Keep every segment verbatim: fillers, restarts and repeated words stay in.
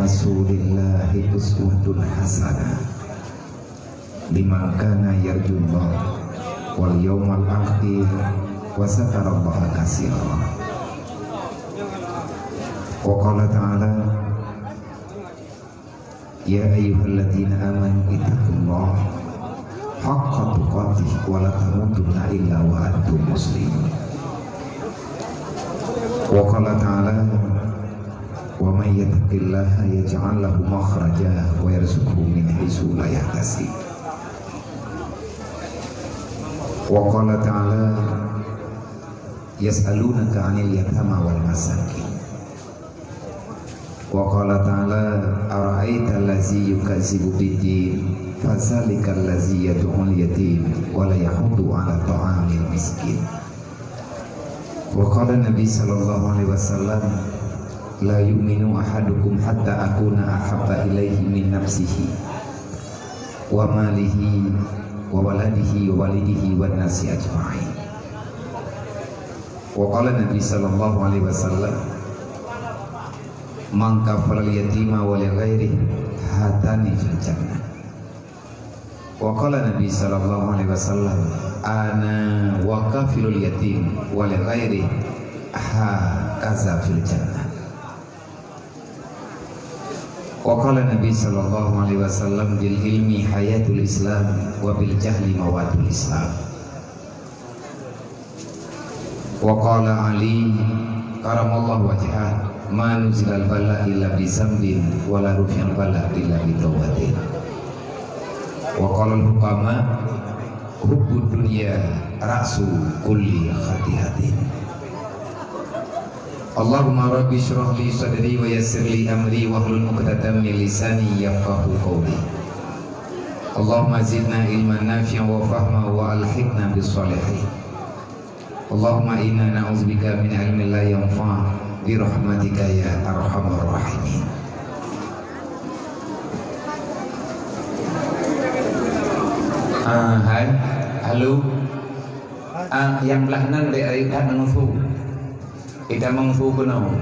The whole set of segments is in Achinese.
Rasulillahi uswatun hasanah liman kana yarjullah wal yaumal akhir wa dzakarallaha katsira. Wa qala ta'ala, "Ya ayyuhalladzina amanu ittaqullaha haqqa tuqatih wa la tamutunna illa wa antum muslimun." Wa qala ta'ala, "Wa may yattaqillaha yaj'al lahu makhraja wa yarzuqhu min haitsu la yahtasib." Wa qala ta'ala, "Yas'alunaka 'anil yatama wal masakin." Wa qala ta'ala, "Ara'aital ladzi yukazzibu biddin, fadzalikal ladzi yad'ul yatim, wa la yahuddu 'ala ta'amil miskin." Wa qala Nabi sallallahu alaihi wasallam, "La yu'minu ahadukum hatta akuna ahabba ilaihi min nafsihi, wa malihi, wa waladihi, wa walidihi, wan nasi ajma'in." Wa qala Nabi sallallahu alaihi wasallam, "Man kafalal yatima wa li ghairihi hatani fil jannah." Wa qala Nabi sallallahu alaihi wasallam, "Ana wa kafilul yatim wa li ghairihi hakaza fil jannah." Wa qala Nabi sallallahu alaihi wasallam, "Bil ilmi hayatul Islam, wa bil jahli mawatul Islam." Wa qala Ali karamallahu wajhah, "Ma nuzilal bala illa bi zambin, wa la rufi'al bala illa bi taubatin." Wa qala al-hukama, "Hubbud dunya ra'su kulli khati'atin." Allahumma rabbi shrah li sadri wa yassir li amri wahlul 'uqdatam min lisani yafqahu qawli. Allahumma zidna ilman nafi'an wa fahma wa alhiqna bis shalihin. Allahumma inna na'udzubika min ilmin la yanfa' bi rahmatika ya arhamar rahimin. Ah, hai. Halo. Ah, nyang blah nan dek ayat that ngon su. Ita meusu keunoe.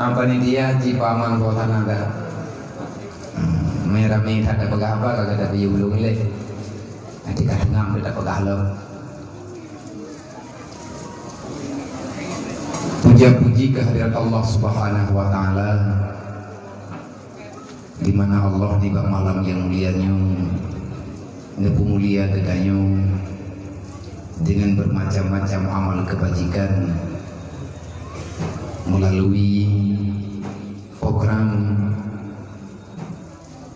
Ah, panitia jipaman suasana dah. Hmm, ramé that tapeugah haba ka gata piôh ulôn ilée. Nanti ka teungang tapeugah lom. Puja puji kehadirat Allah Subhanahu wa Ta'ala. Di mana Allah di bak malam nyang mulia nyoe neupeumulia geutanyoe deungon beumacam-macam amal keubajikan meulalu program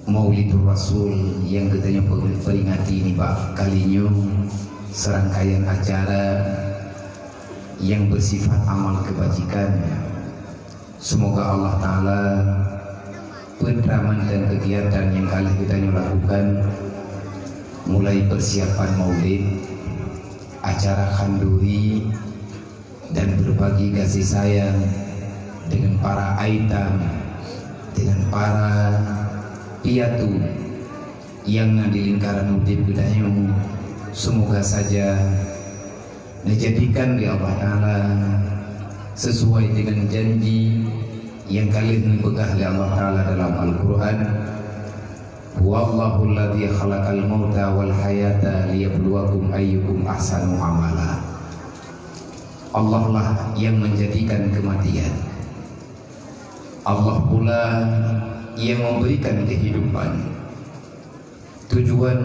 Maulidur Rasul nyang geutanyoe peuringati nibak kali nyoe, seurangkaian acara nyang beusifat amal keubajikan. Seumoga Allah Ta'ala peutreuk mantong keugiatan nyang ka lheueh geutanyoe lakukan, mulai peusiapan maulid, acara khanduri, dan beubagi gaséh sayang deungon para aitam, deungon para piatu nyang na di lingkaran udeb geutanyoe. Seumoga saja neujadikan lé Allah Ta'ala sisuai deungon janji nyang ka lheueh neupeugah lé Allah Ta'ala dalam Al-Qur'an, "Huwallahul ladzi khalaqal mauta wal hayata liyabluwakum ayyukum ahsanu amala." Allah lah yang menjadikan kematian. Allah pula yang memberikan kehidupan. Tujuan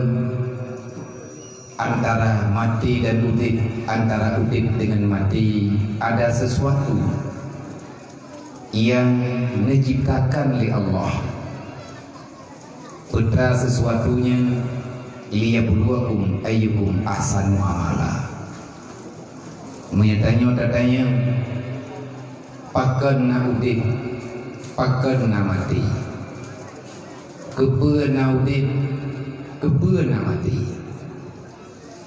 antara mati dan udeb, antara udeb dengan mati, ada sesuatu yang diciptakan oleh Allah. Peue sesuatu nyan, "Liyabluwakum ayyukum ahsanu amala." Meunyoe tanyoe tatanyong, pakon na udeb, pakon na maté? Keupeue na udeb, keupeue na maté?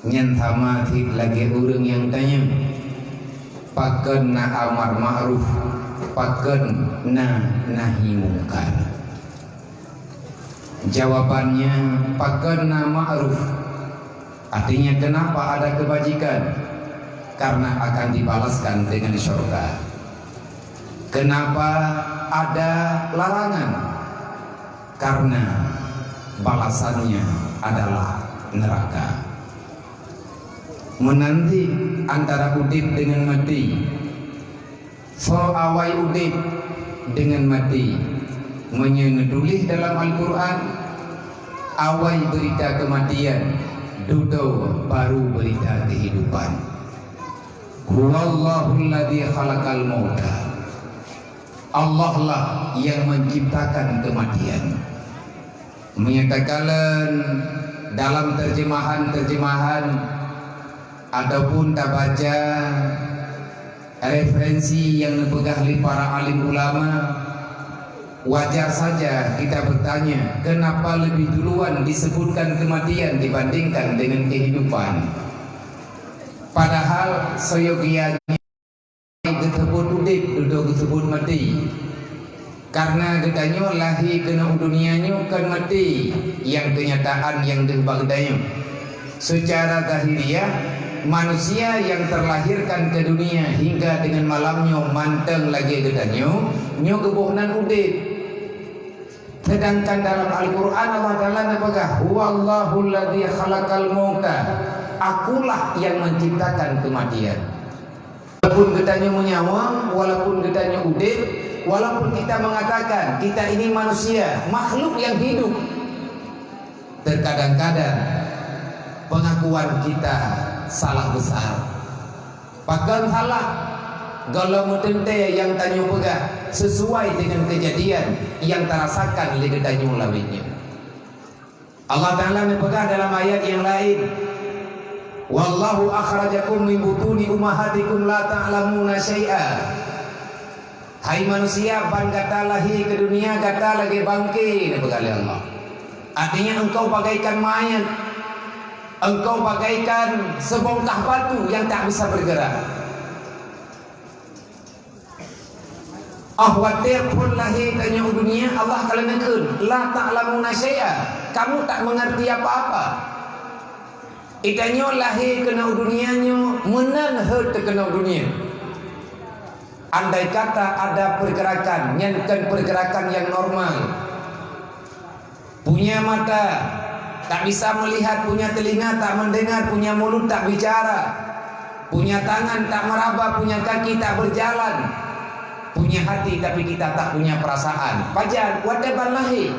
Nyan sama cit lagée ureuëng nyang tanyong, pakon na amar ma'ruf, pakon na nahi mungkar? Jawabannya, pakon na ma'ruf. Artinya, kenapa ada kebajikan? Karena akan dibalaskan dengan syurga. Kenapa ada larangan, karena balasannya adalah neraka. Meunan cit antara udeb deungon maté. Soe awai udeb deungon maté? Meunyoe neutuléh dalam Al-Qur'an, awai beurita keumatian, dudoe baru beurita keuhidupan. Huwallahul ladzi khalaqal mauta. Allah lah yang menciptakan kematian. Meunyoe takalon dalam terjemahan-terjemahan ataupun tabaca referensi nyang neupeugah lé para alim ulama, wajar saja kita bertanya, kenapa lebih duluan disebutkan kematian dibandingkan dengan kehidupan? Padahal seyogianya geuseubut udeb, dudoe geuseubut maté. Karena geutanyoe lahé keunoe u dunia nyoe kon maté, nyang keunyataan nyang deuh bak geutanyoe. Secara zahiriah, manusia yang terlahirkan ke dunia hingga dengan malam nyoe mantong lagée geutanyoe, nyoe geuboh nan udeb. Sedangkan dalam Al-Qur'an Allah Taala neupeugah, "Huwallahul ladzi khalaqal mauta." Akulah yang menciptakan kematian. Walaupun geutanyoe meunyawa, walaupun geutanyoe udeb, walaupun kita mengatakan kita ini manusia, makhluk yang hidup, terkadang-kadang pengakuan kita salah besar. Pakon salah? Gohlom meuteuntée nyang tanyoe peugah sesuai dengan kejadian nyang tarasakan lé geutanyoe lawét nyoe. Allah Taala neupeugah dalam ayat nyang laén, "Wallahu akhrajakum min butuni ummahatikum la ta'lamuna syai'a." Hai manusia, ban gata lahé keu dunia, gata lagée bangke, neupeugah lé Allah. Artinya, engkau bagaikan mayat, engkau bagaikan sebongkah batu nyang tak bisa bergerak. Ah, watée phon lahé tanyoe u dunia, Allah ka leuneukheun, "La ta'lamuna syai'a," kamu tak mengerti apa-apa. Geutanyoe lahé keunoe u dunia nyoe meunan heuet keunoe u dunia. Andai kata ada pergerakan, nyan kon pergerakan yang normal. Punya mata, tak bisa melihat, punya telinga, tak mendengar, punya mulut, tak bicara, punya tangan, tak meraba, punya kaki, tak berjalan, punya hati, tapi kita tak punya perasaan. Pajan, watée ban lahé.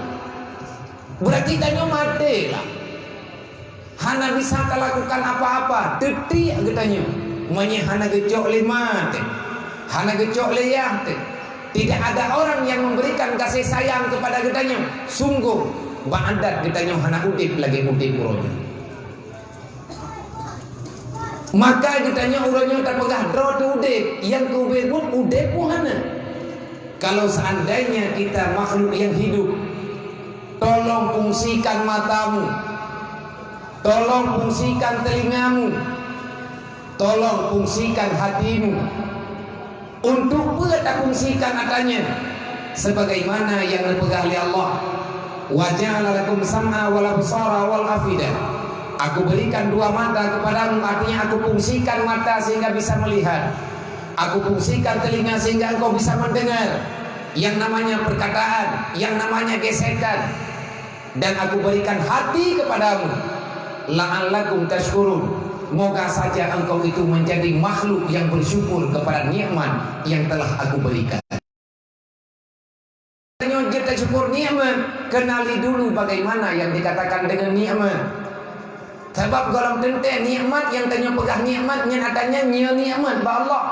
Berarti tanyoe maté lah. Hana bisa talakukan apa-apa, teutiek geutanyoe. Meunyoe hana geucok lé ma teuh, hana geucok lé yah teuh, tidak ada orang yang memberikan kasih sayang kepada geutanyoe. Sunggoh, bak adat geutanyoe hana udeb lagée udeb uroe nyoe. Maka geutanyoe uroe nyoe tapeugah droe teuh udeb, nyang keu ubé buet udeb pun hana. Kalau seandainya kita makhluk yang hidup, tolong fungsikan matamu, tolong fungsikan telingamu, tolong fungsikan hatimu. Untuk peue tafungsikan ata nyan? Sebagaimana nyang neupeugah lé Allah, "Wa ja'ala lakum sam'a wal absara wal afida." Aku berikan dua mata kepadamu, artinya aku fungsikan mata sehingga bisa melihat. Aku fungsikan telinga sehingga engkau bisa mendengar yang namanya perkataan, yang namanya gesekan. Dan aku berikan hati kepadamu, la'allakum tashkurun. Moga saja engkau itu menjadi makhluk yang bersyukur kepada nikmat yang telah aku berikan. Tanyoe jeuet tasyukur nikmat, kenali dulu bagaimana yang dikatakan dengan nikmat. Sabab gohlom teuntée nikmat nyang tanyoe peugah nikmat nyan ata nyan nyoe nikmat bak Allah.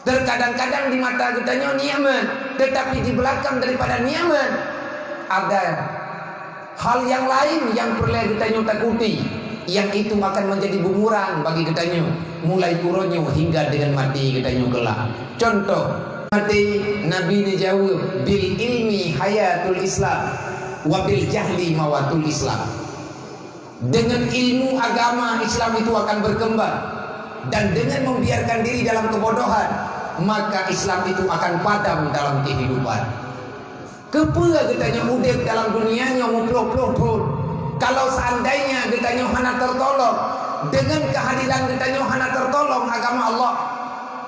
Terkadang-kadang di mata geutanyoe nikmat, tetapi di belakang daripada nikmat ada hal yang lain yang peureulée geutanyoe takuti, yang itu akan menjadi bumerang bagi geutanyoe mulai uroe nyoe hingga dengan maté geutanyoe kelak. Contoh, maté Nabi neujaweueb, "Bil ilmi hayatul Islam, wa bil jahli mawatul Islam." Dengan ilmu agama Islam itu akan berkembang, dan dengan membiarkan diri dalam kebodohan, maka Islam itu akan padam dalam kehidupan. Keupeue geutanyoe udeb dalam dunia nyoe meuplôh-plôh thon? Kalau seandainya geutanyoe hana tertolong, dengan kehadiran geutanyoe hana tertolong agama Allah,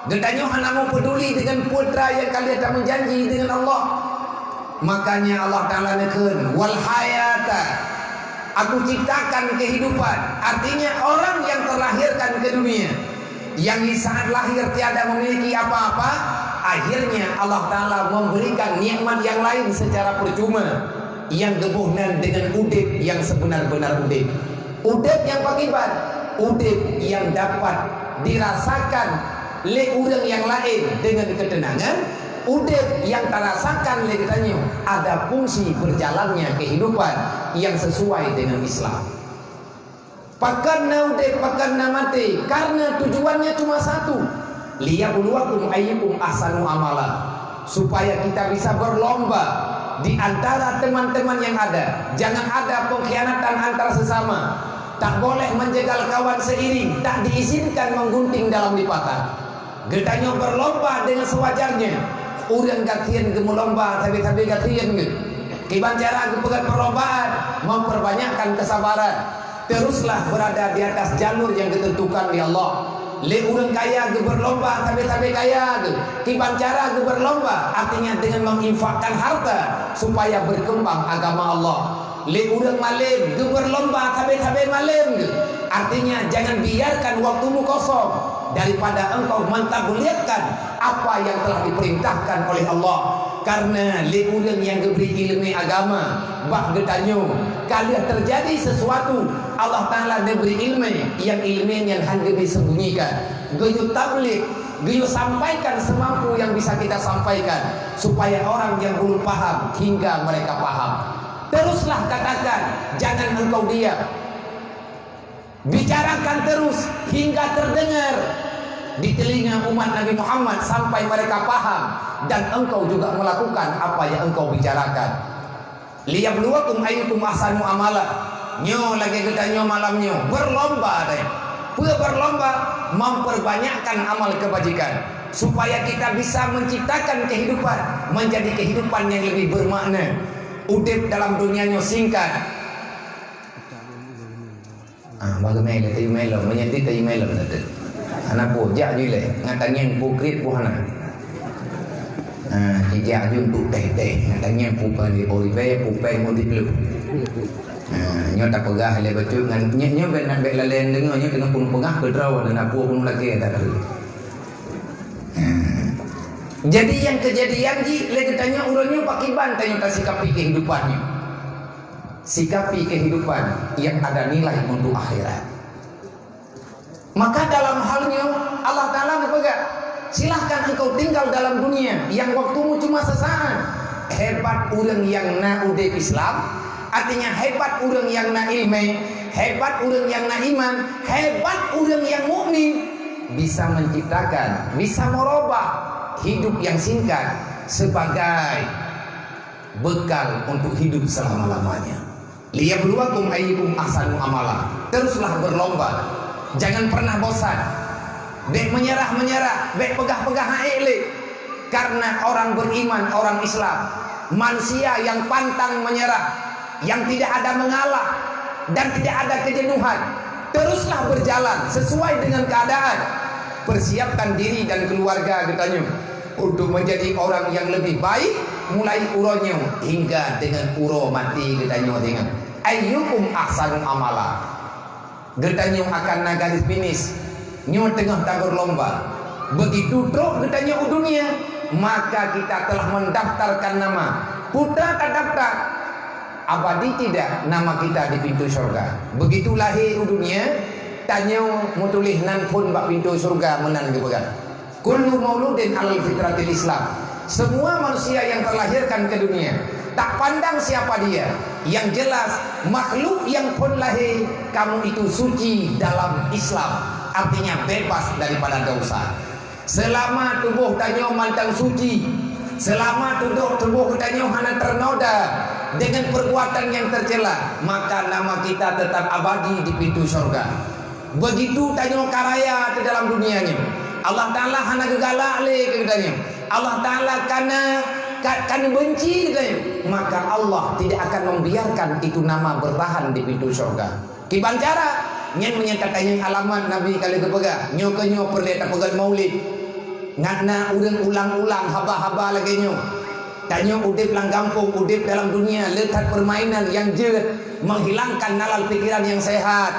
Geutanyoe hana meupeuduli deungon peue teuma nyang ka lheueh tameujanji deungon Allah. Makanya Allah Ta'ala neukheun, "Wal hayata, Aku ciptakan kehidupan." Artinya orang yang terlahirkan ke dunia, yang di saat lahir tiada memiliki apa-apa, akhirnya Allah Ta'ala memberikan nikmat yang lain secara percuma, yang geuboh nan deungon udeb yang sebenar-benar udeb. Udeb nyang pakriban? Udeb nyang dapat dirasakan lé ureuëng nyang laén deungon keuteunangan, udeb nyang tarasakan lé geutanyoe ada fungsi berjalannya kehidupan yang sesuai dengan Islam. Pakon na udeb, pakon na maté, karena tujuannya cuma satu, "Liyabluwakum ayyukum ahsanu amala," supaya kita bisa berlomba di antara teman-teman yang ada. Jangan ada pengkhianatan antar sesama. Tak boleh menjegal kawan seiring, tak diizinkan menggunting dalam lipatan. Geutanyoe berlomba dengan sewajarnya. Ureuëng gasien geumeulomba sabe-sabe gasien geuh. Kiban cara geupeugét perlombaan, memperbanyakkan kesabaran. Teruslah berada di atas jalur yang ditentukan oleh Allah. Lé ureuëng kaya geuberlomba sabe-sabe kaya geuh. Kiban cara geuberlomba, artinya dengan menginfakkan harta supaya berkembang agama Allah. Lé ureuëng malem geuberlomba sabe-sabe malem geuh. Artinya, jangan biarkan waktumu kosong daripada engkau mentabligkan apa yang telah diperintahkan oleh Allah. Karena lé ureuëng nyang geubri iéleumé agama bak geutanyoe, ka lheueh teujadi sesuatu, Allah Ta'ala neubri iéleumé, nyang iéleumé nyan hana geubri sembunyikan. Geuyue tabligh, geuyue sampaikan semampu yang bisa kita sampaikan, supaya orang yang belum paham hingga mereka paham. Teruslah katakan, jangan engkau diam. Bicarakan terus hingga terdengar di telinga umat Nabi Muhammad sampai mereka paham dan engkau juga melakukan apa yang engkau bicarakan. "Liyabluwakum ayyukum ahsanu amala." Nyoe lagée geutanyoe malam nyoe, berlomba deh. Peue berlomba? Memperbanyakkan amal kebajikan supaya kita bisa menciptakan kehidupan menjadi kehidupan yang lebih bermakna. Udeb dalam dunia nyoe singkat. Ah, bagaimana tayue mé lom, meunyoe tayue mé lom teuh. Hana peue, jak ju ilée, ngat tangieng peue kriet peue hana. Ah, jak ju untuk teh-teh, ngat tangieng peue peuet ribée, peue peuet ribée. Ah, nyoe tapeugah lé bacut ngon nyoe, nyoe bék na bék lalée deungoe, nyoe teungoh peunuh peugah keudroe dan apui peunuh lakée that. Ah. Jadi nyang keujadian jih lé geutanyoe uroe nyoe pakiban tanyoe tasikapi kehidupan nyoe. Sikapi kehidupan yang ada nilai untuk akhirat. Maka dalam hal nyoe, Allah Ta'ala neupeugah, "Silahkan engkau tinggal dalam dunia yang waktumu cuma sesaat." Hebat ureuëng nyang na udeb Islam, artinya hebat ureuëng nyang na iéleumé, hebat ureuëng nyang na iman, hebat ureuëng nyang mukmin, bisa menciptakan, bisa merubah hidup yang singkat sebagai bekal untuk hidup selama-lamanya. "Liyabluwakum ayyukum ahsanu amala." Teruslah berlomba. Jangan pernah bosan. Bék menyerah-menyerah, bék peugah-peugah hana ék lé. Karena orang beriman, orang Islam, manusia yang pantang menyerah, yang tidak ada mengalah, dan tidak ada kejenuhan. Teruslah berjalan sesuai dengan keadaan. Persiapkan diri dan keluarga geutanyoe untuk menjadi orang yang lebih baik mulai uroe nyoe hingga dengan uroe maté geutanyoe ringan. "Ayyukum ahsanu amala." Geutanyoe akan na garis finish. Nyoe teungoh tabeurlomba. Begitu trok geutanyoe u dunia, maka kita telah mendaftarkan nama. Peue tadaftar? Abadi tidak nama kita di pintu syurga. Begitu lahé u dunia, tanyoe meutuléh nan phon bak pintu syurga meunan geupeugah. Kullu mauludin alal fitratil Islam. Semua manusia yang terlahirkan ke dunia, tak pandang siapa dia, yang jelas makhluk yang phon lahé kamu itu suci dalam Islam, artinya bebas daripada dosa. Selama tuboh tanyoe mantong suci, selama tuboh, tuboh tanyoe hana ternoda dengan perbuatan yang tercela, maka nama kita tetap abadi di pintu syurga. Begitu tanyoe ka raya di dalam dunia nyoe, Allah Ta'ala hana geugalak lé keu geutanyoe. Allah Ta'ala kana, ka, kana benci geutanyoe. Maka Allah tidak akan membiarkan itu nama bertahan di pintu syurga. Kiban cara? Nyan meunyoe tatanyong alamat Nabi ka lheueh geupeugah, nyoe keuh nyoe peureulée tapeugét maulid. Ngat na ureuëng ulang-ulang haba-haba lagée nyoe. Tanyoe udeb lam gampông, udeb dalam dunia, le that permainan nyang jeuet, menghilangkan nalar pikiran nyang sehat.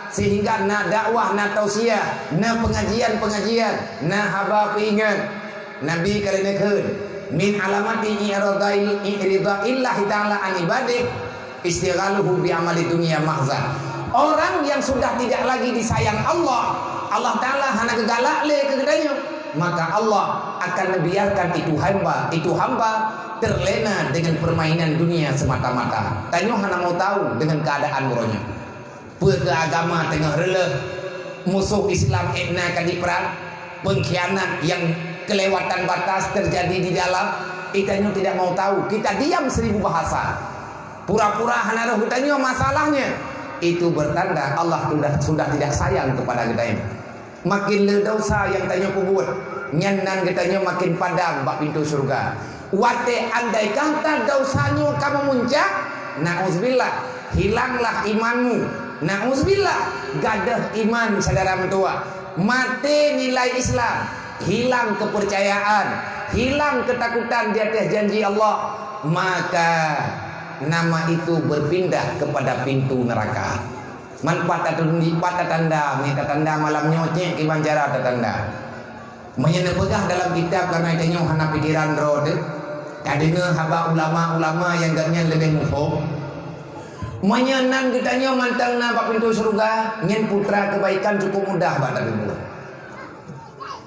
Sehingga na dakwah, na tausiah, na pengajian-pengajian, na haba peuingat. Nabi ka lheueh neukheun, "Min alamati i'radail-, i'ridaillahi ta'ala an ibadih, istighaluhu bi amali dunya mahza." Orang yang sudah tidak lagi disayang Allah, Allah Ta'ala hana geugalak lé keu geutanyoe. Maka Allah akan membiarkan itu hamba, itu hamba terlena dengan permainan dunia semata-mata. Tanyoe hana mau tahu dengan keadaan uroe nyoe. Peue keu agama teungoh reuleuh, musoh Islam ék na ka diprang, pengkhianat yang kelewatan batas terjadi di dalam, geutanyoe tidak mau tahu. Kita diam seribu bahasa. Pura-pura hana rhoh geutanyoe masalahnya. Itu bertanda Allah sudah, sudah tidak sayang kepada geutanyoe. Makin le desya nyang tanyoe peubuet, nyan nan geutanyoe makin padang bak pintoe syeuruga. Watée andai kata desya nyoe ka meumuncak, nauzubillah, hilanglah imanmu. Nauzubillah, gadôh iman syedara meutuwah. Maté nilai Islam, hilang keupeurcayaan, hilang keutakutan di ateueh janji Allah, maka nama itu berpindah kepada pintu neraka. Man pat tatundi, pat tatanda, meutatanda malam nyoe cit kiban cara tatanda. Meunyoe neupeugah dalam kitab, kareuna tanyoe hana pikeran droe teuh, tadeungoe haba ulama-ulama nyang gobnyan leubeh muphom. Meunyoe nan geutanyoe mantong na bak pintoe syeuruga, nyan putra keubaikan cukup mudah bak tapeubuet.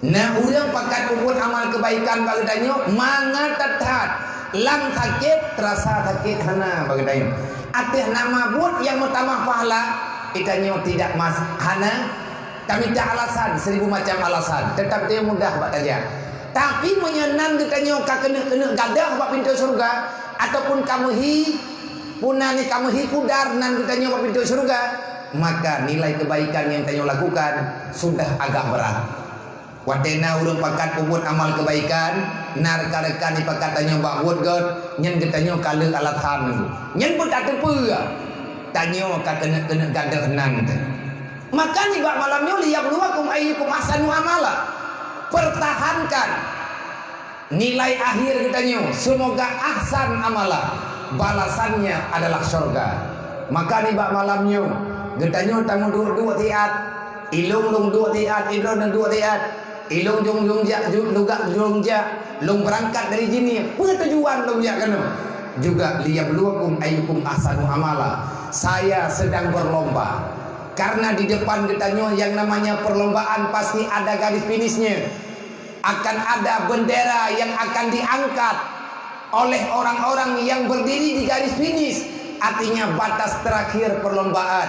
Na ureuëng pakat peubuet amal keubaikan bak geutanyoe mangat that-that, lam sakét teurasa sakét hana bak geutanyoe. Ateueh nama buet nyang meutamah pahala, geutanyoe tidak mas-, hana tamita alasan, seribu macam alasan, teutap teuh mudah bak tajak. Tapi meunyoe nan geutanyoe ka keuneuk-keuneuk gadôh bak pintoe syeuruga, ataupun ka meuhi, puna ni ka meuhi pudar nan geutanyoe bak pintoe syeuruga, maka nilai keubaikan nyang tanyoe lakukan sudah agak brat. Watée na ureuëng pakat peubuet amal keubaikan, na rekan-rekan nyang pakat tanyoe bak buet gét, nyan geutanyoe ka lheueh alasan. Nyan pun tateupeue tanyoe ka keuneuk-keuneuk gadôh nan teuh. Maka nibak malam nyoe, "Liyabluwakum ayyukum ahsanu amala." Pertahankan nilai akhir geutanyoe, semoga ahsan amala, balasannya adalah syurga. Maka nibak malam nyoe, geutanyoe tameuduek-duek siat, ilong lôn duek siat, idroeneuh duek siat, ilong jong-jong jak, ju-, lugak jong jak, lôn beurangkat dari sini, peue tujuan lôn jak keunoe? Juga, "Liyabluwakum ayyukum ahsanu amala." Saya sedang berlomba. Karena di depan geutanyoe yang namanya perlombaan pasti ada garis finishnya. Akan ada bendera yang akan diangkat oleh orang-orang yang berdiri di garis finish, artinya batas terakhir perlombaan.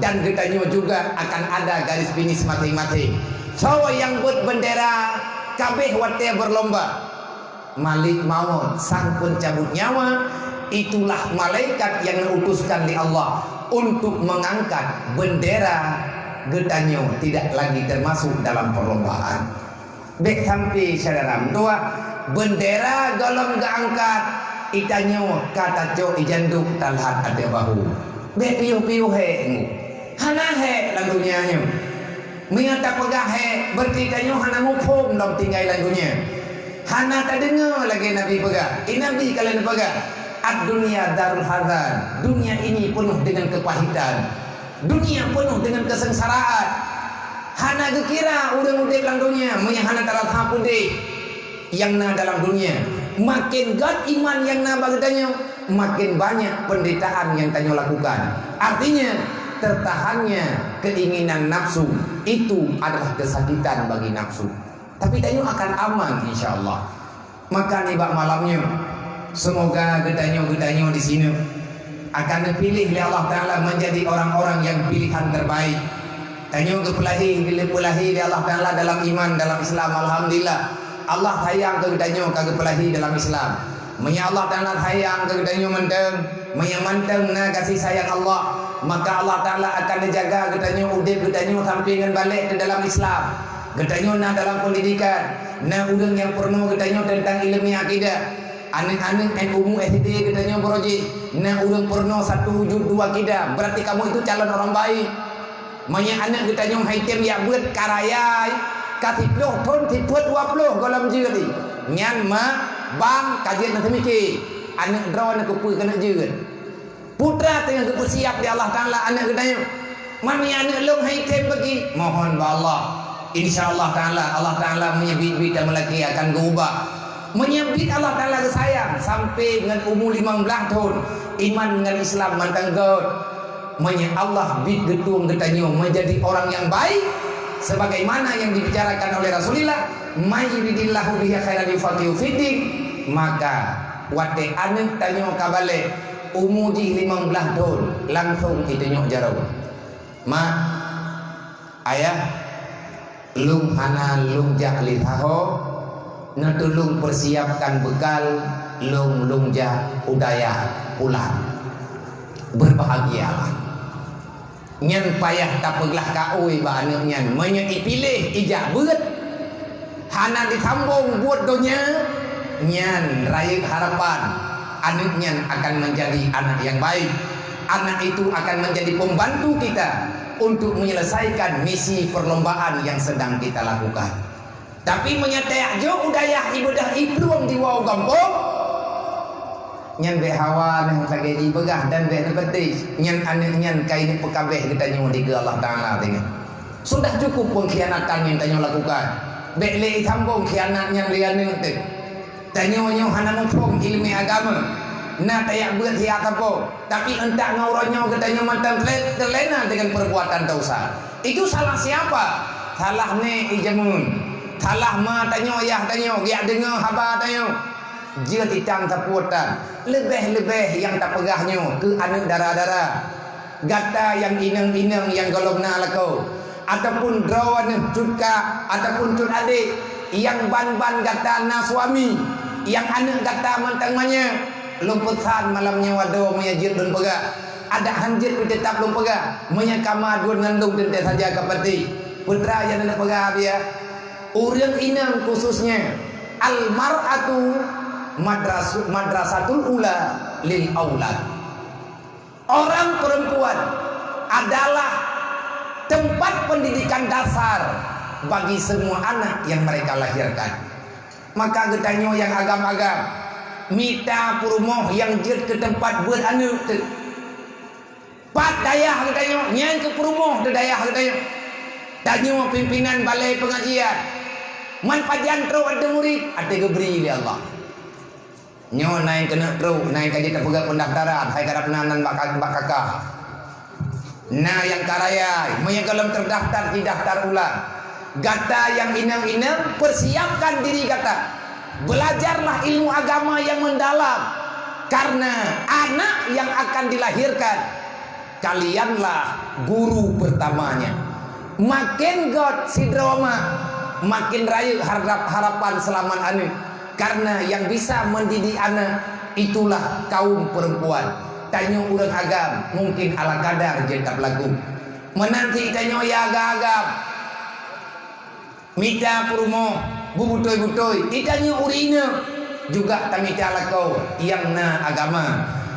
Dan geutanyoe juga akan ada garis finish masing-masing. Soe nyang buet bendera, kabeh watée berlomba. Malik maut, sang pencabut nyawa, itulah malaikat yang diutuskan oleh Allah untuk mengangkat bendera geutanyoe tidak lagi termasuk dalam perlombaan. Bék sampai syedara meutuwah, bendera gohlom geuangkat, geutanyoe ka tacok di janduk talhat ateueh bahu. Bék piôh-piôh hék ngu. Hana hék lam dunia nyoe. Meunyoe tapeugah hék, berarti tanyoe hana muphom lom tinggai lam dunia. Hana tadeungoe lagée Nabi peugah. Eh, Nabi ka lheueh neupeugah, "Ad-dunya darul hazan." Dunia ini penuh dengan kepahitan. Dunia penuh dengan kesengsaraan. Hana geukira ureuëng udeb lam dunia meunyoe hana tarasa peudeh nyang na dalam dunia. Makin gét iman nyang na bak geutanyoe, makin banyak penderitaan nyang tanyoe lakukan. Artinya, tertahannya keinginan nafsu itu adalah kesakitan bagi nafsu. Tapi tanyoe akan aman, insya Allah. Maka nibak malam nyoe, semoga geutanyoe, geutanyoe di sinoe akan neupiléh lé Allah Taala menjadi orang-orang yang pilihan terbaik. Tanyoe geupeulahé, geupeulahé lé Allah Taala dalam iman, dalam Islam, alhamdulillah. Allah sayang keu geutanyoe ka geupeulahé dalam Islam. Meunyoe Allah Taala sayang keu geutanyoe mantong, meunyoe mantong na kasih sayang Allah, maka Allah Taala akan neujaga geutanyoe, udeb geutanyoe sampai ngon balek di dalam Islam. Geutanyoe na dalam pendidikan, na ureuëng nyang peurunoe geutanyoe teuntang ileumèe akidah. Aneuk-aneuk nyang umu S D geutanyoe baroe jih, na ureuëng peurunoe satu juz dua akidah, berarti kamoe itu calon orang baik. Meunyoe aneuk geutanyoe hai tem jak beuet ka raya, Ka siplôh thôn, sifeuet dua plôh gohlom jeuet jih. Nyan mak bang ka jeuet na seumike. Aneuk droeneuh keupeue keuneuk jeuet. Putra teungoh geupeusiab lé Allah Taala aneuk geutanyoe. Meunyoe aneuk lôn hai tem bagi, mohon bak Allah. Insya Allah Taala, Allah Taala meunyoe biet-biet dan meulakée akan geuubah. Meunyoe biet Allah Taala geusayang sampai ngon umu limong blaih thôn, iman ngon Islam mantong göt. Meunyoe Allah biet geutueng geutanyoe menjadi orang yang baik, sebagaimana yang dibicarakan oleh Rasulullah, "May yuridillahu bihi khairan yufaqihu fiddin," maka watée aneuk tanyoe ka balek, umu jih limong blaih thôn, langsung itunyok jaroe. Mak, Ayah, lôn hana lôn jak lé saho, neutulông peusiapkan beukal, lôn lôn jak u dayah pulang. Berbahagialah. Nyan payah tapeuglah kaôi bak aneuk nyan, meunyoe ipiléh ijak beuet. Hana disambong buet donya, nyan rayeuk harapan aneuk nyan akan menjadi anak yang baik. Anak itu akan menjadi pembantu kita untuk menyelesaikan misi perlombaan yang sedang kita lakukan. Tapi meunyoe tajak jok u dayah ibadah iplueng diwoe u gampông, nyan bék hawa nyan lagée jipeugah dan bék neupeuteh, nyan aneuk nyan ka ingat peukabeh geutanyoe dikeue Allah Taala teuh. Sudah cukup pengkhianatan yang tanyoe lakukan. Bék lé isambong khianat nyan lé aneuk teuh. Tanyoe nyoe hana muphom iéleumé agama. Na tajak beuet siat sapo, tapi euntak ngon uroe nyoe geutanyoe mantong teule-, teulena dengan perbuatan dosa. Itu salah siapa? Salah nèk ijameun. Salah ma tanyoe, yah tanyoe, geujak deungoe haba tanyoe. Jeuet itang sapeue tan. Leubeh-leubeh nyang tapeugah nyoe keu aneuk dara-dara. Gata nyang inong-inong nyang gohlom na lakoe, ataupun droeneuh cut kak ataupun cut adék, nyang ban-ban gata na suami, nyang aneuk gata mantong manyak, lôn peusan malam nyoe adoe meunyoe jeuet lôn peugah, adak han jeuet pih teutap lôn peugah, meunyoe ka ma duet ngon lôn teuntée saja ka pati. Peue teuma nyang lôn peugah, biya? Ureuëng inong khususnya, al mar'atu madrasu-, madrasatul ula lil aulad. Orang perempuan adalah tempat pendidikan dasar bagi semua anak yang mereka lahirkan. Maka geutanyoe nyang agam-agam, mita peurumoh nyang jeuet keu teumpat beuet aneuk teuh. Pat dayah geutanyoe, nyan keuh peurumoh di dayah geutanyoe. Tanyoe pimpinan balai pengajian. Man pajan trok ateueh murit, até geubri lé Allah. Nyoe na nyang keuneuk trok, na nyang ka jiteupeugah pendaftaran, hai karab nan, nan bak, bak kakak. Na nyang ka raya, meunyoe gohlom terdaftar, didaftar ulang. Gata nyang inong-inong, persiapkan diri gata. Belajarlah ilmu agama yang mendalam, karena anak yang akan dilahirkan kalianlah guru pertamanya. Makin göt sidroe mak, makin rayeuk harap-, harapan seulamat aneuk. Karena yang bisa mendidik anak itulah kaum perempuan. Tanyoe ureuëng agam mungkin ala kadar jeuet tapeulaku. Meunan cit tanyoe nyang agam-agam. Mita peurumoh, beubutôi-butôi, geutanyoe ureuëng inong juga tamita lakoe nyang na agama.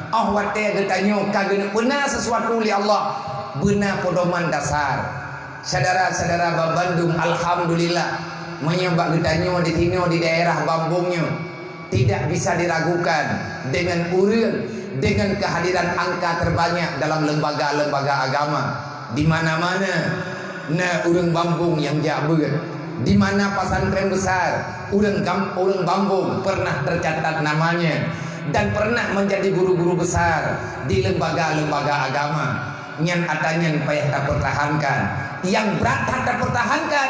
Óh watée geutanyoe ka geuneuk peuna sesuatu lé Allah, beuna pedoman dasar. Syedara-syedara bandum, alhamdulillah, meunyoe bak geutanyoe di sinoe di daerah Bambong nyoe, tidak bisa diragukan dengan ureuëng, dengan kehadiran angka terbanyak dalam lembaga-lembaga agama. Di mana-mana na ureuëng Bambong nyang jak beuet. Di mana pesantren besar, ureuëng gam-, ureuëng Bambong pernah tercatat namanya dan pernah menjadi guru-guru besar di lembaga-lembaga agama. Nyan atra nyan payah tapertahankan. Nyang brat that tapertahankan,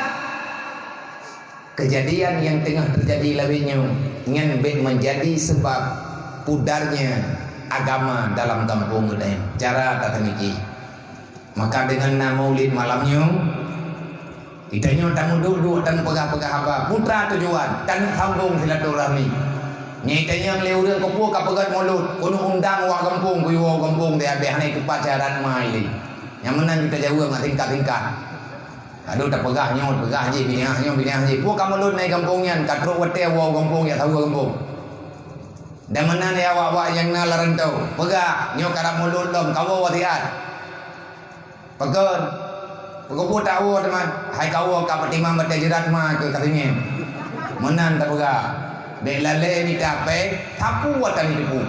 kejadian nyang teungoh teujadi lawét nyoe, nyan bék menjadi sebab pudarnya agama dalam gampông geutanyoe. Cara tateumiki. Maka deungon na maulid malam nyoe, geutanyoe tameuduk-duk dan peugah-peugah haba, peue teuma tujuan, taneuk sambong silaturahmi. Nyan geutanyoe lé ureuëng keupeue ka peugét mulod, keuneuk undang wak gampông, kuyue wak gampông, di abéh hana teupat syarat mai lé. Nyang meunan geutanyoe jaweueb ngon tingkat-tingkat. Adoe tapeugah nyoe, peugah jih, binèh nyoe, binèh jih. Peue ka mulod na gampông nyan, ka trok watée woe gampông, jak saweue gampông. Dan meunan lé awak-awak nyang na lam rantau. Peugah, nyoe karab mulod lom, ka woe wasiat. Pakon? Keupeue tawoe teuma, hai kawoe ka peutimang batée jeurat ma keu kateumé. Meunan tapeugah, bék lalée mita péng, sapeue atra jiteupeu.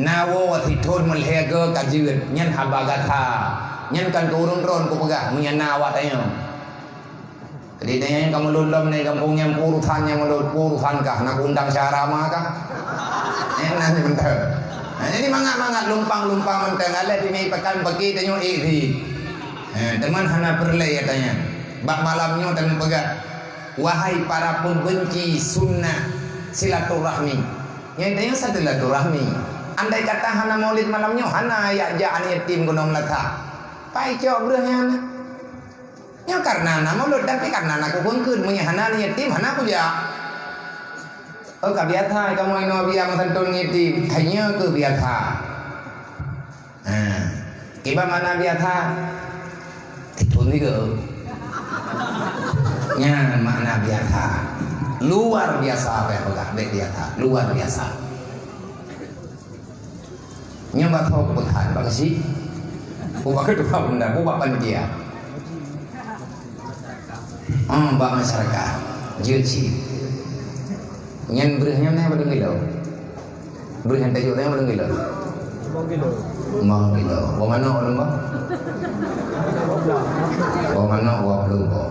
Na woe sithon meulhée goe ka jeuet, nyan haba gata. Nyan kan keu ureuëng droen kupeugah, meunyan na awak tanyoe. Jadi, tanyoe nyang ka meulôn lom nibak gampông nyan, peue urusan nyang meulôn, peue urusan kah, na kuundang syara ma kah? Eh, na mantong. Nah, jadi mangat-mangat lumpang-lumpang mantong, alah di mé pakan paki tanyoe ék di. Eh, teuma hana peureulée ya tanyoe. Bak malam nyoe tanyoe peugah, wahai para pembenci sunnah silaturahmi. Nyang tanyoe silaturahmi. Andai kata hana maulid malam nyoe, hana jak-jak aneuk yatim gunong meulatak. Pai cok breueh nyan. Nyoe karena na maulid, tapi karena na kukeun-keun, meunyoe hana aneuk yatim, hana kujak. Oh, ka biasa kamoe inoe biang santôn ngon yatim. Hai nyoe keuh biasa. Ha. Kiban makna biasa? Sithon sigoe. Nyan makna biasa. Luar biasa, apa yang peugah, bék biasa. Luar biasa. Nyoe bak tho keubeuhan, bak keuchik. Bak keudua benda, bak panitia. Ah, bak masyarakat. Jeuet cit. Nyan breueh nyan na padum kilo? Breueh nyan tajok nyan padum kilo? Limong kilo. Limong kilo. Boh manok padum boh? Boh manok dua puluh boh.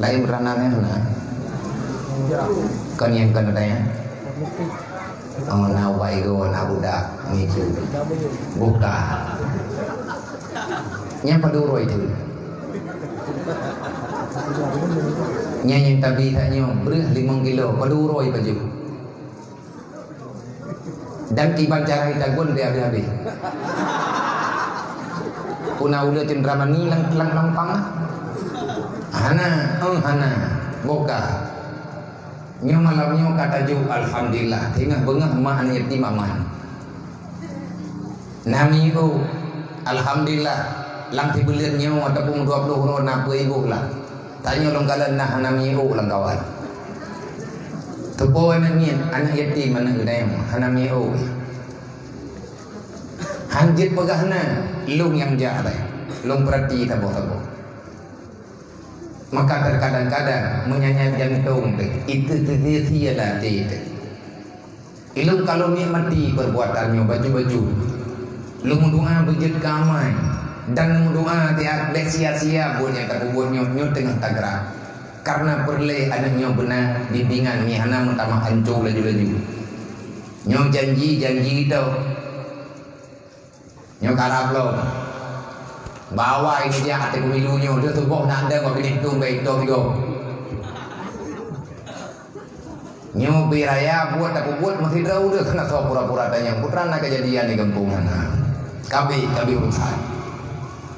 Laén beurana nyan na? Kon nyang kon tanya? Oh, na ubat igoe, na budak, ngicu. Buka. Nyan padum uroe teuk. Nyan nyang tabi that nyoe, breueh limong kilo, padum uroe pajoh. Dan kiban cara itagun dia habéh-habéh. Puna uleue cendera mani lang, lang, lang pang. Hana, oh, hana. Buka. Nyoe malam nyoe ka tajok, alhamdulillah, singoh beungoh ma aneuk yatim aman. Na miyueb, alhamdulillah, lam sibuleuen nyoe ataupun dua puluh uroe na peue iboh lah. Tanyoe lôn kalon na hana miyueb lam kawan. Teupeue aneuk miet, aneuk yatim, aneuk geudaeng, hana miyueb. Han jeuet peugah na, lôn nyang jak lé. Lôn peurati saboh-saboh. Maka terkadang-kadang meunyan nyang jantong teuh, itu, itu dia sia lah hati teuh. Ilôn ka lôn nikmati perbuatan nyoe baju-baju. Lôn meudoa beujeuet keu amai dan lôn meudoa tiat bék sia-sia buet nyang tapeubuet nyoe, nyoe teungoh tagrak. Karena peureulée aneuk nyoe beuna bimbingan, nyoe hana meutamah ancô laju-laju. Nyoe janji, janji tau. Nyoe karab lom. Bahwa ini dia até pemilu nyoe, dia tuboh nak ada bak binéh tung baik tung tiga. Nyoe bi raya buet tapeubuet meusidroe deuh, hana soe pura-pura tanyong, peue teuma na keujadian di gampông hana. Kabi, kabi urusan.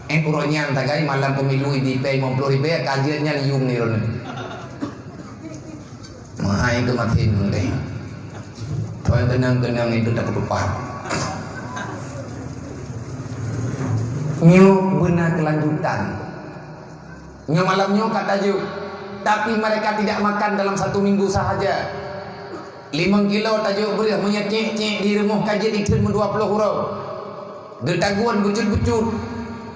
Eh, uroe nyan tagai malam pemilu ibi pèng limong ploh ribèe, ka jeuet nyan yum ni droeneuh. Meuhai keu maté ngon lé. Tuan keunong-keunong itu tapeutupat. Nyoe beuna keulanjutan. Nyoe malam nyoe ka tajok, tapi mereka tidak makan dalam satu minggu sahaja. Limong kilo tajok breueh meunyoe cék-cék di rumoh ka jeuet itheun meudua ploh uroe. Geutagun bucut-bucut,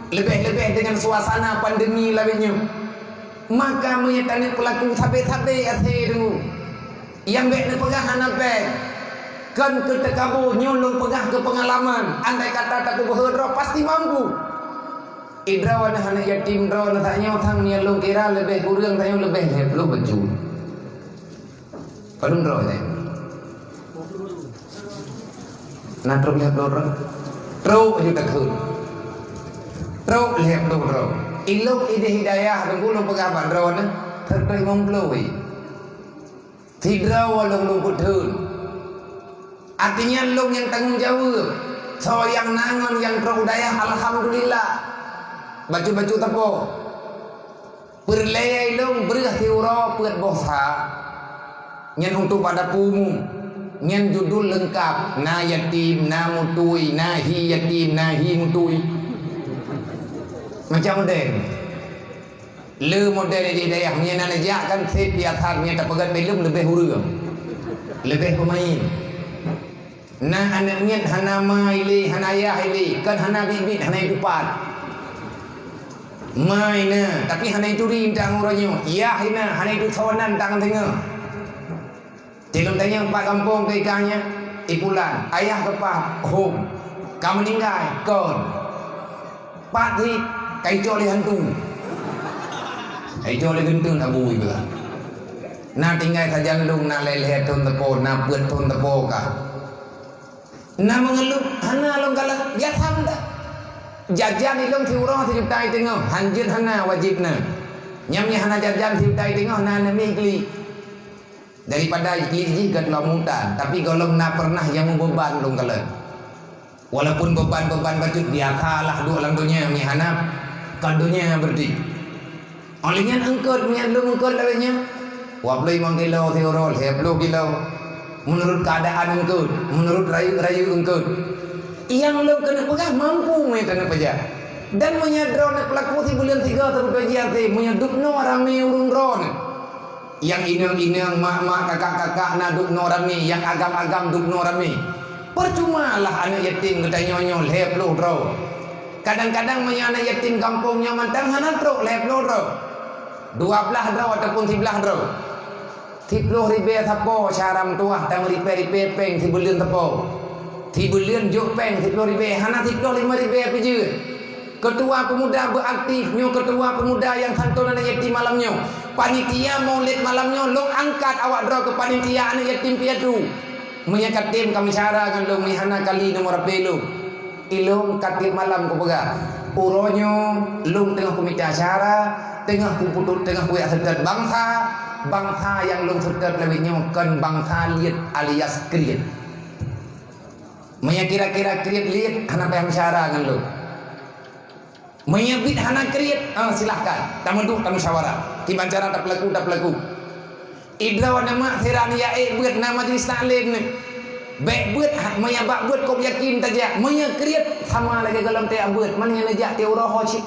leubeh-leubeh deungon suasana pandemi lawét nyoe. Maka meunyoe taneuk peulaku sabé-sabé asée deungoe, nyang bék neupeugah hana péng. Kon keu teukabu, nyoe lôn peugah keu peungalaman. Andai kata tapeubeuhe droe, pasti mampu. Idroe na aneuk yatim droe na tanyoe, sang nyan lôn kira leubeh kureueng tanyoe leubeh lhèe ploh bacut. Padum droe nyan? Na trok lhèe ploh droe? Trok aju takheun. Trok lhèe ploh droe. Ilôn idéh hidayah teungku lôn peugah bak droe na, trok limong ploh wéh. Sidroe lôn lôn peutheun. Artinya lôn nyang tanggong jaweueb. Soe nyang na ngon nyang trok u dayah, alhamdulillah. Bacut-bacut teupeu. Peureulée lôn breueh siuroe peuet boh sa. Nyan untuk pada peue umum. Nyan judul leungkap, na yatim, na mutui, na hi yatim, na hi mutui. Macam model. Le model di dayah meunyan na jak kan sép di atas meunyan tapeugét filem leubeh ureueng. Leubeh pemain. Na aneuk miet hana ma ilé, hana ayah ilé, kan hana biet-biet, hana idupat. Ma inan, tapi hana ituri tang uroe nyoe. Yah inan, hana itusoe nan tang teungoh. Tilom tanyong pat gampông keu ikah nyan, i pulan, ayah keu pat, hom. Ka meuninggai, kon. Pat hi, ka icok lé hantu. Ka icok lé geuntun abu iba. Na tinggai sajan lôn, na lhèe-lhèe thon teupô, na peuet thon teupô kah. Na meungeuluh, hana lôn galak, biasa meudah. Jajan ilôn siuroe sijuta iteungoh, hanjeuet hana wajéb na. Nyam nyang hana jajan sijuta iteungoh na aneuk miet klik. Daripada klik jih geutlom utan, tapi gohlom na peureunah nyang meubeban lôn kalon. Walaupun beban-beban bacut biasalah duek lam donya, meuhana kon donya berarti. Óh lheueh nyan eungkot, meunyan lôn eungkot lagèe nyan, dua ploh limong kilo siuroe, lhèe ploh kilo. Meunurot keuadaan eungkot, meunurot rayeuk-rayeuk eungkot. Nyang lôn keuneuk peugah mampu meutanyoe peujak. Dan meunyoe droeneuh peulaku sibuleuen sigoe seubeutôi jih até, meunyoe dubnoe ramé ureueng droeneuh. Nyang inong-inong, mak-mak, kakak-kakak na dubnoe ramé, nyang agam-agam dubnoe ramé. Percumalah aneuk yatim geutanyoe nyoe lhèe ploh droe. Kadang-kadang meunyoe aneuk yatim gampông nyoe mantong hana trok lhèe ploh droe. Dua blaih droe ataupun siblaih droe. Siploh ribèe sapo syara meutuwah tameuripèe-ripèe pèng sibuleuen sapo. Sibuleuen jok pèng siploh ribèe, hana siploh limong ribèe pih jeuet. Keutua peumuda beuaktif nyoe, keutua peumuda nyang santôn aneuk yatim malam nyoe. Panitia maulid malam nyoe, lôn angkat awak droe keu panitia aneuk yatim piatu. Meunyoe ka tem ka meusyara ngon lôn, meuhana kali nomor H P lôn. Ilôn ka tiep malam kupeugah, uroe nyoe lôn teungoh kumita syara, teungoh kuputôh, teungoh kujak seutôt bansa, bansa nyang lôn seutôt lagèe nyoe kon bansa liet alias kriet. Meunyoe kira-kira kriet liet, hana payah meusyara ngon lôn. Meunyoe bit hana kriet, ah, silahkan. Tameuduek, tamusyawarah. Kiban cara tapeulaku, tapeulaku. Idroe na mak sira neuyak ék beuet na majlis taklim nyoe. Bèk beuet, ha, meunyoe bak beuet kôb yakin tajak. Meunyoe kriet, sama lagèe gohlom tajak beuet. Man nyang neujak tiep uroe ho cit.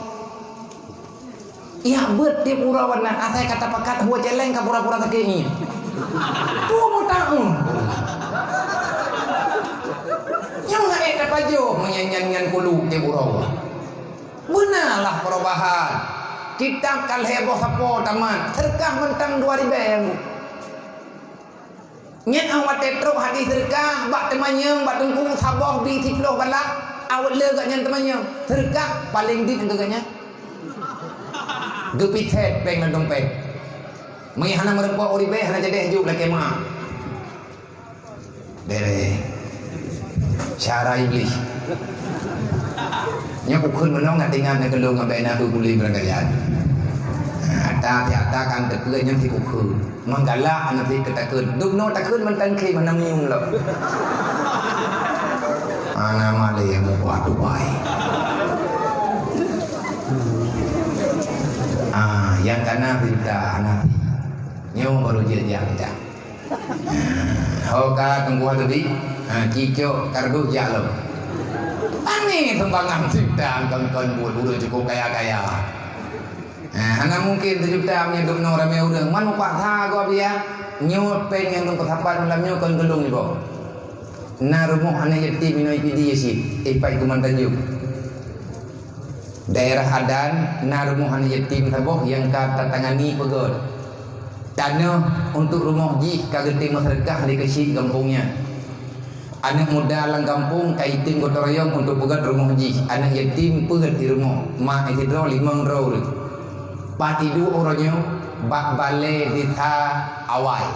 Yak beuet tiep uroe na, asai ka tapakat hue céléng ka pura-pura sakét nyan. Peue meutakeuh. Nyang hana ék tapajoh meunyan nyan, nyan kulu tiep uroe. Beunalah perubahan. Kitab ka lhèe boh sapo tamat, seudeukah mantong dua ribèe. Nyan 'oh watèe trok hadih seudeukah bak teumanyong, bak teungku, saboh bi siploh balak, awai le gobnyan teumanyong. Seudeukah paléng dit keu gobnyan. Geupit sét péng lam dompét. Meunyo hana meurumpok u ribèe, hana jadéh jok lakèe meu'ah. Bèrèh. Syara Iblih. Nyoe kukheun meunoe ngat ingat na keulong ngon bèk na beuguli beurangkajan. Ata pih ata kan teupeue nyang sikukheun. Manggalak aneuk pih keutakheun. Dubnoe takheun mantong khem hana meunyeum lom. Ana malèe meubuah tubai. Ah, nyang kana berita aneuk pih. Nyoe baru jeuet jak kita. Ho ka teungku teubi, ha, cicok kardus jak lom. Pane sumbangan cit kon-kon buet ureueng cukup kaya-kaya. Ha, hana mungken seujuta meunyoe dubnoe ramé ureueng. Man mupaksa gob ya, nyoe péng nyang lôn peusapat malam nyoe kon keu lôn iboh. Na rumoh aneuk yatim inoe I P D cit, eh, pat Kuman Tanjong. Daerah Adan na rumoh aneuk yatim saboh nyang ka tatangani peugöt. Tanoh untuk rumoh jih ka geutem meuseudeukah lé keuchik gampông nyan. Aneuk muda lam gampông ka item gotong royong untuk peugöt rumoh jih. Aneuk yatim peuet di rumoh, mak sidroe limong droe ureueng. Pat iduek uroe nyoe? Bak balè desa Awai.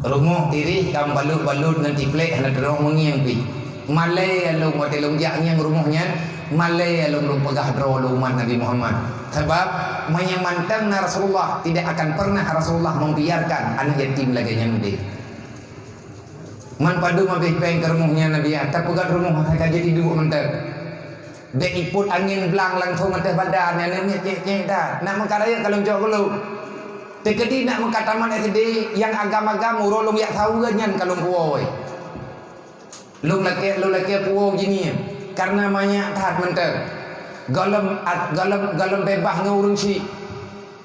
Rumoh tireh ka meubalot-balot ngon tiplek hana teuroh meungieng pih. Malèe lôn watèe lôn jak ngieng rumoh nyan, malèe lôn, lôn peugah droe lôn umat Nabi Muhammad. Sabab meunyoe mantong na Rasulullah, tidak akan pernah Rasulullah membiarkan aneuk yatim lagèe nyan udép. Man padum abéh péng keu rumoh nyan Nabi, tapeugöt rumoh asai ka jeuet iduek mantong. Bèk ipot angén blang langsong ateueh badan, nyan miet nyék-nyék that. Nak meuka rayeuk ka lôn cok keu lôn. Teukeudi nak meuka tamat S D, nyang agam-agam uroe lôn jak saweue nyan ka lôn kuwoe. Lôn lakèe, lôn lakèe puwoe jih nyan. Karena manyak that mantong. Gohlom at-, gohlom, gohlom beubaih ngon ureueng chik.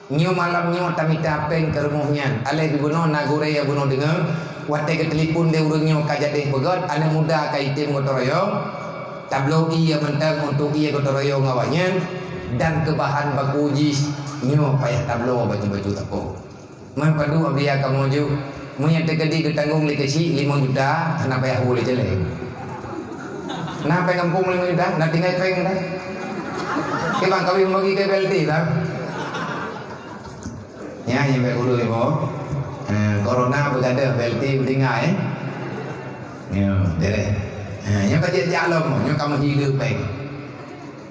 Nyoe malam nyoe tamita péng keu rumoh nyan. Aléh bunoe na gurèe bunoe deungö, watèe geuteulepon lé ureueng nyoe ka jadéh peugöt, aneuk muda ka item gotong royong, tabloe ié mantong untuk ié gotong royong awaknyan. Dan keubahan baku jih nyoe payah tabloe baju-baju sapo. Man padub Abiya kamoe jok, meunyoe teukeudi geutanggong lé keuchik limong juta, hana payah hu lé ceuleng. Na péng gampông limong juta, na tinggai péng dah. Kiban kawin bagi ke B L T dah. Nyan nyang bèk ureueng iboh. Ha, corona beugadoh B L T beutinggai, eh. Ya, beres. Ha, nyoe ka jeuet jak lom, nyoe ka meuhileue péng.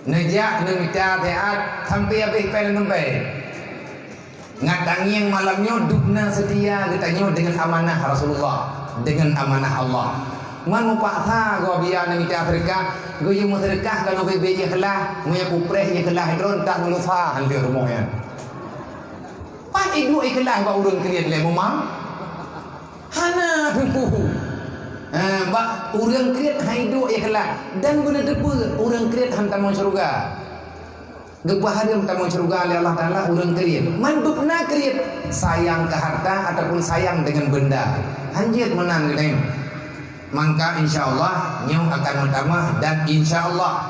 Neujak neumita siat sampai habéh péng neunumpai. Ngat tangieng malam nyoe dubna seutia geutanyoe deungon amanah Rasulullah, deungon amanah Allah. Man mupaksa gob Abiya neumita seudeukah, geuyue meuseudeukah ka lheueh bèk ikhlas, meunyoe kupreh ikhlas droe tak meulufa han lheueh rumoh nyan. Pat iduek ikhlas bak ureueng kriet lé mumang? Hana teupeu. Ha, bak ureueng kriet hai duek ikhlas dan beuneuteupeu ureueng kriet han tamong syeuruga. Geupeuhareuem tamong syeuruga lé Allah Taala ureueng kriet. Mandum na kriet, sayang ke harta ataupun sayang dengan benda. Hanjeuet meunan geutanyoe. Mangka insya Allah nyoe akan meutamah dan insya Allah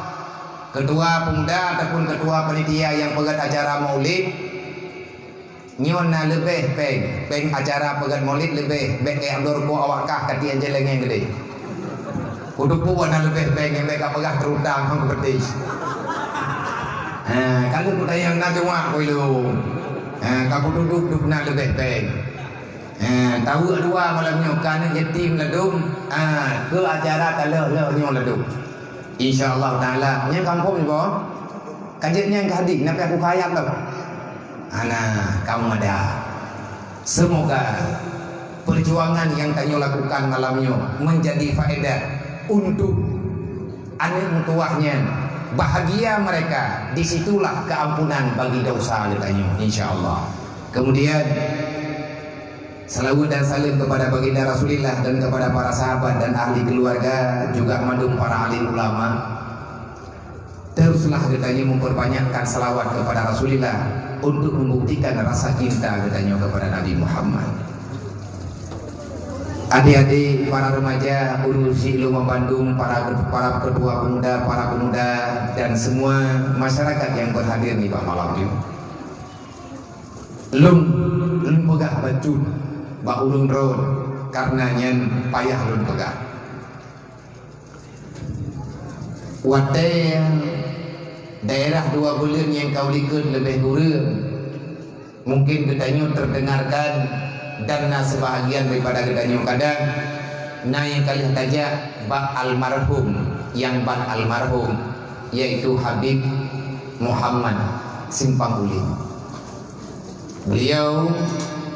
ketua pemuda ataupun ketua panitia nyang peugöt acara maulid nyoe na leubeh péng, péng acara peugöt maulid leubeh, bèk keu lôn rukoh awak kah ka tieng jeulengeng geude. Kuteupeu na leubeh péng nyang bèk kapeugah terutang hong keupeutih. Ha, ka lheueh kutanyong na cuma kuilong. Ha, ka kududuek dub na leubeh péng. Ha, taweuek dua malam nyoe ka aneuk yatim ladôm, ha, keu acara taleuh-leuh nyoe ladôm. Insya Allah Taala, nyan kampung iboh. Ka jeuet nyan ka hadih, na pih aku khayal tau. Hana, kamu ada. Semoga perjuangan yang tanyoe lakukan malam nyoe menjadi faedah untuk aneuk meutuwah nyan. Bahagia mereka, di situlah keampunan bagi dosa geutanyoe, insya Allah. Kemudian, salawat dan salam kepada baginda Rasulillah dan kepada para sahabat dan ahli keluarga, juga mandum para alim ulama. Teruslah geutanyoe memperbanyakkan salawat kepada Rasulillah untuk membuktikan rasa cinta geutanyoe kepada Nabi Muhammad. Adik-adik, para remaja, ureueng syik lôn bandum, para, para ketua pemuda, para pemuda, dan semua masyarakat yang berhadir nibak malam nyoe. Lôn, lôn peugah bacut bak ureueng droe, karena nyan payah lôn peugah. Watèe daerah dua buleuen nyang ka u likot leubeh kureueng, mungkin geutanyoe terdengarkan dan na sebahagian daripada geutanyoe kadang na nyang ka lheueh tajak bak almarhum, nyang ban almarhum, yaitu Habib Muhammad Simpang Ulim. Beliau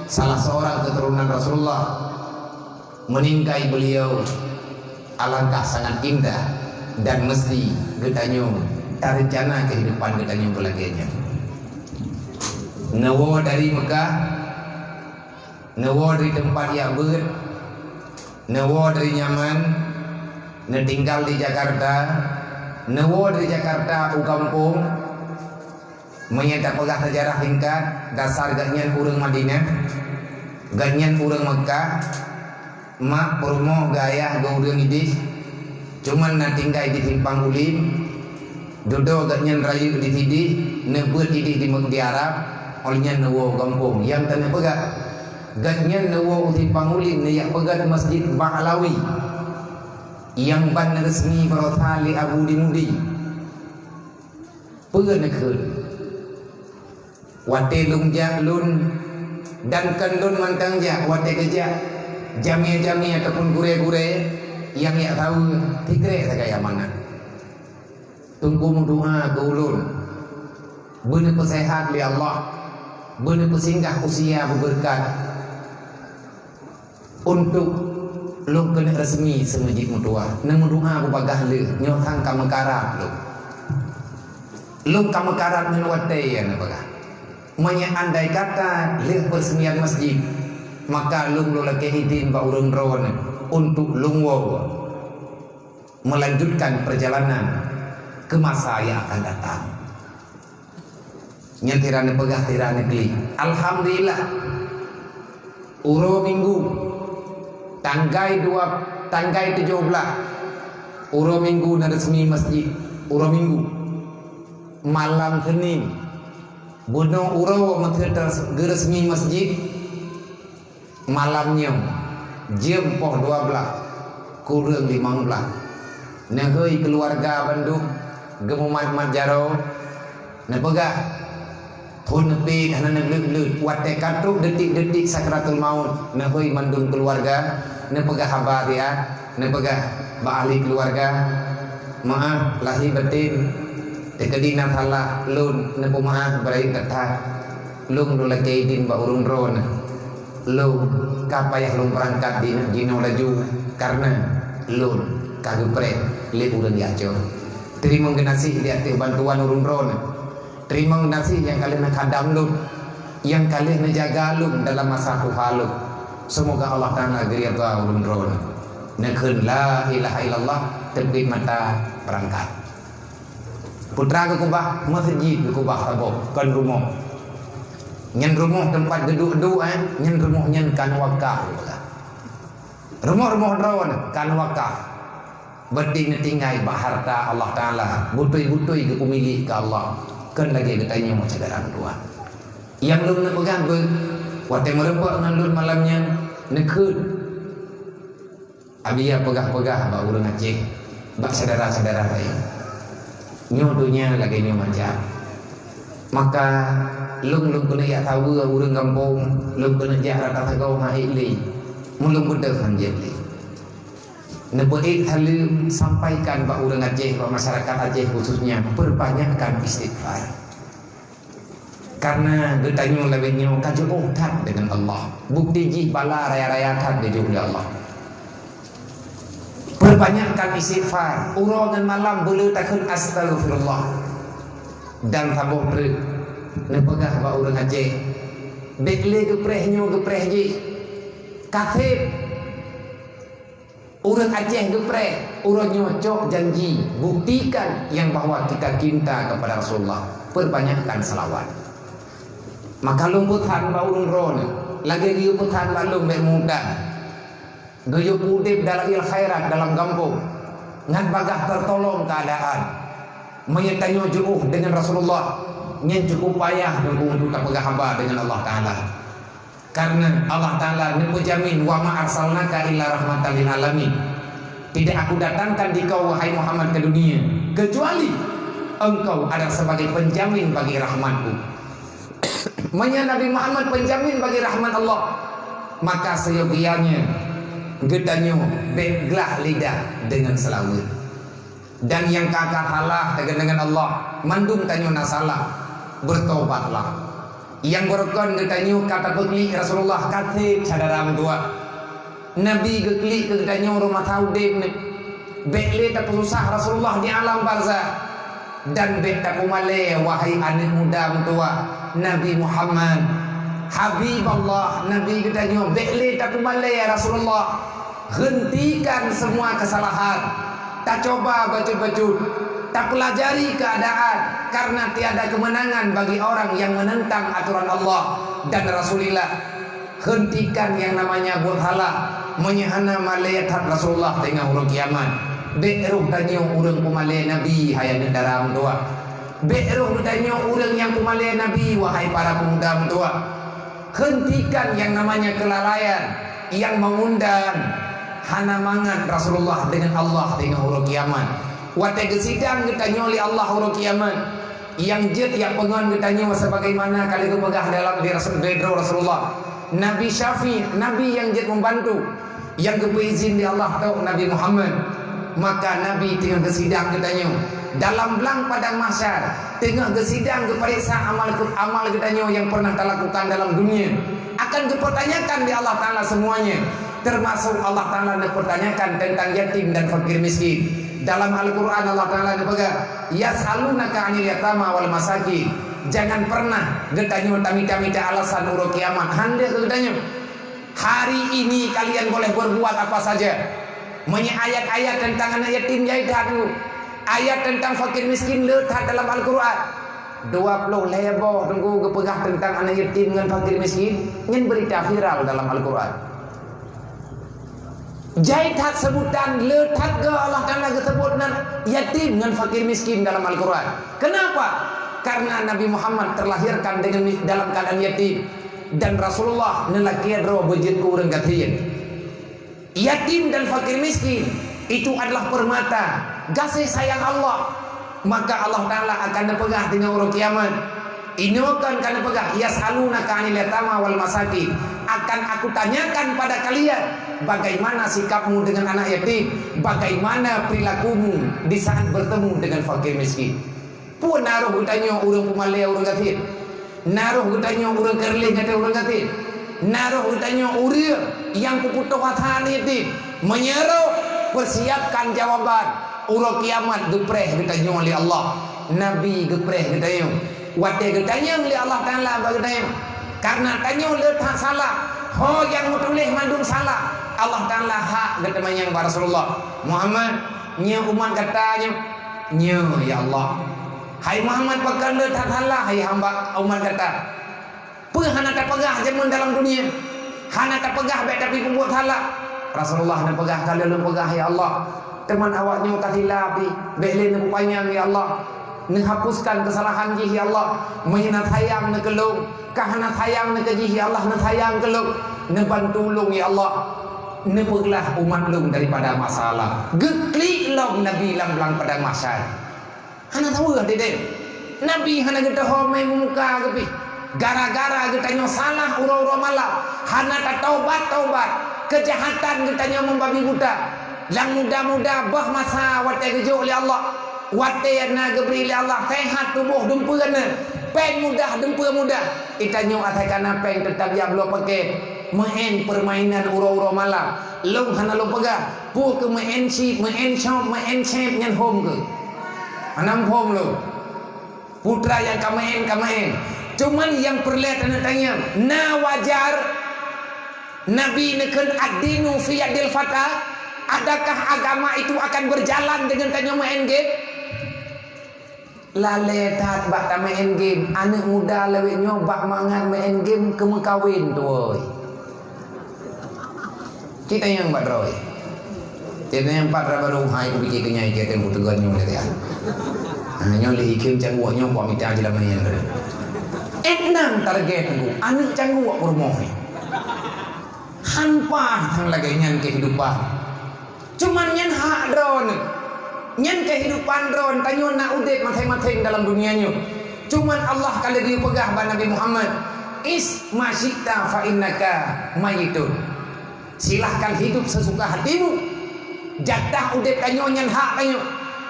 salah seorang keturunan Rasulullah. Meuninggai beliau, alangkah sangat indah dan mesti geutanyoe tareuncana keuhidupan geutanyoe beulagèe nyan. Neuwoe dari Meukah, neuwoe dari teumpat jak beuet, neuwoe dari Yaman, neutinggal di Jakarta, neuwoe dari Jakarta u gampông, Meunyoe tapeugah seujarah singkat, dasar gobnyan ureueng Madinah, gobnyan ureueng Meukah, mak peurumoh geuh ayah geuh ureueng idéh, cuman na tinggai di Simpang Ulim, dudoe gobnyan rayeuk di sidéh, neubeuet idéh di Meuk-, di Arab, óh lheueh nyan neuwoe gampông. Nyang teuma peugah, gobnyan neuwoe u Simpang Ulim neujak peugöt Masjid Ba'lawi, nyang ban neuresmi baroesa lé Abu Dimudi. Peue neukheun? Watèe lôn jak lôn, dan kon lôn mantong jak, watèe geujak jamé-jamé ataupun gurèe-gurèe nyang jak saweue, sikrek sagai amanah. Teungku meudoa keu ulôn, beuneupeusehat lé Allah, beuneupeusinggah usia beubeureukat. Untuk lôn keuneuk resmi seumeujid meutuwah, neumeudoa beubagaih lé, nyoe sang ka meukarat lôn. Lôn ka meukarat ngon watèe nyang neubagaih. Meunyoe andai kata lheueh peureuseumiyat masjid, maka lôn, lôn lakèe idhin bak ureueng droeneuh untuk lôn woe melanjutkan perjalanan ke masa yang akan datang. Nyan sira neupeugah, sira neuklik. Alhamdulillah. Uroe Minggu, tanggai dua, tanggai tujoh blaih, uroe Minggu na resmi masjid. Uroe Minggu. Malam Senin, bunoe uroe meuteue geuresmi masjid. Malam nyoe, jeuem poh dua blaih, kureueng limong blaih. Neuhôi keuluwarga bandum geumumat-mat jaroe, neupeugah, phon neupit hana neugleuet-gleuet. Watée ka trok detik-detik sakratul maut, neuhôi mandum keuluwarga, neupeugah haba siat, neupeugah bak ahli keuluwarga, "Meu'ah lahé batén, teukeudi na salah lôn neupeumeu'ah, beurayeuk that-that. Lôn lôn lakée idin bak ureuëng droeneuh." Lôn ka payah lôn beurangkat di jinoe laju, kareuna lôn ka geupreh lé ureuëng jak cok. Teurimong geunaséh di ateueh bantuan ureuëng droeneuh. Teurimong geunaséh nyang ka lheueh neukhadam lôn, nyang ka lheueh neujaga lôn dalam masa tuha lôn. Seumoga Allah Taala geuridha ureuëng droeneuh. Neukheun la ilaha illallah, teubiet mata beurangkat. Putra geukeubah, meuseujid geukeubah saboh, kon rumoh. Nyan rumoh teumpat geuduek-duek, eh, nyan rumoh nyan kan wakaf. Rumoh-rumoh droeneuh kan wakaf. Beuti neutinggai bak harta Allah Taala, beutôi-beutôi geupeumilék keu Allah. Kon lagée geutanyoe syedara meutuah. Nyang lôn neupeugah beuet, watée meurumpok ngon lôn malam nyan, neukheun. Abi ya peugah-peugah bak ureuëng Aceh, bak syedara-syedara laén. Nyoe donya lagée nyoe macam. Maka lôn, lôn keuneuk jak saweue ureuëng gampông, lôn keuneuk jak rata sagoe han ék lé. Meulôn beudôh han jeuet lé. Neupeuék saleuem, sampaikan bak ureuëng Aceh, bak masyarakat Aceh khususnya, perbanyakkan istighfar. Kareuna geutanyoe lagée nyoe ka jiôh that deungon Allah. Bukti jih bala raya-raya that geujôh lé Allah. Perbanyakkan istighfar, uroe ngon malam beuleu takheun astaghfirullah. Dan saboh treuk neupeugah bak ureuëng Aceh, bék lé geupreh nyoe geupreh jih. Kaseb. Ureuëng Aceh geupreh, uroe nyoe cok janji, buktikan yang bahwa kita cinta kepada Rasulullah. Perbanyakkan salawat. Maka lôn peusan bak ureuëng droeneuh, lagée geuyue peusan bak lôn bék mudah. Geuyue udeb dalam il khairat dalam gampông, ngat bagaih teutolong keuadaan. Meunyoe tanyoe jiôh deungon Rasulullah, nyan cukup payah teungku untuk tapeugah haba deungon Allah Taala. Kareuna Allah Taala neupeujamin, "Wa ma arsalnaka illa rahmatan lil alamin." Tidak Aku datangkan dikau, wahai Muhammad, ke dunia, kecuali engkau adalah sebagai penjamin bagi rahmat-Ku. Meunyoe Nabi Muhammad penjamin bagi rahmat Allah, maka seyogianya geutanyoe bék glah lidah deungon seulaweuet. Dan nyang ka-ka salah deungon Allah, mandum tanyoe na salah, beutobatlah. Nyang beurukon geutanyoe ka tapeuklik Rasulullah, ka seb syedara meutuah. Nabi geuklik keu geutanyoe rumoh udeb nyoe. Bék lé tapeususah Rasulullah di alam barzakh. Dan bék tapeumalée, wahai aneuëk muda meutuah, Nabi Muhammad, Habiballah, Nabi geutanyoe, bék lé tapeumalée Rasulullah. Hentikan semua kesalahan. Tacoba bacut-bacut. Tapeulajari keadaan, karena tiada kemenangan bagi orang yang menentang aturan Allah dan Rasulullah. Hentikan yang namanya buet salah. Meunyoe hana malée that Rasulullah teungoh uroe kiamat, bék roh tanyoe ureuëng peumalée Nabi, hai aneuëk dara meutuah. Bék roh tanyoe ureuëng nyang peumalée Nabi, wahai para pemuda meutuah. Hentikan yang namanya kelalaian yang mengundang hana mangat Rasulullah deungon Allah teungoh uroe kiamat. Watée geusidang geutanyoe lé Allah uroe kiamat, nyang jeuet jak peungon geutanyoe sebagaimana ka lheueh geupeugah dalam di Rasul, di droe Rasulullah. Nabi Syafi', Nabi nyang jeuet membantu, nyang geupeuizin lé Allah trok Nabi Muhammad. Maka Nabi teungoh geusidang geutanyoe dalam blang padang mahsyar, teungoh geusidang geupareksa amal, amal geutanyoe nyang pernah talakukan dalam dunia. Akan geupertanyakan lé Allah Taala semuanya, termasuk Allah Taala neupertanyakan tentang yatim dan fakir miskin. Dalam Al-Quran Allah Taala neupeugah, "Yas'alunaka 'anil yatama wal masakin." Jangan pernah geutanyoe tamita-mita alasan uroe kiamat. Hana keu geutanyoe. Hari ini kalian boleh berbuat apa saja. Meunyoe ayat-ayat tentang aneuk yatim jai that teungku. Ayat tentang fakir miskin le that dalam Al-Quran. Dua ploh lhée boh teungku geupeugah tentang aneuk yatim ngon fakir miskin. Nyan berita viral dalam Al-Quran. Jai that seubutan le that go Allah Taala geuseubut nan yatim ngon fakir miskin dalam Al-Quran. Kenapa? Karena Nabi Muhammad terlahirkan dengan, dalam keadaan yatim, dan Rasulullah neulakée droe beujeuet keu ureuëng gasien. Yatim dan fakir miskin itu adalah permata gaséh sayang Allah. Maka Allah Taala akan neupeugah di uroe kiamat, inoe kan ka neupeugah, "Yas'alunaka 'anil yatama wal masakin." Akan Aku tanyakan pada kalian, bagaimana sikapmu dengan anak yatim, bagaimana perilakumu di saat bertemu dengan fakir miskin. Peue na roh geutanyoe ureuëng peumalée ureuëng gasien? Na roh geutanyoe ureuëng keureuleh gata ureuëng gasien? Na roh geutanyoe ureuëng nyang peuputôh asa aneuk yatim? Meunyoe roh, persiapkan jawaban. Uroe kiamat geupreh geutanyoe lé Allah. Nabi geupreh geutanyoe. Watée geutanyong lé Allah Taala bak geutanyoe, karena tanyoe le that salah. Ho nyang meutuléh mandum salah. Allah Taala hak geuteumanyong bak Rasulullah, "Muhammad, nyoe umat gata nyoe?" "Nyoe, ya Allah." "Hai Muhammad, pakon le that salah, hai hamba umat gata? Peue hana tapeugah jameun dalam dunia? Hana tapeugah bék tapeubuet salah?" Rasulullah neupeugah, "Ka lôn peugah, ya Allah. Teuma awak nyoe ka silap, bék lé neupanyang, ya Allah. Neuhapuskan keusalahan jih, ya Allah. Meunyoe na sayang neuh keu lôn, ka hana sayang neuh keu jih, ya Allah, neusayang keu lôn. Neubantu lôn, ya Allah. Neupeuglah umat lôn daripada masalah." Geuklik lom Nabi lam blang padang mahsyar. Hana saweue deh. Nabi hana geuteuhom mé muka geuh pih. Gara-gara geutanyoe salah uroe-uroe malam, hana tataubat-taubat, keujahatan geutanyoe meubabi buta. Nyang muda-muda boh masa watée geujok lé Allah, watée na geubri lé Allah sehat tuboh dumpeue na, péng mudah dumpeue mudah. Geutanyoe asai kana péng teutap jak bloe paket, meu'en permainan uroe-uroe malam. Lôn hana lôn peugah, peue keu meu'en chip, meu'en shop, meu'en chip nyan hom keuh. Hana muphom lôn. Putra nyang ka meu'en, ka meu'en. Cuman nyang peureulée taneuk tanyong, na wajar Nabi neukheun, "Ad-dinu fi yadil fata"? Adakah agama itu akan berjalan dengan tanyoe meu'en game? Lalée that bak tameu'en game, aneuk muda lawét nyoe bak mangat meu'en game keu meukawen tuwoe. Cit tanyong bak droe. Cit tanyong pat ra barô hai kupiké keu nyai keu tem kuteugon nyoe lé ya. Ha, nyoe lé ikem cangguek nyoe kuah mita jeulamé nyan. Enam target nyoe, aneuk cangguek peurumoh nyoe. Han paih thang lagée nyan keuhidupan. Cuman nyan hak droeneuh. Nyan keuhidupan droeneuh, tanyoe na udeb maséng-maséng dalam dunia nyoe. Cuman Allah ka lheueh geupeugah bak Nabi Muhammad, "Ish ma syi'ta fa innaka mayyitun." Silahkan hidup sesuka hatimu. Jatah udeb tanyoe nyan hak tanyoe.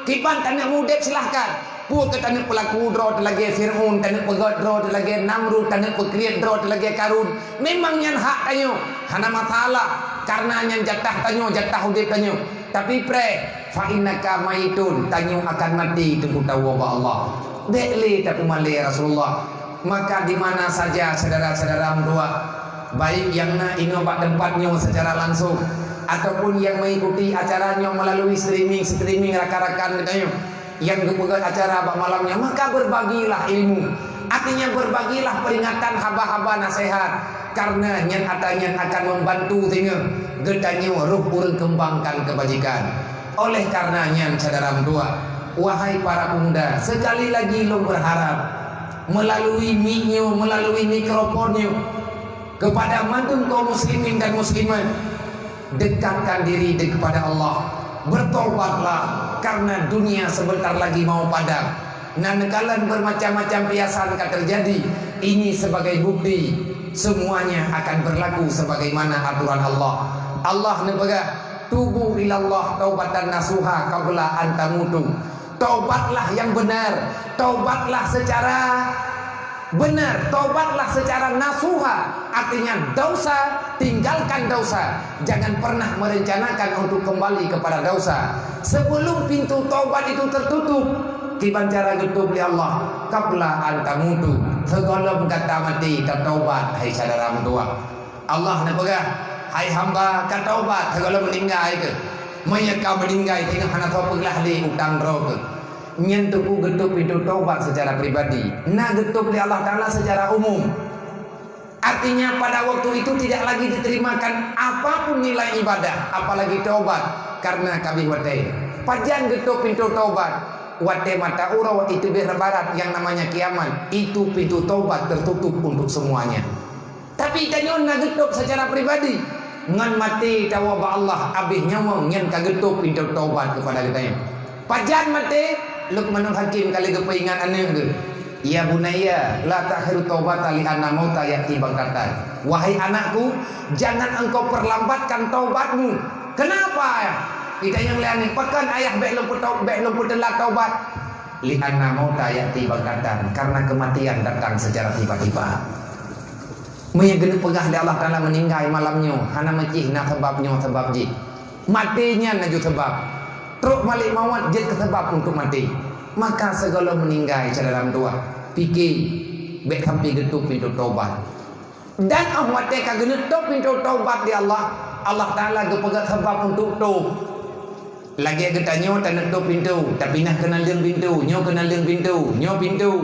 Kiban taneuk udeb silahkan. Peue keu taneuk peulaku droe teuh lagée Fir'aun, taneuk peugét droe teuh lagée Namrud, taneuk peukriet droe teuh lagée Karun. Memang nyan hak tanyoe, hana masalah, karena nyan jatah tanyoe, jatah udeb tanyoe. Tapi preh, fa innaka maitun, tanyoe akan maté teungku tawoe bak Allah. Bék lé tapeumalée Rasulullah. Maka di mana saja syedara-syedara meutuah, baik nyang na inoe bak teumpat nyoe secara langsung, ataupun nyang mengikuti acara nyoe melalui streaming, streaming rakan-rakan geutanyoe nyang geupeugét acara bak malam nyoe, maka beurbagilah ilmu. Artinya, beurbagilah peuringatan haba-haba naseuhat, karena nyan atra nyan akan membantu singoh geutanyoe rôh ureuëng keumbangkan keubajikan. Oleh karena nyan, syedara meutuah, wahai para pemuda, sekali lagi lôn berharap melalui mic nyoe, melalui mikrofon nyoe, kepada mandum kaum muslimin dan muslimat, dekatkan diri de-, kepada Allah. Bertobatlah, karena dunia sebentar lagi mau padam. Na neukalon bermacam-macam piasan ka terjadi. Ini sebagai bukti, semuanya akan berlaku sebagaimana aturan Allah. Allah neupeugah, "Tubu ilallah taubatan nasuha qabla an tamutu." Taubatlah yang benar, taubatlah secara benar, taubatlah secara nasuha, artinya dosa, tinggalkan dosa. Jangan pernah merencanakan untuk kembali kepada dosa. Sebelum pintu taubat itu tertutup, kiban cara geutôb lé Allah, qabla an tamutu, sigohlom gata maté tataubat, hai syedara meutuah. Allah neupeugah, "Hai hamba, ka taubat sigohlom meuninggai keuh. Meunyoe ka meuninggai, singoh hana soe peuglah lé utang droe keuh." Nyan teungku geutôb pintoe taubat secara pribadi. Na geutôb lé Allah Taala secara umum. Artinya, pada waktu itu tidak lagi diterimakan apapun nilai ibadah, apalagi taubat, karena ka abéh watée. Pajan geutôp pintoe taubat? Watée mata uroe iteubiet barat, yang namanya kiamat, itu pintu taubat tertutup untuk semuanya. Tapi tanyoe na geutôp secara pribadi. Ngon maté tawoe bak Allah, abéh nyawöng nyan ka geutôp pintoe taubat keupada geutanyoe. Pajan maté? Luqmanul Hakim ka lheueh geupeuingat aneuëk geuh, "Ya bunayya, la ta'khirut taubata li anna mauta ya'ti baghtatan." Wahai anakku, jangan engkau perlambatkan taubatmu. Kenapa, Ayah? Geutanyoe lé aneuëk, "Pakon, Ayah, bék lôn peutau-, bék lôn peuteulat taubat?" "Li anna mauta ya'ti baghtatan," karena kematian datang secara tiba-tiba. Meunyoe geuneuk peugah lé Allah Taala meuninggai malam nyoe, hana meucih na sabab nyoe sabab jih. Maté nyan laju sabab. Trok malaikat maut jeuet keu sabab untuk maté. Maka sigohlom meuninggai, syedara meutuwah, pike, bék sampai geutôp pintoe taubat. Dan óh watée ka geuneuk tôp pintoe taubat di Allah, Allah Taala geupeugah sabab untuk tôp. Lagée geutanyoe taneuk tôp pintoe, tapinah keunan leueng pintoe, nyoe keunan leueng pintoe, nyoe pintoe.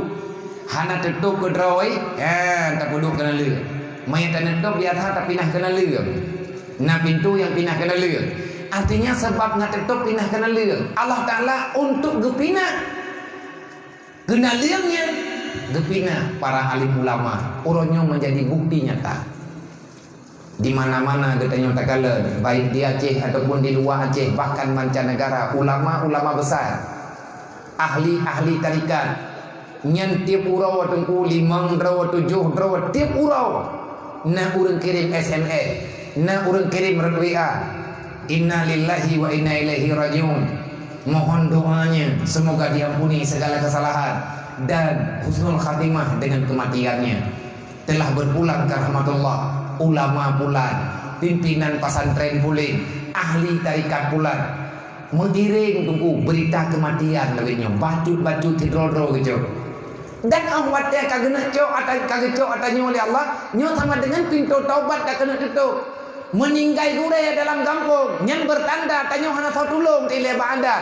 Hana teutôp keudroe, ha, tapeuduek keunan leueng. Meunyoe taneuk tôp biasa tapinah keunan leueng. Na pintoe nyang pinah keunan leueng. Artinya, sabab na teutôp pinah keunan leueng. Allah Taala untuk geupinah keunan leueng nyan geupinah para alim ulama. Uroe nyoe menjadi bukti nyata. Di mana-mana geutanyoe takalon, baik di Aceh ataupun di luwa Aceh, bahkan mancanegara, ulama-ulama besar, ahli-ahli tarekat, nyan tieb uroe Teungku, limong droe, tujoh droe, tieb uroe na ureuëng kirém S M S, na ureuëng kirém rot W A. Inna lillahi wa inna ilaihi rajiun. Mohon doanya, semoga diampuni segala kesalahan dan husnul khatimah dengan kematiannya. Telah berpulang ke rahmatullah, ulama pulan, pimpinan pesantren pulan, ahli tarekat pulan. Meugiring Teungku berita kematian lagée nyoe, bacut-bacut sidroe-droe geucok. Dan óh watée ka geuneuk cok ata-, ka geucok ata nyoe lé Allah, nyoe sama dengan pintoe taubat ka keuneuk teutôp. Meuninggai gurée dalam gampông, nyan beutanda tanyoe hana soe tulông ilée bak anda.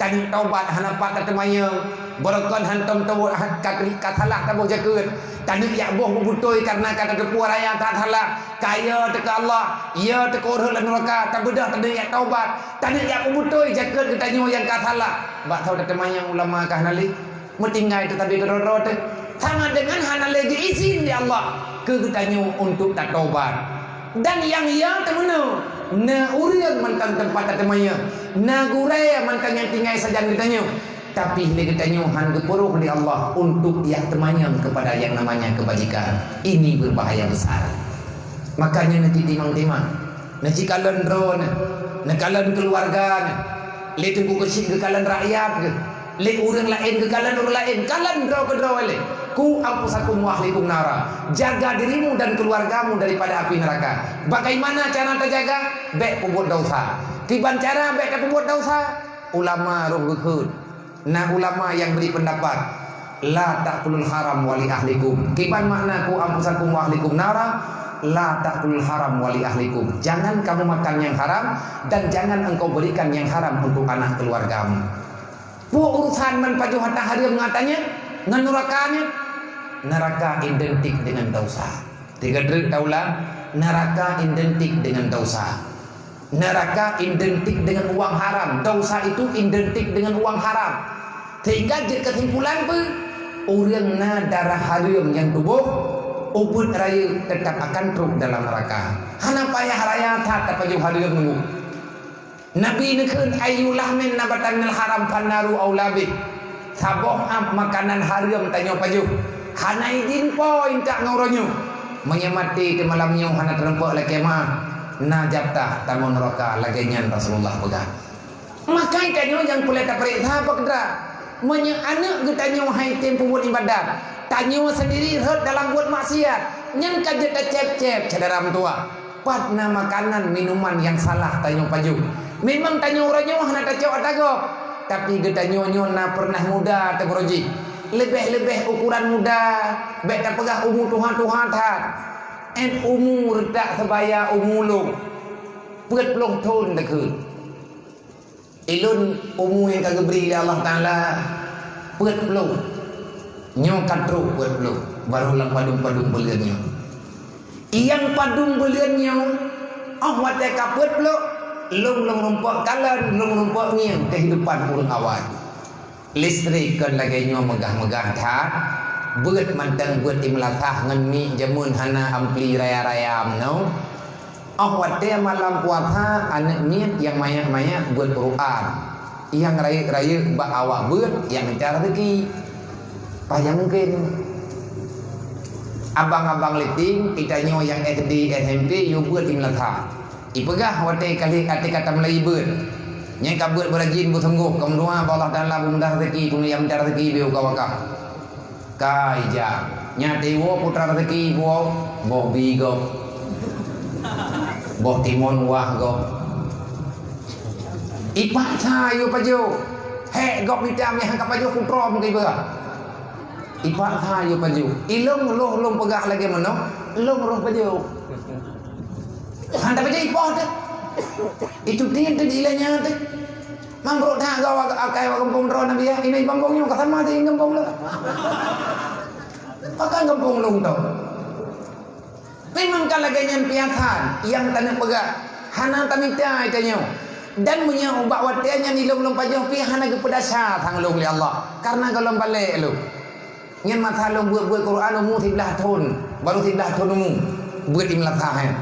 Taneuk taubat hana pat tateumanyong, beureukan hantom teuwot ka, ka salah taboh jakeuet. Taneuk jak boh beubeutôi kareuna ka tateupeue raya that salah. Ka yo teuka Allah, yo teuka ureuëng lam nuraka, tabeudôh taneuk jak taubat. Taneuk jak beubeutôi jakeuet geutanyoe nyang ka salah. Bak saboh tateumanyong ulama ka hana lé. Meutinggai teuh tabi keudroe-droe teuh. Sama dengan hana lé geuizin lé Allah keu geutanyoe untuk tataubat. Dan nyang ya teumeunoe, na ureuëng mantong teumpat tateumanyong, na gurée mantong nyang tinggai sajan geutanyoe. Tapi lé geutanyoe hana geupeurôh lé Allah untuk jak teumanyong keupada nyang namanya keubajikan. Ini beubahaya besar. Makanya neuci timang-timang, neuci kalon droe neuh, neukalon keuluwarga neuh. Lé Teungku Keuchik geukalon rakyat geuh, lé ureuëng laén geukalon ureuëng laén, kalon droe keudroe lé. "Ku anfusakum wa ahlikum nara." Jaga dirimu dan keluargamu daripada api neraka. Bagaimana cara tajaga? Bék peubuet desya. Kiban cara bék tapeubuet desya? Ulama roh geukheun. Na ulama nyang bri peundapat, "La ta'kulul haram wa li ahlikum." Kiban makna "Ku anfusakum wa ahlikum nara"? "La ta'kulul haram wa li ahlikum." Jangan kamu makan nyang haram dan jangan engkau berikan nyang haram untuk anak keluargamu. Peue urusan man pajoh hareuem ngon ata nyan, ngon nuraka nyan? Nuraka identik dengan desya. Tiga treuk taulang, nuraka identik dengan desya. Nuraka identik dengan uang haram. Desya itu identik dengan uang haram. Sehingga jeuet keusimpulan peue? Ureuëng na darah hareuem nyang tuboh, ubeuet rayeuk tetap akan trok dalam nuraka. Hana payah raya that tapajoh hareuem nunggu. Nabi neukheun, "Ayyu lahmin nabata minal haram fannaru aula bih." Saboh ap makanan hareuem tanyoe pajoh, hana idin po intat ngon uroe nyoe. Meunyoe maté teuh malam nyoe hana teurumpok lakée meu'ah, na japtah tamong nuraka, lagée nyan Rasulullah peugah. Maka tanyoe nyang peureulée tapareksa bak dra. Meunyoe aneuëk geutanyoe hai tem peubuet ibadat, tanyoe sendiri rhot dalam buet maksiat, nyan ka jeuet tacép-cép syedara meutuwah. Pat na makanan, minuman nyang salah tanyoe pajoh. Memang tanyoe uroe nyoe hana tacok ata gob, tapi geutanyoe nyoe na peureunah muda teubroe jih. Leubeh-leubeh ukuran muda, bék tapeugah umu tuha-tuha that. Ét umu reutak seubaya umu lôn. Peuet ploh thon takheun. Ulôn umu nyang ka geubri lé Allah Taala peuet ploh. Nyoe ka trok peuet ploh, barô lam padum-padum buleuen nyoe. Nyang padum buleuen nyoe, óh watée ka peuet plôk, lôn lôn rumpok kalon, lôn rumpok ngieng keuhidupan ureuëng awai. Listrik kon lagée nyoe meugah-meugah that, beuet mantong beuet imeulasah ngon miek jameun hana ampli raya-raya meunoe. Óh watée malam puasa, aneuëk miet nyang manyak-manyak beuet Quran, nyang rayeuk-rayeuk bak awak beuet nyang mita rezeki. Pajan mungken. Abang-abang leting, geutanyoe nyang S D, S M P, yue beuet imeulasah. Ipeugah watée ka lheueh até ka tameulai beuet. Nyang ka beuet beurajin beusunggoh, ka meudoá bak Allah Taala beumudah rezeki, keuneuk mita rezeki beu ka wakah. Kai jak, nyan teuwoe putra rezeki iwoe, boh bi gob, boh timon wah gob. Ipaksa yue pajoh, hék gob mita meuhan ka pajoh kutrom keu ipeugah. Ipaksa yue pajoh, ilôn roh lôn peugah lagée meunoe, lôn roh pajoh. Hana pajoh ipoh teuh. Itu tin teuh di ilée nyan teuh. Mangkok that gawak akai wak gampông droe Nabi ya. Ini gampông nyoe ka sama di gampông lôn. Pakon gampông lôn tu. Memang ka lagée nyan piasan nyang taneuk peugah. Hana tamita tanyoe. Dan meunyoe ubak watée nyan ilôn lôn pajoh pih hana geupeudasya sang lôn lé Allah. Karena gohlom balek lôn. Nyan masa lôn beuet-beuet Quran umu siblaih thon. Baru siblaih thon umu. Beuet imeulasah nyan.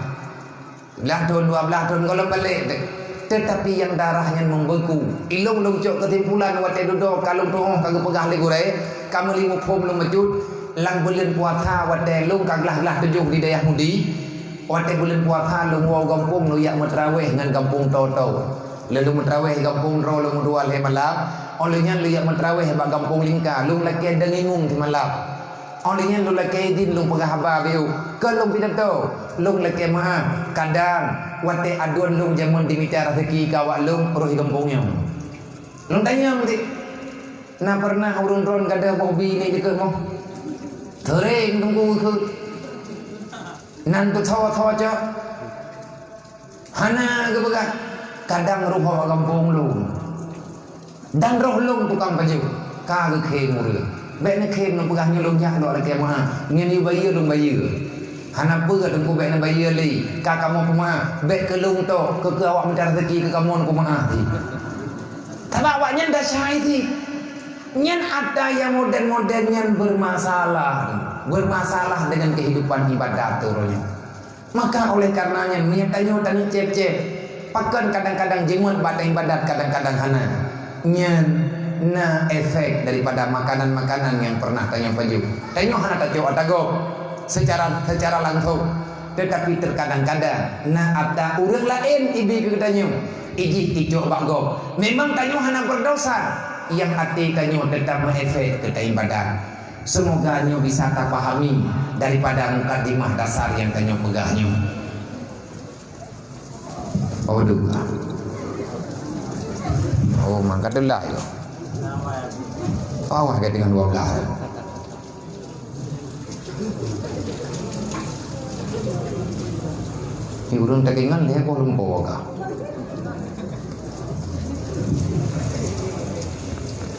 Blah thon, dua blah thon gohlom balek teuh. Tetapi nyang darah nyan membeku. Ilôn lôn cok keusimpulan watée dudoe ka lôn tuoh ka geupeugah lé gurée, ka meuli muphom lôn bacut, lam buleuen puasa watée lôn ka glah-glah tujoh di dayah Mudi, watée buleuen puasa lôn woe gampông lôn jak meutraweh ngon gampông toe-toe. Lôn meutraweh gampông droe lôn meudua lhée malam, óh lheueh nyan lôn jak meutraweh bak gampông lingka, lôn lakée deungieng simalam. Óh lheueh nyan lôn lakée idin lôn peugah haba beu, keu lôn pidato, lôn lakée meuáh. Kadang watée aduen lôn jameun dimita rezeki keu awak lôn roh gampông nyoe. Lôn tanyong cit, na pernah ureuëng droen gadôh boh bi nyoe dikeue moh? Sering teungku keu nan beutho-tho cok. Hana geupeugah, kadang roh awak gampông lôn. Dan roh lôn tukang pajoh, ka geukhém ureuëng. Bék neukhém neupeugah nyoe lôn jak lôn lakée meuáh, ngon yue bayeue lôn bayeue. Hana peue teungku bék neubayeue lé, ka kamoe peumeuáh, bék keu lôn tok, keu, keu awak mita rezeki keu kamoe neupeumaáh jih. Sabab awak nyan dasai jih. Nyan atra nyang modern-modern nyan bermasalah. Bermasalah dengan kehidupan ibadat tu roh nyan. Maka oleh karena nyan, meunyoe tanyoe taneuk céb-céb, pakon kadang-kadang jimuet bak ibadat, kadang-kadang hana. Nyan na efek daripada makanan-makanan nyang pernah tanyoe pajoh. Tanyoe hana tacok ata gob secara, secara langsung, tetapi terkadang-kadang na ata ureuëng laén ibi keu tanyoe, ijih icok bak gob. Memang tanyoe hana berdosa, nyang até tanyoe tetap meuefek keu ibadat. Seumoga nyoe bisa tapahami daripada mukadimah dasar nyang tanyoe peugah nyoe. Oh, dua. Oh, mangkat dua belas yo. Awah ke dengan dua belas. Ni ureuëng takingan lé boh lumpo ka.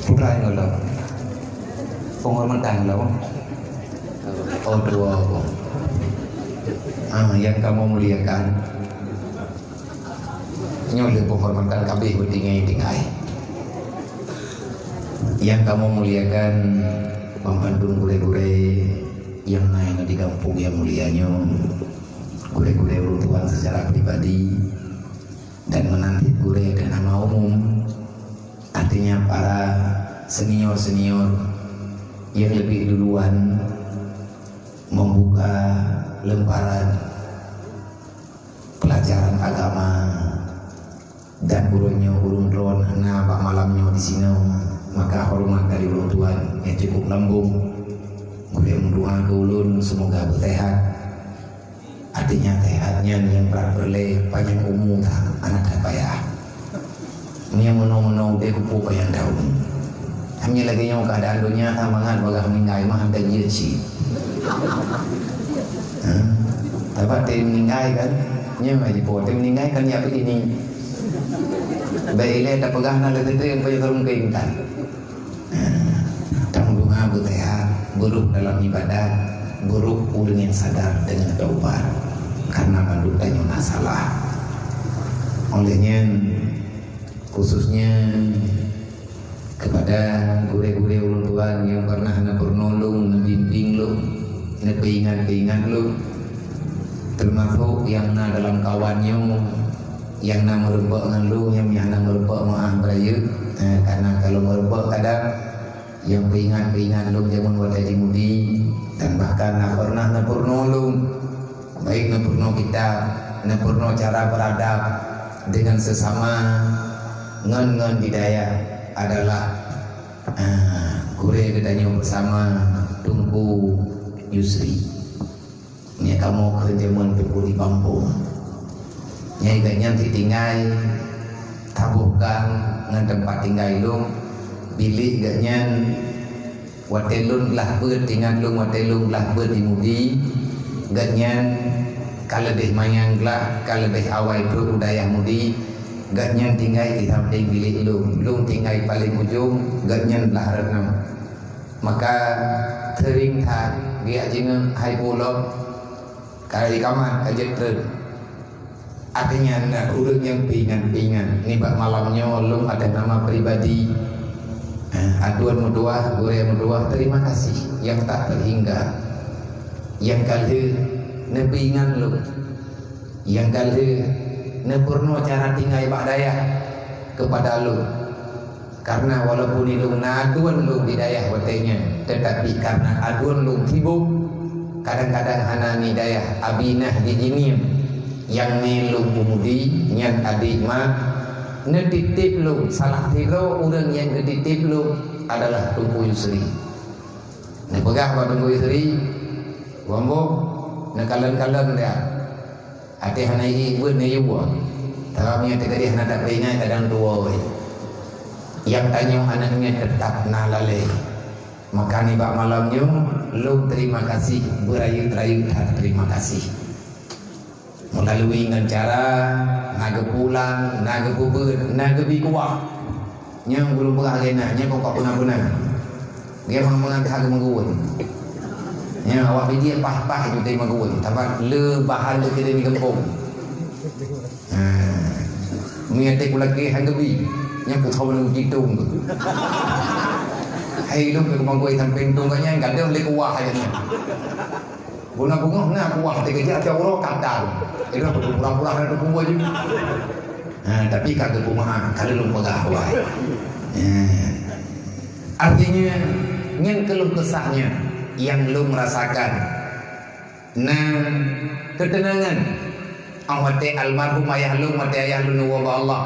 Putra yang ada. Penghormatan lah, Bang. Oh, dua, Bang. Ah, yang kamu muliakan. Nyoe lé penghormatan kabeh beutinggai-tinggai. Yang kamu muliakan, banmandum gurée-gurée nyang na di gampông nyang mulia nyoe, gurée-gurée ulôn tuan secara pribadi, dan meunan cit gurée dan hama umum, artinya para senior-senior yang lebih duluan membuka lemparan pelajaran agama, dan ureuëng nyoe ureuëng droen na bak malam nyoe di sinoe, maka hormat dari ulôn tuan nyang cukup lambong. Gurée meudoá keu ulôn seumoga beusehat. Artinya sehat nyan nyang brat peureulée, panyang umu that, hana that payah. Meunyoe meunoe-meunoe udeb kupeue panyang tahun. Hanya lagée nyoe keuadaan donya, sama mangat bagaih meuninggai mah hana jeuet cit. Ha? Sabab tem meuninggai kan, nyoe jipo tem meuninggai kan ya begini. Baik ilée tapeugah na lagée tem payah tarungkeng kan. Ha? Tang doa beusehat, beurôh dalam ibadat. Buruk ureuëng nyang sadar deungon taubat, karena mandum tanyoe na salah. Oleh nyan, khususnya kepada gurée-gurée ulôn tuan nyang pernah neupeurunoe lôn, neubimbing lôn, neupeuingat-peuingat lôn, termasuk nyang na dalam kawan nyoe, nyang na meurumpok ngon lôn, nyang hana meurumpok, meuáh beurayeuk. Eh, karena kalau meurumpok kadang nyang peuingat-peuingat lôn jameun watée di Mudi, dan bahkan na pernah neupeurunoe lôn, baik neupeurunoe kitab, neupeurunoe cara beradab dengan sesama ngon-ngon di dayah adalah, ah, gurée geutanyoe bersama Teungku Yusri. Nyan kamoe kheun jameun Teungku di Bampong. Nyan gobnyan sit tinggai taboh gang ngon teumpat tinggai lôn. Bilék gobnyan watée lôn glah beuet, ingat lôn watée lôn glah beuet di Mudi, gobnyan ka leubeh manyang glah, ka leubeh awai trok u dayah Mudi. Gobnyan tinggai di sampéng bilék lôn, lôn tinggai paleng ujong, gobnyan blah rot nyoe. Maka seuring that geujak jingieng hai pulo, ka jikamat ka jeuet treun. Artinya na ureuëng nyang peuingat-peuingat nibak malam nyoe lôn atas nama pribadi. Eh, aduan meutuah, gurée meutuah, terima kasih yang tak terhingga. Nyang ka lheueh neupeuingat lôn. Nyang ka lheueh neupeurunoe cara tinggai bak dayah kepada lôn. Karena walaupun ilôn na aduan lôn di dayah watée nyan, tetapi karena aduan lôn sibok, kadang-kadang hana ni dayah abi nah di jih nyan, nyang ni lôn u Mudi nyan adik mak, neutitip lôn, salah sidroe ureuëng nyang geutitip lôn adalah Teungku Yusri. Neupeugah bak Teungku Yusri, "Wambong, neukalon-kalon dia." Até hana ié beuet neuyue. Tapi meunyoe teugadeh hana tapeuingat kadang tuwoe. Nyang tanyoe aneuk nyoe teutap na lalée. Maka nibak malam nyoe, lôn terima kasih, beurayeuk-rayeuk that terima kasih. Meulalu ngon cara na geupulang, na geupeubeut, na geubi kuah. Nyang guru peugah lé na, nyang kok peuna-peuna. Dia memang mengangkat ke mengguun. Nyang awak bijih pah-pah ju teurimong mengguun. Tapi le bahan le kiri ni gempong. Ha. Mi até kulakée han geubi. Nyang ku thon nang jitong tu. Hai lôn ke mengguun sampai tong kat nyang gadang le kuah aja nyang. Guna bungong na kuah teukeujak cak uroe kadang. Kira pura-pura na teupeue je. Ha, tapi ka geupeumaaf, ka lôn peugah awai. Ha. Artinya, nyan keluh kesahnya yang lôn rasakan. Na ketenangan. Awate almarhum ayah lôn, watée ayah lôn neuwoe bak Allah,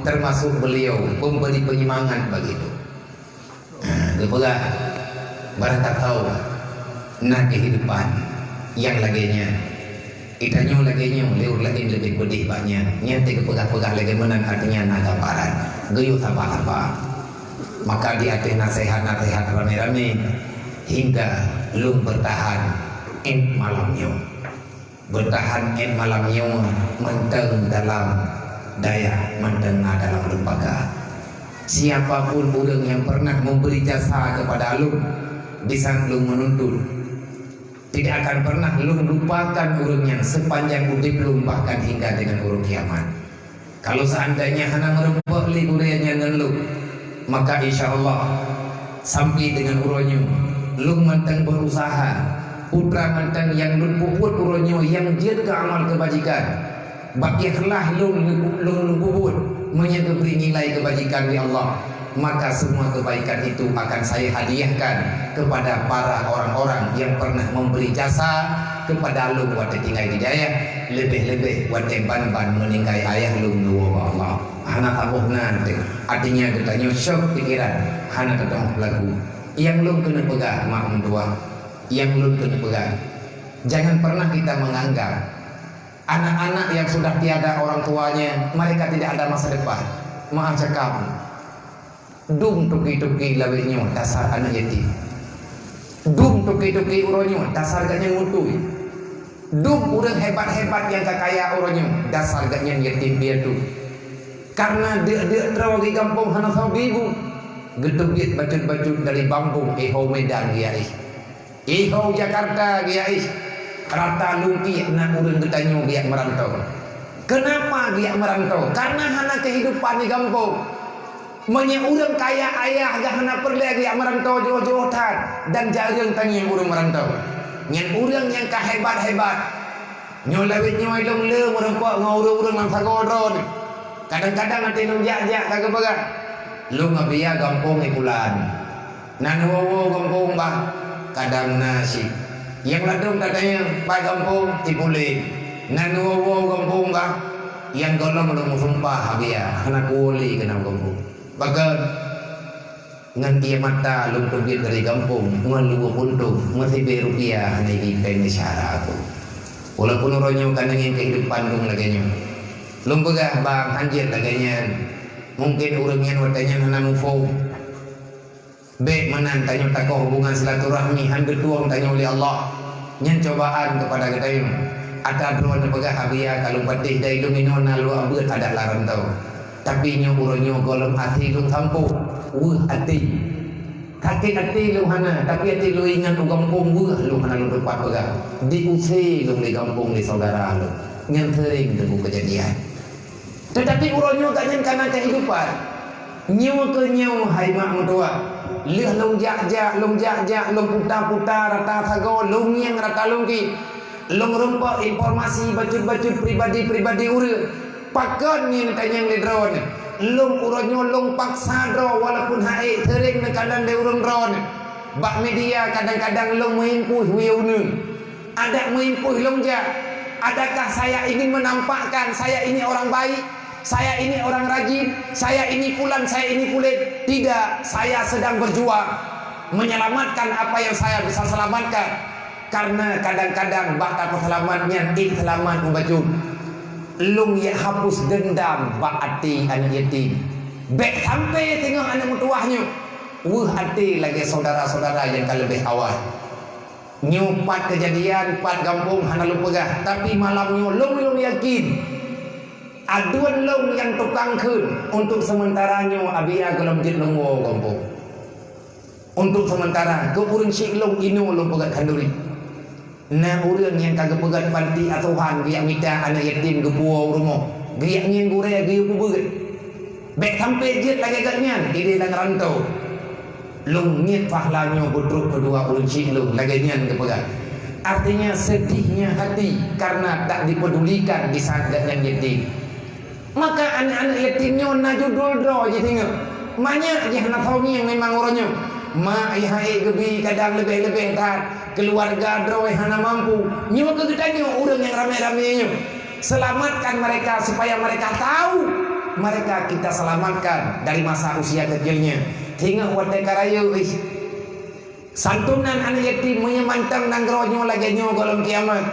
termasuk beliau pemberi penyemangat bagi lôn. Ha, geupeugah, barangkapeue na kehidupan nyang lagée nyan. Geutanyoe lagée nyoe, lé ureuëng laén leubeh peudeh bak nyan. Nyan teuh geupeugah-peugah lagée meunan, artinya na gambaran. Geuyue saba-saba. Maka di ateueh naseuhat-naseuhat ramé-ramé, hingga lôn beutahan 'et malam nyoe. Beutahan 'et malam nyoe mantong dalam dayah, mantong na dalam lembaga. Siapa pun ureuëng nyang pernah memberi jasa kepada lôn, di saat lôn menuntut, tidak akan pernah lôn lupakan ureuëng nyan sepanjang udeb lôn, bahkan hingga dengan uroe kiamat. Kalau seandainya hana meurumpok lé gurée nyan ngon lôn, maka insya Allah sampai dengan uroe nyoe lôn mantong berusaha, putra mantong nyang lôn peubuet uroe nyoe nyang jeuet keu amal keubajikan. Bak ikhlas lôn, lôn, lôn peubuet, meunyoe geubri nilai keubajikan lé Allah, maka semua kebaikan itu akan saya hadiahkan kepada para orang-orang yang pernah memberi jasa kepada lôn watée tinggai di dayah, leubeh-leubeh watée ban-ban meuninggai ayah lôn neuwoe bak Allah. Hana saboh nan teuh. Artinya geutanyoe syok pikiran, hana teuteumé lagu. Nyang lôn keuneuk peugah, mak meutuah, nyang lôn keuneuk peugah, jangan pernah kita menganggap anak-anak yang sudah tiada orang tuanya, mereka tidak ada masa depan. Maaf cakap, dum toke-toke lawét nyoe dasar aneuk yatim. Dum toke-toke uroe nyoe dasar gobnyan mutui. Dum ureuëng hebat-hebat nyang ka kaya uroe nyoe dasar gobnyan yatim piatu. Karena deuk-deuk droe di gampông hana sabe ibu, geuteubiet bacut-bacut dari Bampong, eh, ho Medan dia, eh. Iho Jakarta geujak, rata lungkiek na ureuëng geutanyoe geujak meurantau. Keunapa geujak meurantau? Karena hana keuhidupan di gampông. Meunyoe ureuëng kaya ayah geuh hana peureulée geujak meurantau jroh-jroh that, dan jareueng tangieng ureuëng meurantau. Nyan ureuëng nyang ka hebat-hebat. Nyoe lawét nyoe lôn le meurumpok ngon ureuëng-ureuëng lam sagoe droe nyoe. Kadang-kadang até lôn jak-jak ka geupeugah, "Lôn Abia gampông Ipulan." Nan woe-woe gampông bah, kadang na cit. Nyang ladôm tatanyong, "Pat gampông?" Ipulan. Nan woe-woe gampông bah, nyang gohlom lôn meusumpah Abia, hana kuwoe lé keunan gampông. Pakon? Ngon ié mata lôn teubiet dari gampông, ngon luwah puntông, meusibée rupiah hana jipée meusyara aku. Walaupun uroe nyoe ka neungieng keuhidupan lôn lagée nyoe. Lôn peugah bang hanjeuet lagée nyan. Mungken ureuëng nyan watée nyan hana muphom. Bék meunan tanyoe takoh hubungan silaturahmi han geutueng tanyoe lé Allah. Nyan cobaan keupada geutanyoe. Ata droe neupeugah Abia ka lôn patéh dai lôn inoe na luwah beuet adat lam rantau. Tapi nyoe uroe nyoe gohlom até lôn sampôh, weueh até. Sakét até lôn hana, tapi até lôn ingat u gampông weueh lôn hana lôn teupat peugah. Diusé lôn lé gampông lé saudara lôn. Nyan seuréng teupeu keujadian. Teutapi uroe nyoe gobnyan ka na keuhidupan. Nyoe keuh nyoe hai mak meutuah. Lheueh lôn jak-jak, lôn jak-jak, lôn puta-puta rata sagoe, lôn ngieng rata lungkiek. Lôn rumpok informasi bacut-bacut pribadi-pribadi ureuëng. Pakon ngieng tanyong lé droeneuh? Lôn uroe nyoe lôn paksa droe walaupun han ék seuréng neukalon lé ureuëng droeneuh. Bak media kadang-kadang lôn meuimpôh wie uneuen. Adak meuimpôh lôn jak. Adakah saya ingin menampakkan saya ini orang baik? Saya ini orang rajin? Saya ini pulan, saya ini pulen? Tidak, saya sedang berjuang menyelamatkan apa yang saya bisa selamatkan. Karena kadang-kadang bak tapeuseulamat nyan ék seulamat meubacut. Lôn jak hapus dendam bak até aneuëk yatim. Bék sampai teungoh aneuëk meutuwah nyoe weueh até lagée syedara-syedara nyang ka leubeh awai. Nyoe pat keujadian, pat gampông hana lôn peugah, tapi malam nyoe lôn, lôn yakin, aduen lôn nyang tukang kheun, untuk sementara nyoe Abia gohlom jeuet lôn woe gampông. Untuk sementara, keu ureuëng syik lôn inoe lôn peugét khanduri. Na ureuëng nyang ka geupeugét panti asuhan geujak mita aneuëk yatim geupuwoe u rumoh, geujak ngieng gurée geuyue peubeuet. Bék sampai jeuet lagée gobnyan idéh lam rantau. Lôn niet pahala nyoe beutrok keudua ureuëng syik lôn lagée nyan geupeugah. Artinya sedihnya hati karena tak dipedulikan di saat gobnyan yatim. Maka aneuëk-aneuëk yatim nyoe na judul droe jih singoh. Manyak jih hana soe ngieng memang uroe nyoe. Mak jih han ék geubi kadang leubeh-leubeh that. Keuluwarga droe hana mampu. Nyoe keuh geutanyoe ureuëng nyang ramé-ramé nyoe. Selamatkan mereka supaya mereka tahu mereka kita selamatkan dari masa usia kecilnya. Singoh watée ka rayeuk ih. Santunan aneuëk yatim meunyoe mantong nanggroe nyoe lagée nyoe gohlom kiamat.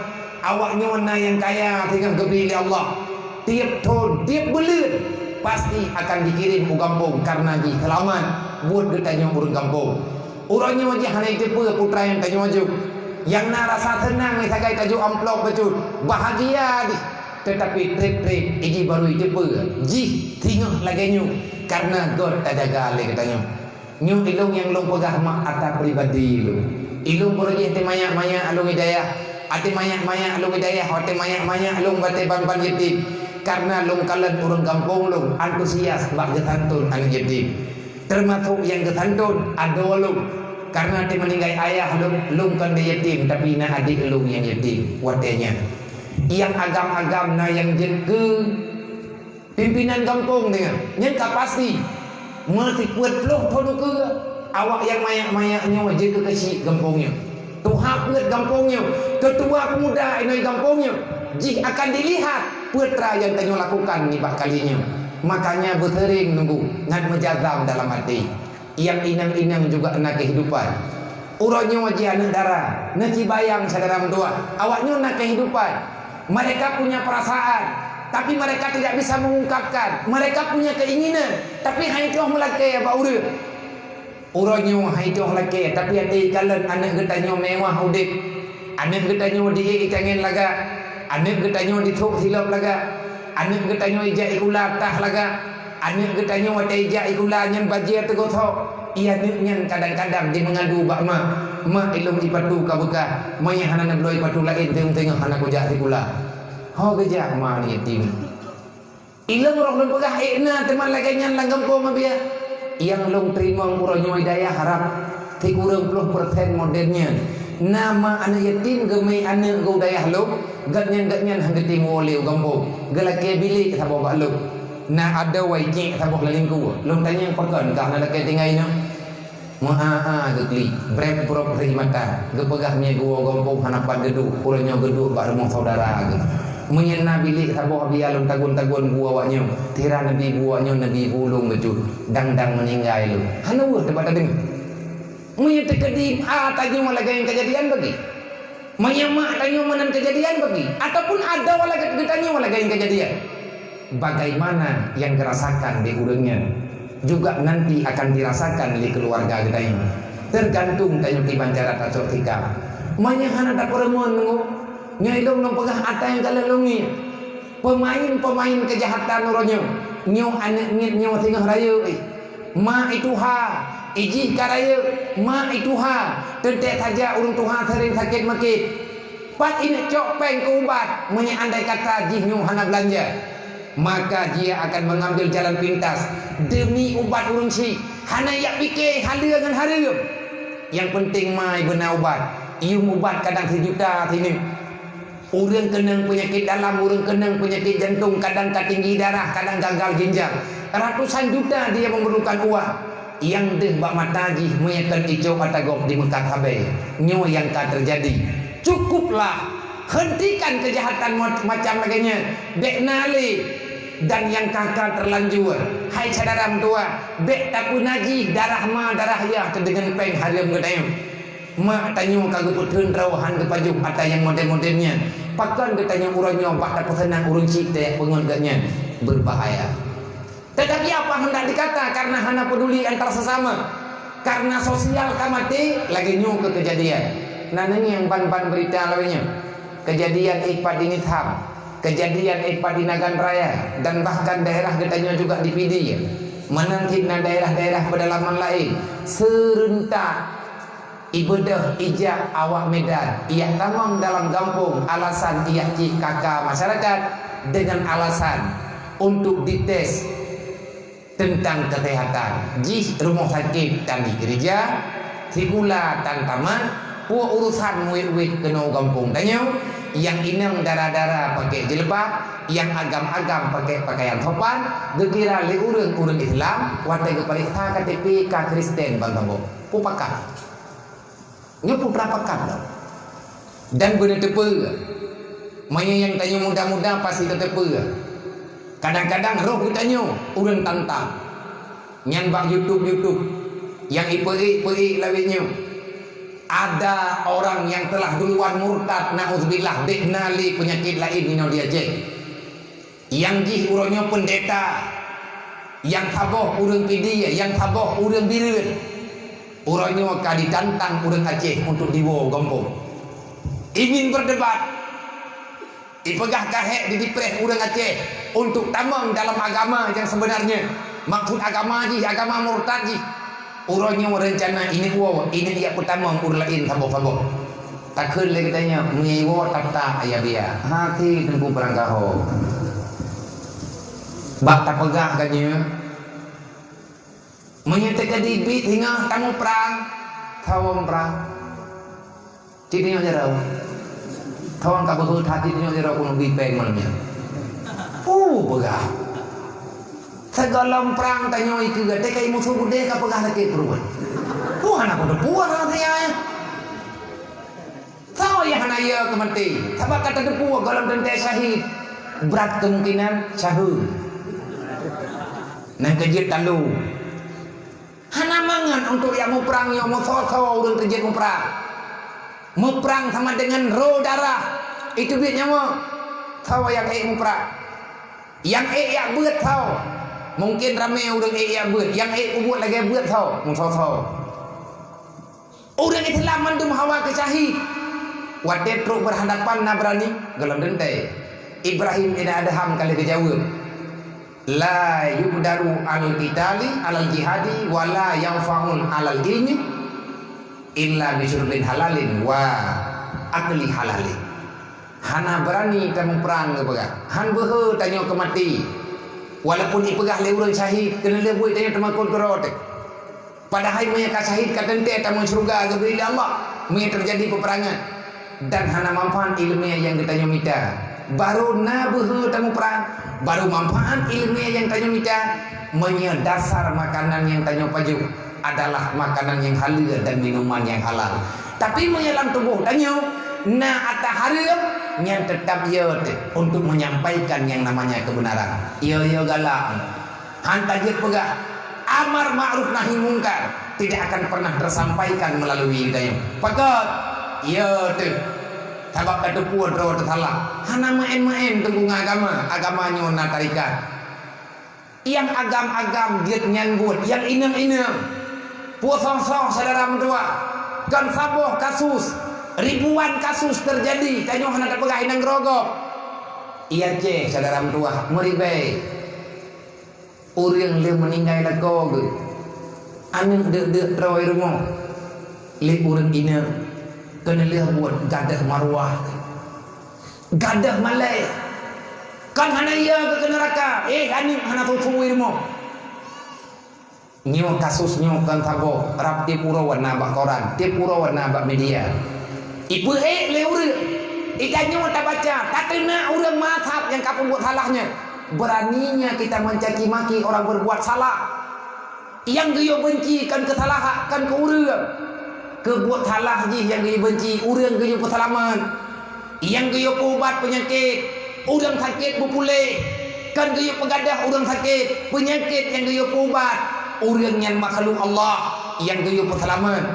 Awaknyoe na nyang kaya singoh geubi lé Allah. Tieb thon, tieb buleuen pasti akan dikirim u gampông karena jih seulamat buet geutanyoe ureuëng gampông. Uroe nyoe jih hana jiteupeue putra nyang tanyoe jok. Nyang na rasa seunang lé sagai tajok amplop bacut, bahagia jih. Teutapi treb-treb iji barô jiteupeue jih singoh lagée nyoe karena göt tajaga lé geutanyoe. Nyoe ilôn nyang lôn peugah mak ata pribadi lôn. Ilôn peureujih até manyak-manyak lôn hidayah, até manyak-manyak lôn hidayah, até manyak-manyak lôn batée ban-ban yatim. Karena lôn kalon ureuëng gampông lôn antusias bak geusanton aneuëk yatim. Teumasok nyang geusanton adoe lôn. Karena até meuninggai ayah lôn, lôn kon lé yatim, tapi na adék lôn nyang yatim watée nyan. Nyang agam-agam na nyang jeuet keu Pimpinan gampông nyoe, nyan ka pasti. Meusipeuet ploh thon ukeue, awak nyang manyak-manyak nyoe jeuet keu keuchik gampông nyoe. Tuha peuet gampông nyoe, keutua peumuda inong gampông nyoe, jih akan dilihat peue teuma nyang tanyoe lakukan nibak kali nyoe. Makanya beuseuring nunggu ngon meujazam dalam até. Nyang inong-inong juga na keuhidupan. Uroe nyoe jih aneuëk dara, neucibayang syedara meutuwah, awaknyoe na keuhidupan. Mereka punya perasaan, tapi mereka tidak bisa mengungkapkan. Mereka punya keinginan, tapi han jitôh meulakée bak ureuëng. Uroe nyoe han jitôh lakée, tapi até jikalon aneuëk geutanyoe meuwah udeb. Aneuëk geutanyoe di-ék itangen lagak, aneuëk geutanyoe disôk silop lagak, aneuëk geutanyoe ijak sikula tah lagak, aneuëk geutanyoe watée ijak sikula nyan bajée teugosok. Aneuk nyan kadang-kadang jimeungadu bak mak, "Mak, ilôn ipatu ka beukah, meunyo hana neubloe ipatu laén, teungoh-teungoh hana kujak sikula." Ho geujak ma aneuk yatim. Ilôn roh lôn peugah ék na, teuma lagée nyan lam gampông Abia. Nyang lôn teurimong uroe nyoe di dayah rab sikureueng ploh persen model nyan. Na ma aneuk yatim geumé aneuk geuh dayah lôn, gobnyan-gobnyan han geutem woe lé u gampông, geulakée bilék saboh bak lôn. Na adoe wai cék saboh lam lingku. Lôn tanyong, "Pakon kah na lakée tinggai nyoe?" Meu-a-a geuklik, breb-brob rih mata, geupeugah, "Meunyo geuwoe gampông hana pat geuduek, uroe nyoe geuduek bak rumoh syedara geuh." Meunyo na bilék saboh Abia lôn tagun-tagun bu awak nyoe, sira neubi bu awak nyoe, neubi bu lôn bacut, dang-dang meuninggai lôn. Hana weueh teuba tadeungoe. Meunyo teukeudi a tanyoe lagée nyang keujadian bagi. Meunyo mak tanyoe meunan keujadian bagi, ataupun adoe lagée geutanyoe lagée nyang keujadian. Bagaimana yang dirasakan di ureuëng nyan juga nanti akan dirasakan lé keuluwarga geutanyoe. Teugantung tanyoe kiban cara tacok sikap. Meunyo hana tapeureumeun nyoe, nyoe ilôn lôn peugah ata nyang ka lheueh lôn ngieng. Peumaén-peumaén keujahatan uroe nyoe, nyoe aneuk miet nyoe singoh rayeuk, eh. Ma ituha, ijih ka rayeuk, ma ituha, teuntée saja ureuëng tuha seuring sakét meukiet. Pat ineuk cok péng keu ubat, meunyoe andai kata jih nyoe hana beulanja, maka jih akan meungambil jalan pintas deumi ubat ureuëng syiek, hana jak pike haleue ngon hareuem. Nyang peunteng ma ibeuna ubat, yuem ubat kadang sijuta sineuk. Ureuëng keunong peunyakét dalam, ureuëng keunong peunyakét jantong, kadang ka tinggi darah, kadang gagal ginjal. Ratusan juta dia memerlukan uang. Nyang deuh bak mata jih meunyoe kon icok ata gob dimeukat sabe. Nyoe nyang ka teujadi. Cukuplah! Hentikan keujahatan ma-, macam lagée nyan. Bék na lé! Dan nyang ka-ka teulanjur, hai syedara meutuwah, bék tapeuna jih darah ma darah yah teudeungon péng hareuem geutanyoe. Mak tanyoe ka geupeutheun droe han geupajoh ata nyang model-model nyan. Pakon geutanyoe uroe nyoe bak tapeuseunang ureuëng syiek tajak peungon gobnyan? Berbahaya. Tetapi apa hendak dikata, karena hana peduli antar sesama. Karena sosial ka maté, lagée nyoe keu keujadian. Na neungieng ban-ban beurita lawée nyoe. Keujadian éh pat di Nithab, keujadian éh pat di Nagan Raya, dan bahkan daerah geutanyoe juga di Pidie. Meunan cit na daerah-daerah peudalaman laén, seureuntak ibeudôh ijak awak Medan, ijak tamong dalam gampông, alasan ijak cit kaka masyarakat dengan alasan untuk dites teuntang keuseuhatan. Jih rumoh sakét tan di keureuja, sikula tan tamat, peue urosan muet-uet keunoe gampông tanyoe, nyang inong dara-dara pakai jilbab, nyang agam-agam pakai pakaian sopan, geukira lé ureuëng-ureuëng Islam watée geupareksa K T P ka Kristen ban saboh. Peue pakon? Nyoe peue pakon lom. Dan beuneuteupeu, meunyoe nyang tanyoe muda-muda pasti tateupeue. Kadang-kadang roh geutanyoe ureuëng tantang. Nyan bak YouTube-YouTube nyang ipeuék-peuék lawét nyoe. Ada orang yang telah duluan murtad, naudzubillah, bék na lé peunyakét laén inoe di Aceh. Nyang jih uroe nyoe peundeta, nyang saboh ureuëng Pidie, nyang saboh ureuëng Bireuen. Uroe nyoe ka ditantang ureuëng Aceh untuk diwoe gampông. Ingin berdebat, ipeugah ka hék didipreh ureuëng Aceh untuk tamong dalam agama nyang sebenarnya. Maksud agama jih, agama murtad jih. Uroe nyoe reuncana ineuk woe, ineuk jak peutamong ureuëng laén saboh-saboh. Takheun lé geutanyoe, meunyoe iwoe tata ayah biak. Hati Teungku Peurangkaho. Bak tapeugah ka nyoe, meunyoe teuka dibiet singoh tamuprang, thawong prang. Cit nyoe jaroe. Thawong ka beuheuet hati nyoe jaroe keuneuk bipeng malam nyan. Puh, peugah. Sigohlom prang tanyoe ikeue, teuka musoh beudeh ka peugah sakét pruet. Puh, hana kuteupeu hana saya. Soe nyang hana yö keu maté? Sabab ka tateupeue gohlom teuntée syahid. Brat kemungkinan syaheueng. Nang keujeuet talo. Hana mangat untuk jak muprang nyoe meusoe-soe ureuëng keujeuet muprang. Muprang sama dengan roh darah. Itu biet nyawa. Soe nyang ék muprang? Nyang ék jak beuet soe? Mungkin ramé ureuëng ék jak beuet. Nyang ék peubuet lagée beuet soe? Meusoe-soe. Ureuëng Islam mandum hawa keu syahid. Watée trok berhadapan na beurani, gohlom teuntée. Ibrahim bin Adham ka lheueh geujaweueb. La yuqdaru al qitali alal jihadi wa la yanfa'un alal ilmi illa bi syurbin halalin wa akli halalin. Hana beurani tamuprang geupeugah, han beuhe tanyoe keu maté. Walaupun ipeugah lé ureuëng syahid, keuneulheueh buet tanyoe teumakot keudroe teuh. Padahai meunyoe ka syahid ka teuntée tamong syeuruga geubri lé Allah, meunyoe teujadi peupeurangan dan hana manfaat iéleumé nyang geutanyoe mita. Barô na beuhe tamuprang, barô manfaat iéleumé nyang tanyoe mita, meunyoe dasar makanan nyang tanyoe pajoh adalah makanan nyang haleue dan minuman nyang halal. Tapi meunyoe lam tuboh tanyoe na ata hareuem, nyan teutab yo teuh untuk menyampaikan nyang namanya kebenaran. Yo-yo galak. Han tajeuet peugah, amar ma'ruf nahi mungkar tidak akan pernah tersampaikan melalui geutanyoe. Pakon? Yo teuh. Sabab tateupeue droe teusalah. Hana meu'en-meu'en teungku ngon agama. Agama nyoe na tarikat. Nyang agam-agam jeuet nyan buet, nyang inong-inong. Peue soh-soh syedara meutuwah. Kon saboh kasus, ribuan kasus teujadi, tanyoe hana tapeugah inong geurogop. Iya ceh syedara meutuwah, meuribée. Ureuëng lheueh meuninggai lakoe geuh, aneuëk deuk-deuk droe rumoh, lé ureuëng inong keuneulheueh buet gadôh maruah, gadôh malée. Kan hana iya geuh keu neuraka, éh aneuëk hana tutoe rumoh. Nyoe kasus nyoe kon saboh, rab tieb uroe na bak koran, tieb uroe na bak media. Ipeuék lé ureuëng, ika nyoe tabaca, tateunak ureuëng mazhab nyang ka peubuet salah nyan. Beraninya kita mencaci maki orang berbuat salah. Nyang geuyue benci kon keu salah, kon keu ureuëng. Keu buet salah jih nyang geuyue benci, ureuëng geuyue peuseulamat. Nyang geuyue peuubat peunyakét, ureuëng sakét beupuléh. Kon geuyue peugadôh ureuëng sakét, peunyakét nyang geuyue peuubat, ureuëng nyan makhluk Allah nyang geuyue peuseulamat.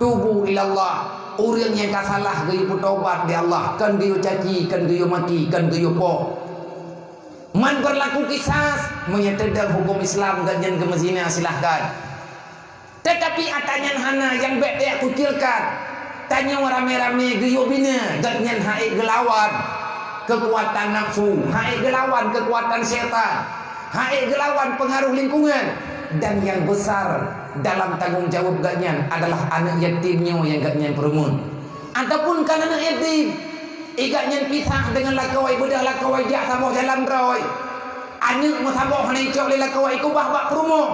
Tubu ilallah, ureuëng nyang ka salah geuyue peutobat di Allah, kon geuyue caci, kon geuyue maki, kon geuyue poh. Man beurlaku kisas, meunyoe teudong huköm Islam gobnyan geumeuzina, silahkan. Teutapi ata nyan hana, nyang bék tajak kucilkan. Tanyoe ramé-ramé geuyue bina, gobnyan han ék geulawan keukuatan nafsu, han ék geulawan keukuatan syaitan, han ék geulawan peungaroh lingkungan. Dan nyang beusar dalam tanggong jaweueb gobnyan adalah aneuëk yatim nyoe nyang gobnyan peurumoh. Ataupun kon aneuëk yatim, i gobnyan pisah deungon lakoe, beudôh lakoe jak saboh jalan droe. Aneuëk meusaboh hana icok lé lakoe, ikeubah bak peurumoh.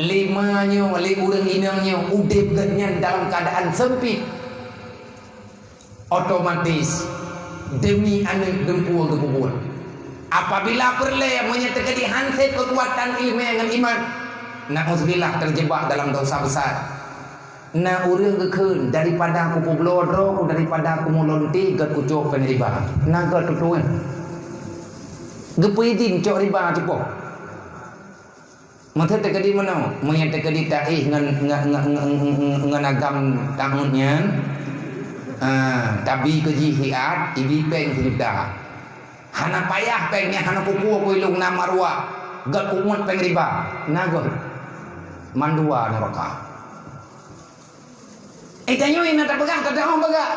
Lé ma nyoe, lé ureuëng inong nyoe, udeb gobnyan dalam keuadaan seumpit. Otomatis, demi aneuëk geumpu geupeubuet. Apabila peureulée meunyoe teukeudi han sép keukuatan iéleumé ngon iman, na'uzubillah, teujeubak dalam desya besar. Na ureuëng geukheun, daripada kupeubloe droe ku, daripada kumulon ti, gét kucok péng riba. Na gét tutoe. Geupeuidin cok riba cupo. Meuteuk teukeudi meunoe, meunyoe teukeudi taéh ngon, ngon, ngon, ngon, ngon, ngon agam tangut nyan, ah, tabi keu jih hiat, ibi péng sijuta. Hana payah péng nyan, hana kupeue ku ilong na maruah, gét kuuet péng riba, na gét. Mandua neuraka. Eh, tanyoe na tapeugah, tatamong peugah.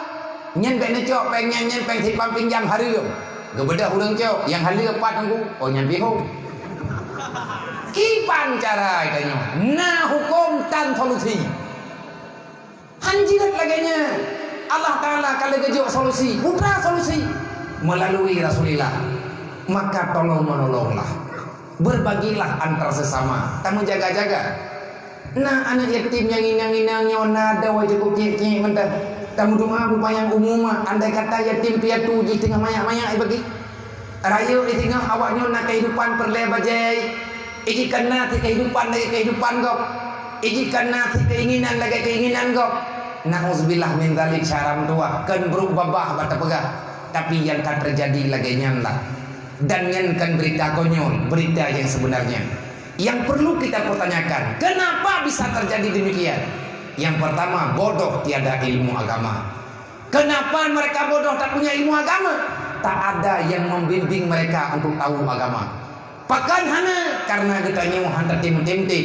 Nyan bék neucok péng nyan, nyan péng simpang pinjam hareuem. Geubeudôh ureuëng cok, nyang haleue pat teungku, oh nyan pih ho. Kiban cara tanyoe, na huköm tan solusi. Han jeuet lagée nyan. Allah Taala ka lheueh geujok solusi, putra solusi melalui Rasulillah. Maka tolong menolonglah. Berbagilah antar sesama. Tameujaga-jaga. Na aneuëk yatim nyang inong-inong nyoe na dawai jeuet keu kiek-kiek mantong. Tameudoa beupanyang umu mak, andai kata yatim piatu jih teungoh manyak-manyak ibagi. Rayeuk di teungoh awak nyoe na kehidupan peureulée bajée. Iji kana si kehidupan lagée kehidupan gob. Iji kana si keinginan lagée keinginan gob. Na'uzubillah min dzalik, syedara meutuwah, kon brok babah bak tapeugah. Tapi nyang ka teujadi lagée nyan lah. Dan nyan kon berita konyol, berita yang sebenarnya. Yang perlu kita pertanyakan, kenapa bisa terjadi demikian? Yang pertama, bodoh tiada ilmu agama. Kenapa mereka bodoh tak punya ilmu agama? Tak ada yang membimbing mereka untuk tahu agama. Pakon hana? Karena geutanyoe hana tatem-tem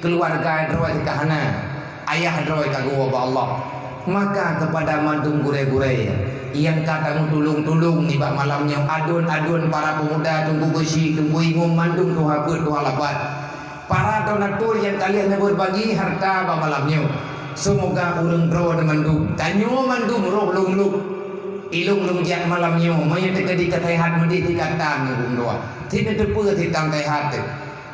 keluarga droe ka hana, ayah droe ka geuwoe bak Allah. Maka kepada mandum gurée-gurée, Nyang ka tameutulông-tulông nibak malam nyoe, aduen-aduen para pemuda, Teungku Geuchik, Teungku Imum, mandum tuha peuet, tuha lapat. Para donatur nyang ka lheueh neubeuet bagi harta bak malam nyoe. Seumoga ureuëng droeneuh mandum, tanyoe mandum roh lôn-lôn. Ilôn lôn jak malam nyoe, meunyoe teukeudi ka seuhat meudeh, di gata ngon ureuëng dua. Cit neuteupeue sit tan seuhat teuh.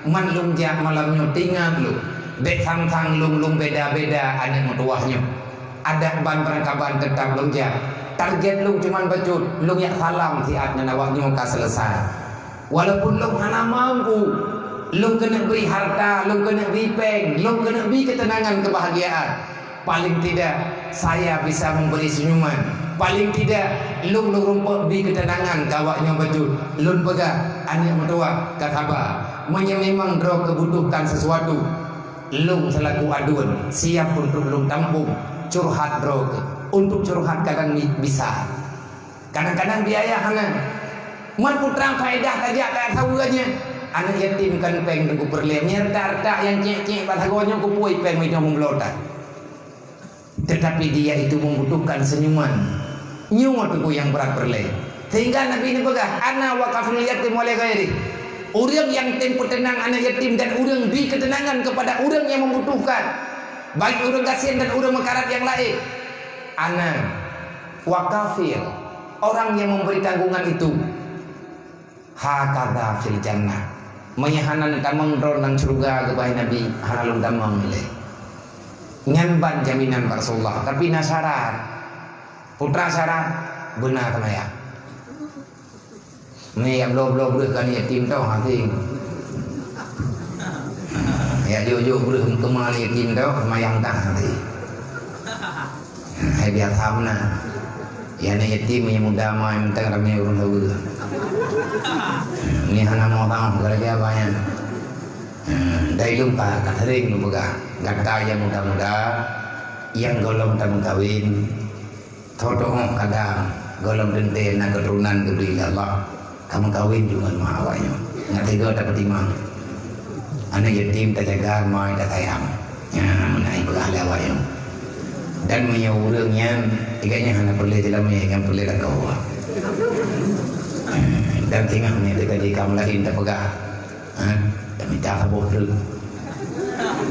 Man lôn jak malam nyoe, teuingat lôn. Bék sang-sang lôn, lôn beda-beda aneuëk meutuwah nyoe. Adak ban beurangkaban teutap lôn jak. Target lôn cuman bacut, lôn jak salam siat ngon awak nyoe ka seuleusoe. Walaupun lôn hana mampu, lôn keuneuk bri harta, lôn keuneuk bri péng, lôn keuneuk bri keuteunangan, keubahgiaan. Paléng tidak, saya bisa memberi senyuman. Paléng tidak, lôn, lôn rumpok bri keuteunangan keu awak nyoe bacut. Lôn peugah, aneuëk meutuwah, ka saba. Meunyoe memang droe keuh butuhkan sesuatu, lôn seulaku aduen siap untuk lôn tampông curhat droe keuh. Untuk curhat kadang bi-, bisa. Kadang-kadang biaya hana. Man putra faedah tajak ka saweue nyan. Aneuëk yatim kon péng teupeureulée. Meunyoe retak-retak nyang cék-cék bak sagoe nyoe, keupeue péng meunyoe meubloe that. Tetapi dia itu membutuhkan senyuman. Nyoe teungku nyang brat peureulée. Sehingga Nabi neupeugah, "Ana wa kafilul yatim wa li ghairi." Ureuëng nyang tem peuteunang aneuëk yatim dan ureuëng bri keuteunangan kepada ureuëng nyang membutuhkan, baik ureuëng gasien dan ureuëng meukarat nyang laén. Ana wa kafil, orang yang memberi tanggungan itu. Hakadha fil jannah. Meunyoe hana neutamong droe lam syeuruga, geubai Nabi, hana lôn tamong lé. Nyan ban jaminan bak Rasulullah, tapi na syarat. Putra syarat, beuna seumayang. Ni nyang bloe-bloe breueh keu aneuëk yatim teuh, hase. Nyang jok-jok breueh keu aneuëk yatim teuh, seumayang teuh, hase. Hai biasa meunan. Ya, aneuëk yatim nyang muda ma, nyang mantong ramé ureuëng saweue. Ni hana mau tangah, gara-gara banyak. Hmm, dari lôn ka, ka sering lôn peugah, gata nyang muda-muda, nyang gohlom tameukawen, tho-tho kadang gohlom teuntée na keuturonan geubri lé Allah. Ka meukawen deungon ma awak nyoe. Ngat teuga tapeutimang. Aneuëk yatim tajaga, ma tasayang. Nyan meunan peugah lé awak nyoe. Dan meunyoe ureuëng nyan, ikat nyan hana peureulée jeulamé, nyang peureulée lakoe. Dan singoh nyan teuka jikam laén tapeugah. Ha? Tamita saboh treuk.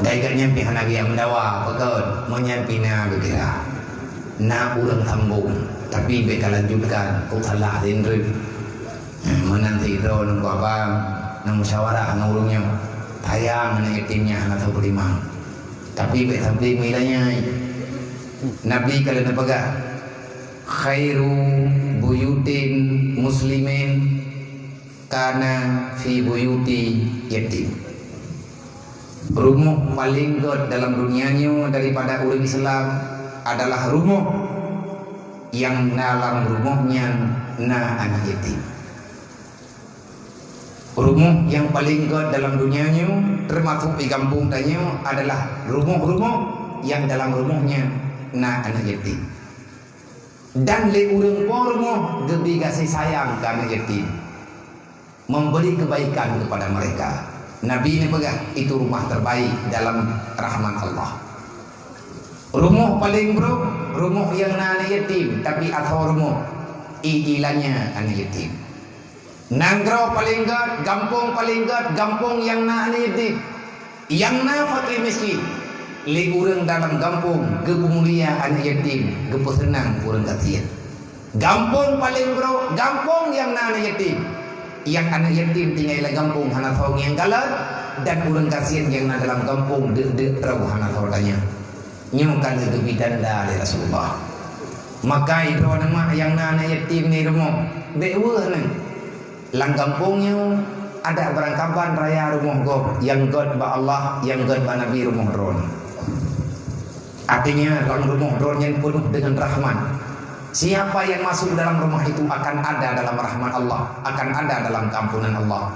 Dan ikat nyan pih hana geujak meudawa, pakon? Meunyan pih na geukira. Na ureuëng sambông, tapi bék ka lanjutkan, kok salah sindroe. Meunan sidroe nunggu abang, na musyawarah ngon ureuëng nyoe. Sayang aneuëk yatim nyan hana soe peutimang. Tapi bék sampai meuilanyai. Nabi ka lheueh neupeugah, "Khairu buyutin muslimin kana fi buyuti yatim." Rumoh paleng gét dalam dunia nyoe daripada ureuëng Islam adalah rumoh nyang dalam rumoh nyan na aneuëk yatim. Rumoh nyang paleng gét dalam dunia nyoe, teumasok di gampông tanyoe, adalah rumoh-rumoh nyang dalam rumoh nyan na aneuëk yatim. Dan lé ureuëng po rumoh geubri gaséh sayang keu aneuëk yatim, memberi kebaikan kepada mereka. Nabi neupeugah, "Itu rumah terbaik dalam rahmat Allah." Rumoh paleng brok, rumoh nyang na aneuëk yatim, tapi asoe rumoh, ié-ié lanya aneuëk yatim. Nanggroe paleng gét, gampông paleng gét, gampông nyang na aneuëk yatim. Nyang na fakir miskin. Lé ureuëng dalam gampông geupeumulia aneuëk yatim, geupeuseunang ureuëng gasien. Gampông paleng brok, gampông nyang na aneuëk yatim. Nyang aneuëk yatim tinggai lam gampông hana soe nyang kalon, dan ureuëng gasien nyang na dalam gampông deuk-deuk droe hana soe tanyong. Nyoe ka lheueh geubri tanda lé Rasulullah. Maka droeneuh mak nyang na aneuëk yatim di rumoh, bék weueh neuh. Lam gampông nyoe adak beurangkaban raya rumoh gob, nyang gét bak Allah, nyang gét bak Nabi rumoh droeneuh. Artinya, lam rumoh droeneuh nyan peunuh dengan rahmat. Siapa yang masuk dalam rumah itu akan ada dalam rahmat Allah, akan ada dalam keampunan Allah.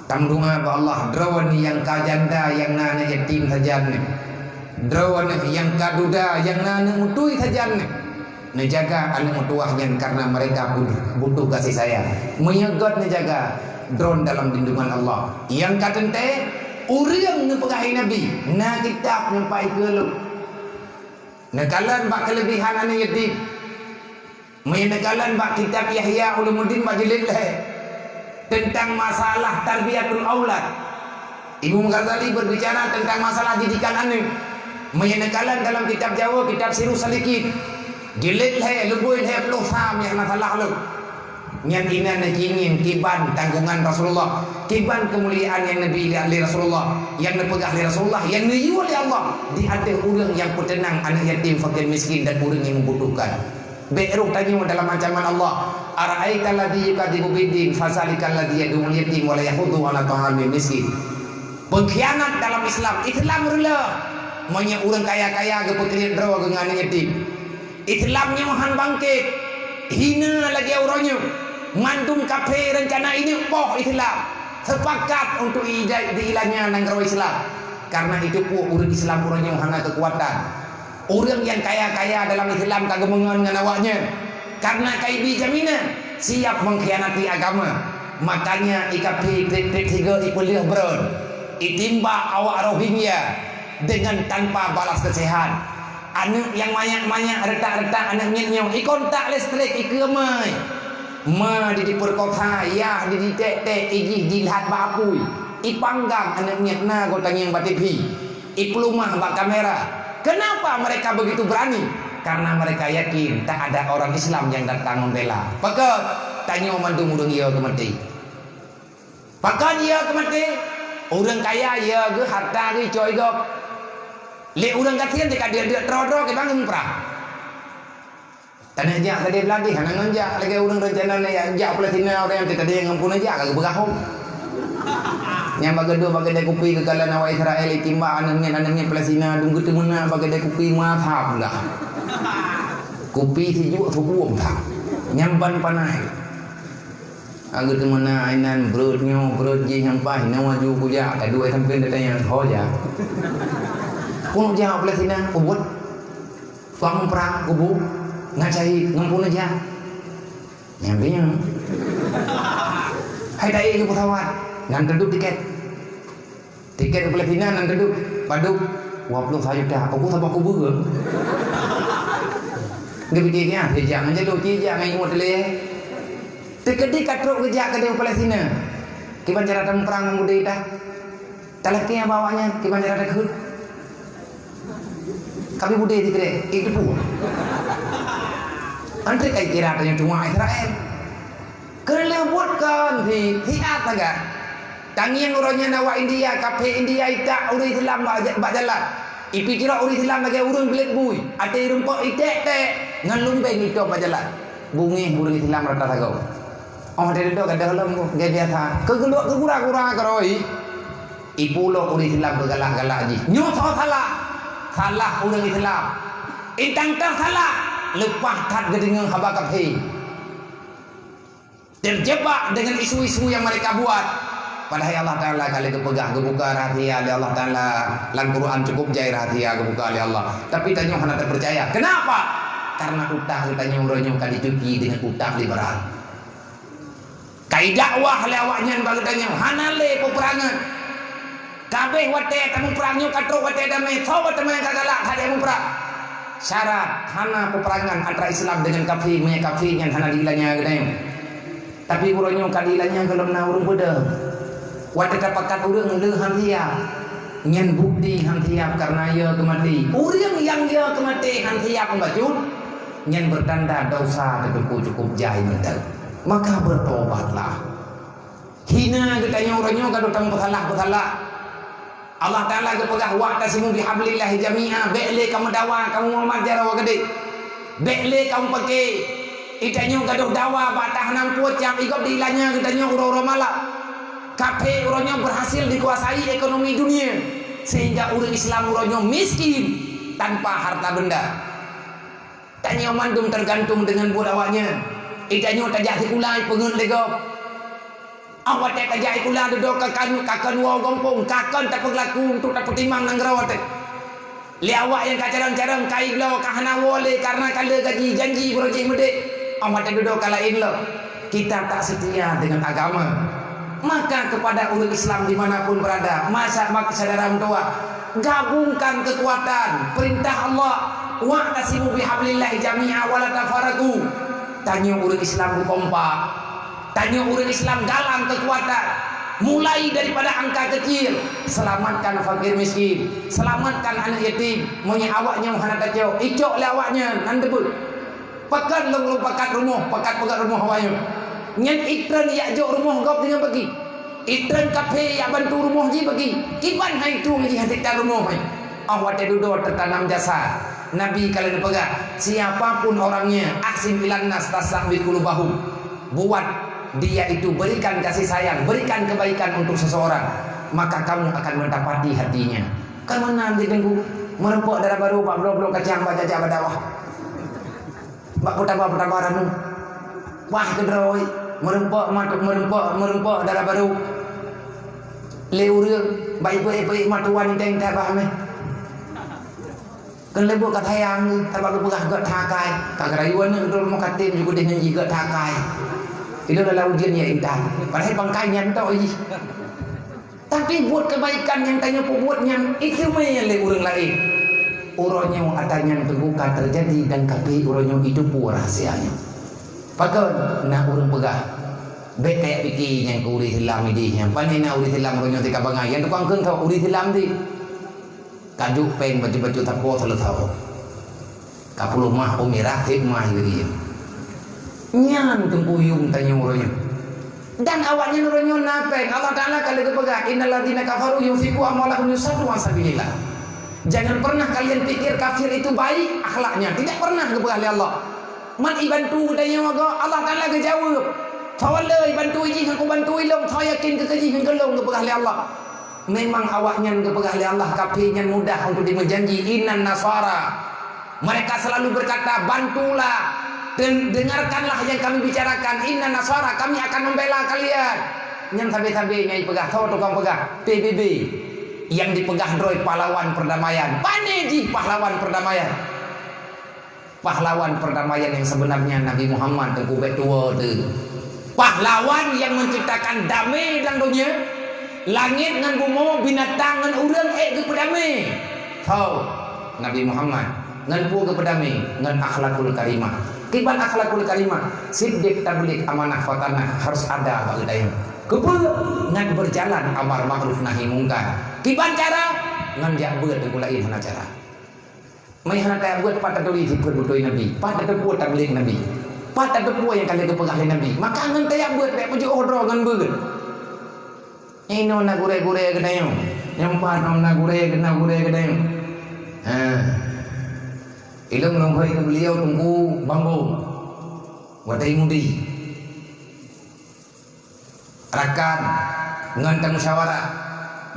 Tameudoa bak Allah, droeneuh nyang ka janda nyang na aneuëk yatim sajan nyoe. Droeneuh nyang ka duda nyang na aneuëk meutuwah sajan nyoe. Neujaga aneuëk meutuwah nyan karena mereka butuh, butuh kasih sayang. Meunyoe gét neujaga, droeneuh dalam lindungan Allah. Nyang ka teuntée, ureuëng neupeugah lé Nabi, na kitab nyang paih keu lôn. Neukalon bak keulebihan aneuëk yatim. Meunyoe neukalon bak kitab Ihya Ulumuddin bak jilid lhée, teuntang masalah tarbiyatul aulad. Imam Ghazali berbicara teuntang masalah didikan aneuëk. Meunyoe neukalon dalam kitab Jawa, kitab Sirus Salikin, jilid lhée, leubeh lhée ploh sam nyang na salah lom. Nyan inan neucingin kiban tanggungan Rasulullah, kiban keumuliaan nyang neubi lé, lé Rasulullah, nyang neupeugah lé Rasulullah, nyang neuyue lé Allah di ateueh ureuëng nyang peuteunang aneuëk yatim, fakir miskin dan ureuëng nyang membutuhkan. Bék rôh tanyoe dalam ancaman Allah, "Ara'aital ladzi yukadzibu biddin, fadzalikal ladzi yad'ul yatim wa la yahuddu 'ala ta'amil miskin." Pengkhianat dalam Islam, Islam reuloh. Meunyoe ureuëng kaya-kaya geupeukriet droe geuh ngon aneuëk yatim, Islam nyoe han bangkét, hina lagée uroe nyoe. Mandum kafé reuncana ineuk poh Islam, sepakat untuk ida-, diilanya nanggroe Islam. Karena itu pue ureuëng Islam uroe nyoe hana keukuatan. Ureuëng nyang kaya-kaya dalam Islam ka geumeungon ngon awaknyan, karena ka ibi jaminan siap mengkhianati agama. Makanya i kafé treb-treb sigoe ipeuleueh brön, itimba awak Rohingya dengan tanpa balas kasihan. Aneuëk nyang manyak-manyak, retak-retak aneuëk miet nyoe, ikontak listrik, ikeue meué. Ma di diperkosa, yah di ditek-tek, ijih jilhat bak apui. Ipanggang aneuëk miet na geutangieng bak T V. Ipeulumah bak kamera. Kenapa mereka begitu berani? Karena mereka yakin tak ada orang Islam yang datang membela. Pakon? Tanyoe mandum ureuëng yö keu maté. Pakon yö keu maté? Ureuëng kaya yö geuh harta geuh icok i gob. Lé ureuëng gasien teuka deuk-deuk droe-droe kiban geumeuprang. Taneuk jak keudeh Beuladih, hana ngon jak lagée ureuëng reuncana neujak, jak Palestina, ureuëng nyang teuka deungon puna jak ka geupeugah hom. Nyang bak geuduek bak keudè kupi geukalon awak Israel, itimba aneuëk miet, aneuëk miet Palestina, dum geuteumeuna bak keudè kupi masa pula. Kupi sijuek subuem that. Nyang ban panas. Ka geuteumeuna inan breuet nyoe, breuet jih nyang paih, inoe aju kujak, ka duek sampéng datang nyang ho jak. Keuneuk jak Palestina, ubot. Suang prang kubu ngon syahid ngon puna jak. Nyang bingung. Hai dai keu pesawat, nan teuduek tiket. Tiket keu Palestina nan teuduek, padub dua puluh sa juta. Aku saboh kubu ke? Geupiké nyan, sijak ngon jalô, sijak ngon imeum teuléh. Teukeudi ka trok geujak keudeh Palestina. Kiban cara tameuprang ngon budé dah. Talakée bak awaknyan, kiban cara takheun. Ka bi budé sikrek, eh, teupeue. Antre kai kira tanyoe tuha Israel. Keuneulheueh buet kon si, siat sagai. Tangieng uroe nyan awak India, kafé India itak ureuëng Islam bak, bak jalan. Ipike ureuëng Islam lagée ureuëng gleh bui, até rumpok itek-tek, ngon lumbeng itôb bak jalan. Beungéh ureuëng Islam rata sagoe. Oh, dari dok gadoh lom, gaya biasa. Keugeulok keu gura-gura keurôi. Ipulo ureuëng Islam keu galak-galak jih. Nyoe soe salah? Salah ureuëng Islam. Intang teuh salah, leupah that geudeungoe haba kafé. Terjebak dengan isu-isu yang mereka buat. Padahai Allah Taala ka lheueh geupeugah, geubuka rahasia lé Allah Taala. Lam Quran cukup jai rahasia geubuka lé Allah. Tapi tanyoe hana teupeurcaya. Kenapa? Karena utang tanyoe uroe nyoe ka dicuci dengan utang liberal. Kai dakwah lé awaknyan bak geutanyoe, hana lé peupeurangan. Kabeh watée tamuprang nyoe ka trok watée damé, soe watée ka galak hana muprang. Syarat hana peupeurangan antara Islam dengan kafé, meunyoe kafé nyan hana diilanya geutanyoe. Tapi uroe nyoe ka diilanya gohlom na ureuëng peudeueng. Watée tapakat ureuëng le han siap, nyan bukti han siap kareuna yö keu maté. Ureuëng nyang yö keu maté han siap meubacut, nyan beutanda desya teuh cukup jai mantong. Maka beutobatlah. Hina geutanyoe uroe nyoe ka duek tameusalah-peusalah. Allah Taala geupeugah, "Wa'tasimu bihablillahi jami'a," bék lé kamoe dawa, kamoe mumat jaroe keudeh. Bék lé kamoe pake. Geutanyoe gadoh dawa bak tahanang puet nyang igob diilanya geutanyoe uroe-uroe malam. Kafé uroe nyoe berhasil dikuasai ekonomi dunia, sehingga ureuëng Islam uroe nyoe miskin tanpa harta benda. Tanyoe mandum tergantung dengan buet awaknyan. Geutanyoe tajak sikula peungeuet lé gob. Awak watée tajak sikula dudoe ka kan, ka kan woe gompong, ka kan tapeulaku untuk tapeutimang nanggroe teuh. Lé awak nyang ka carông-carông kai bloe ka hana woe lé kareuna ka le gaji, janji beurojih meudeh. Awak watée dudoe ka laén lom. Kita tak setia dengan agama. Maka kepada ureuëng Islam di mana pun berada, masa mak syedara meutuwah, gabungkan kekuatan, perintah Allah, "Wa'tasimu bihablillahi jami'a wa la tafarraqu." Tanyoe ureuëng Islam beukompak. Tanyoe ureuëng Islam galang keukuatan. Mulai daripada angka kecil, selamatkan fakir miskin, selamatkan aneuk yatim. Meunyoe awaknyoe hana tacok, icok lé awaknyan, nan teubeuet. Pakon lôn, lôn pakat rumoh, pakat peugöt rumoh awaknyoe. Nyan itreun yak jok rumoh gob deungon bagi. Itreun kaphé yak bantu rumoh jih bagi. Kiban hai tueng jih hana teuka rumoh hai. Oh watée dudoe teutanam jasa. Nabi ka lheueh peugah, "Siapa pun orangnya ahsin ilan nas tasabbi qulubahum." Buat dia itu berikan kasih sayang, berikan kebaikan untuk seseorang, maka kamu akan mendapati hatinya. Kan mana nanti tengku meureumpok dara barô bak blok-blok kacang bak jajak bak dakwah. Bak peutaba-peutaba ranup. Wah keudroe, meureumpok matuk meureumpok, meureumpok dara barô. Lé ureuëng bak ipeuék-ipeuék matuan deng tabah meh. Keuleubuk ka sayang, tabah geupeugah gét thakai. Ka geurayuan nyoe droe rumoh katem jukudeh nyan jih gét thakai. Ilôn dalam ujeuen ya intan. Padahai pangkai nyan tok jih. Tapi buet kebaikan nyang tanyoe peubuet nyan, iteumé lé ureuëng laén. Uroe nyoe atra nyan teubuka teujadi dan kaphé uroe nyoe itupeue rahsia nyoe. Pakon na ureuëng peugah, "Bék kajak pike nyang keu ureuëng Islam ideh nyan. Pane na ureuëng Islam uroe nyoe teuka bangai, nyang tukang kheun ka ureuëng Islam di." Ka jok péng bacut-bacut sapo seuleusoe. Ka puluh mah umirah, hikmah geudiek. Nyan teungku yuem tanyoe uroe nyoe. Dan awaknyan uroe nyoe na péng. Allah Taala ka lheueh geupeugah, "Innal ladzina kafaru yunfiqu amwalahum liyasuddu an sabilillah." Jangan pernah kalian pikir kafir itu baik akhlaknya. Tidak pernah geupeugah lé Allah. Man ibantu geutanyoe go, Allah Taala geujaweueb. Tawalla ibantu jih ngon kubantu ilong, tho yakin keu keujih ngon keulong geupeugah lé Allah. Memang awaknyan geupeugah lé Allah, kaphé nyan mudah untuk dimeujanji, "Innan nasara." Mereka selalu berkata, "Bantulah, den-, dengarkanlah yang kami bicarakan. Innan nasara, kami akan membela kalian." Nyan sabe-sabe nyang ipeugah, soe tukang peugah, P B B. Yang dipeugah droe pahlawan perdamaian. Pane jih pahlawan perdamaian? Pahlawan perdamaian yang sebenarnya Nabi Muhammad teungku bék tuwoe teuh. Pahlawan yang menciptakan damai dalam dunia, langit ngon bumoe, binatang ngon ureuëng ék geupeudamai. Soe? Nabi Muhammad. Ngon peue geupeudamai? Ngon akhlakul karimah. Kiban akhlakul karimah? Siddiq, tabligh, amanah, fatanah harus ada bak geutanyoe. Keupeue? Ngon berjalan amar ma'ruf nahi mungkar. Kiban cara? Ngon jak beuet teungku, laén hana cara. Meuhana tajak beuet pat taturi sifeuet beutôi Nabi, pat tateupeue tabligh Nabi, pat tateupeue nyang ka lheueh geupeugah lé Nabi. Maka ngon tajak beuet bék peujiôh droe ngon beuet. Inoe na gurée-gurée geutanyoe, nyoe pat na gurée, na gurée geutanyoe. Ha. Ilôn lôn hôi keu beuliau Teungku Bambong. Watée mudi. Rakan ngon tamusyawarah,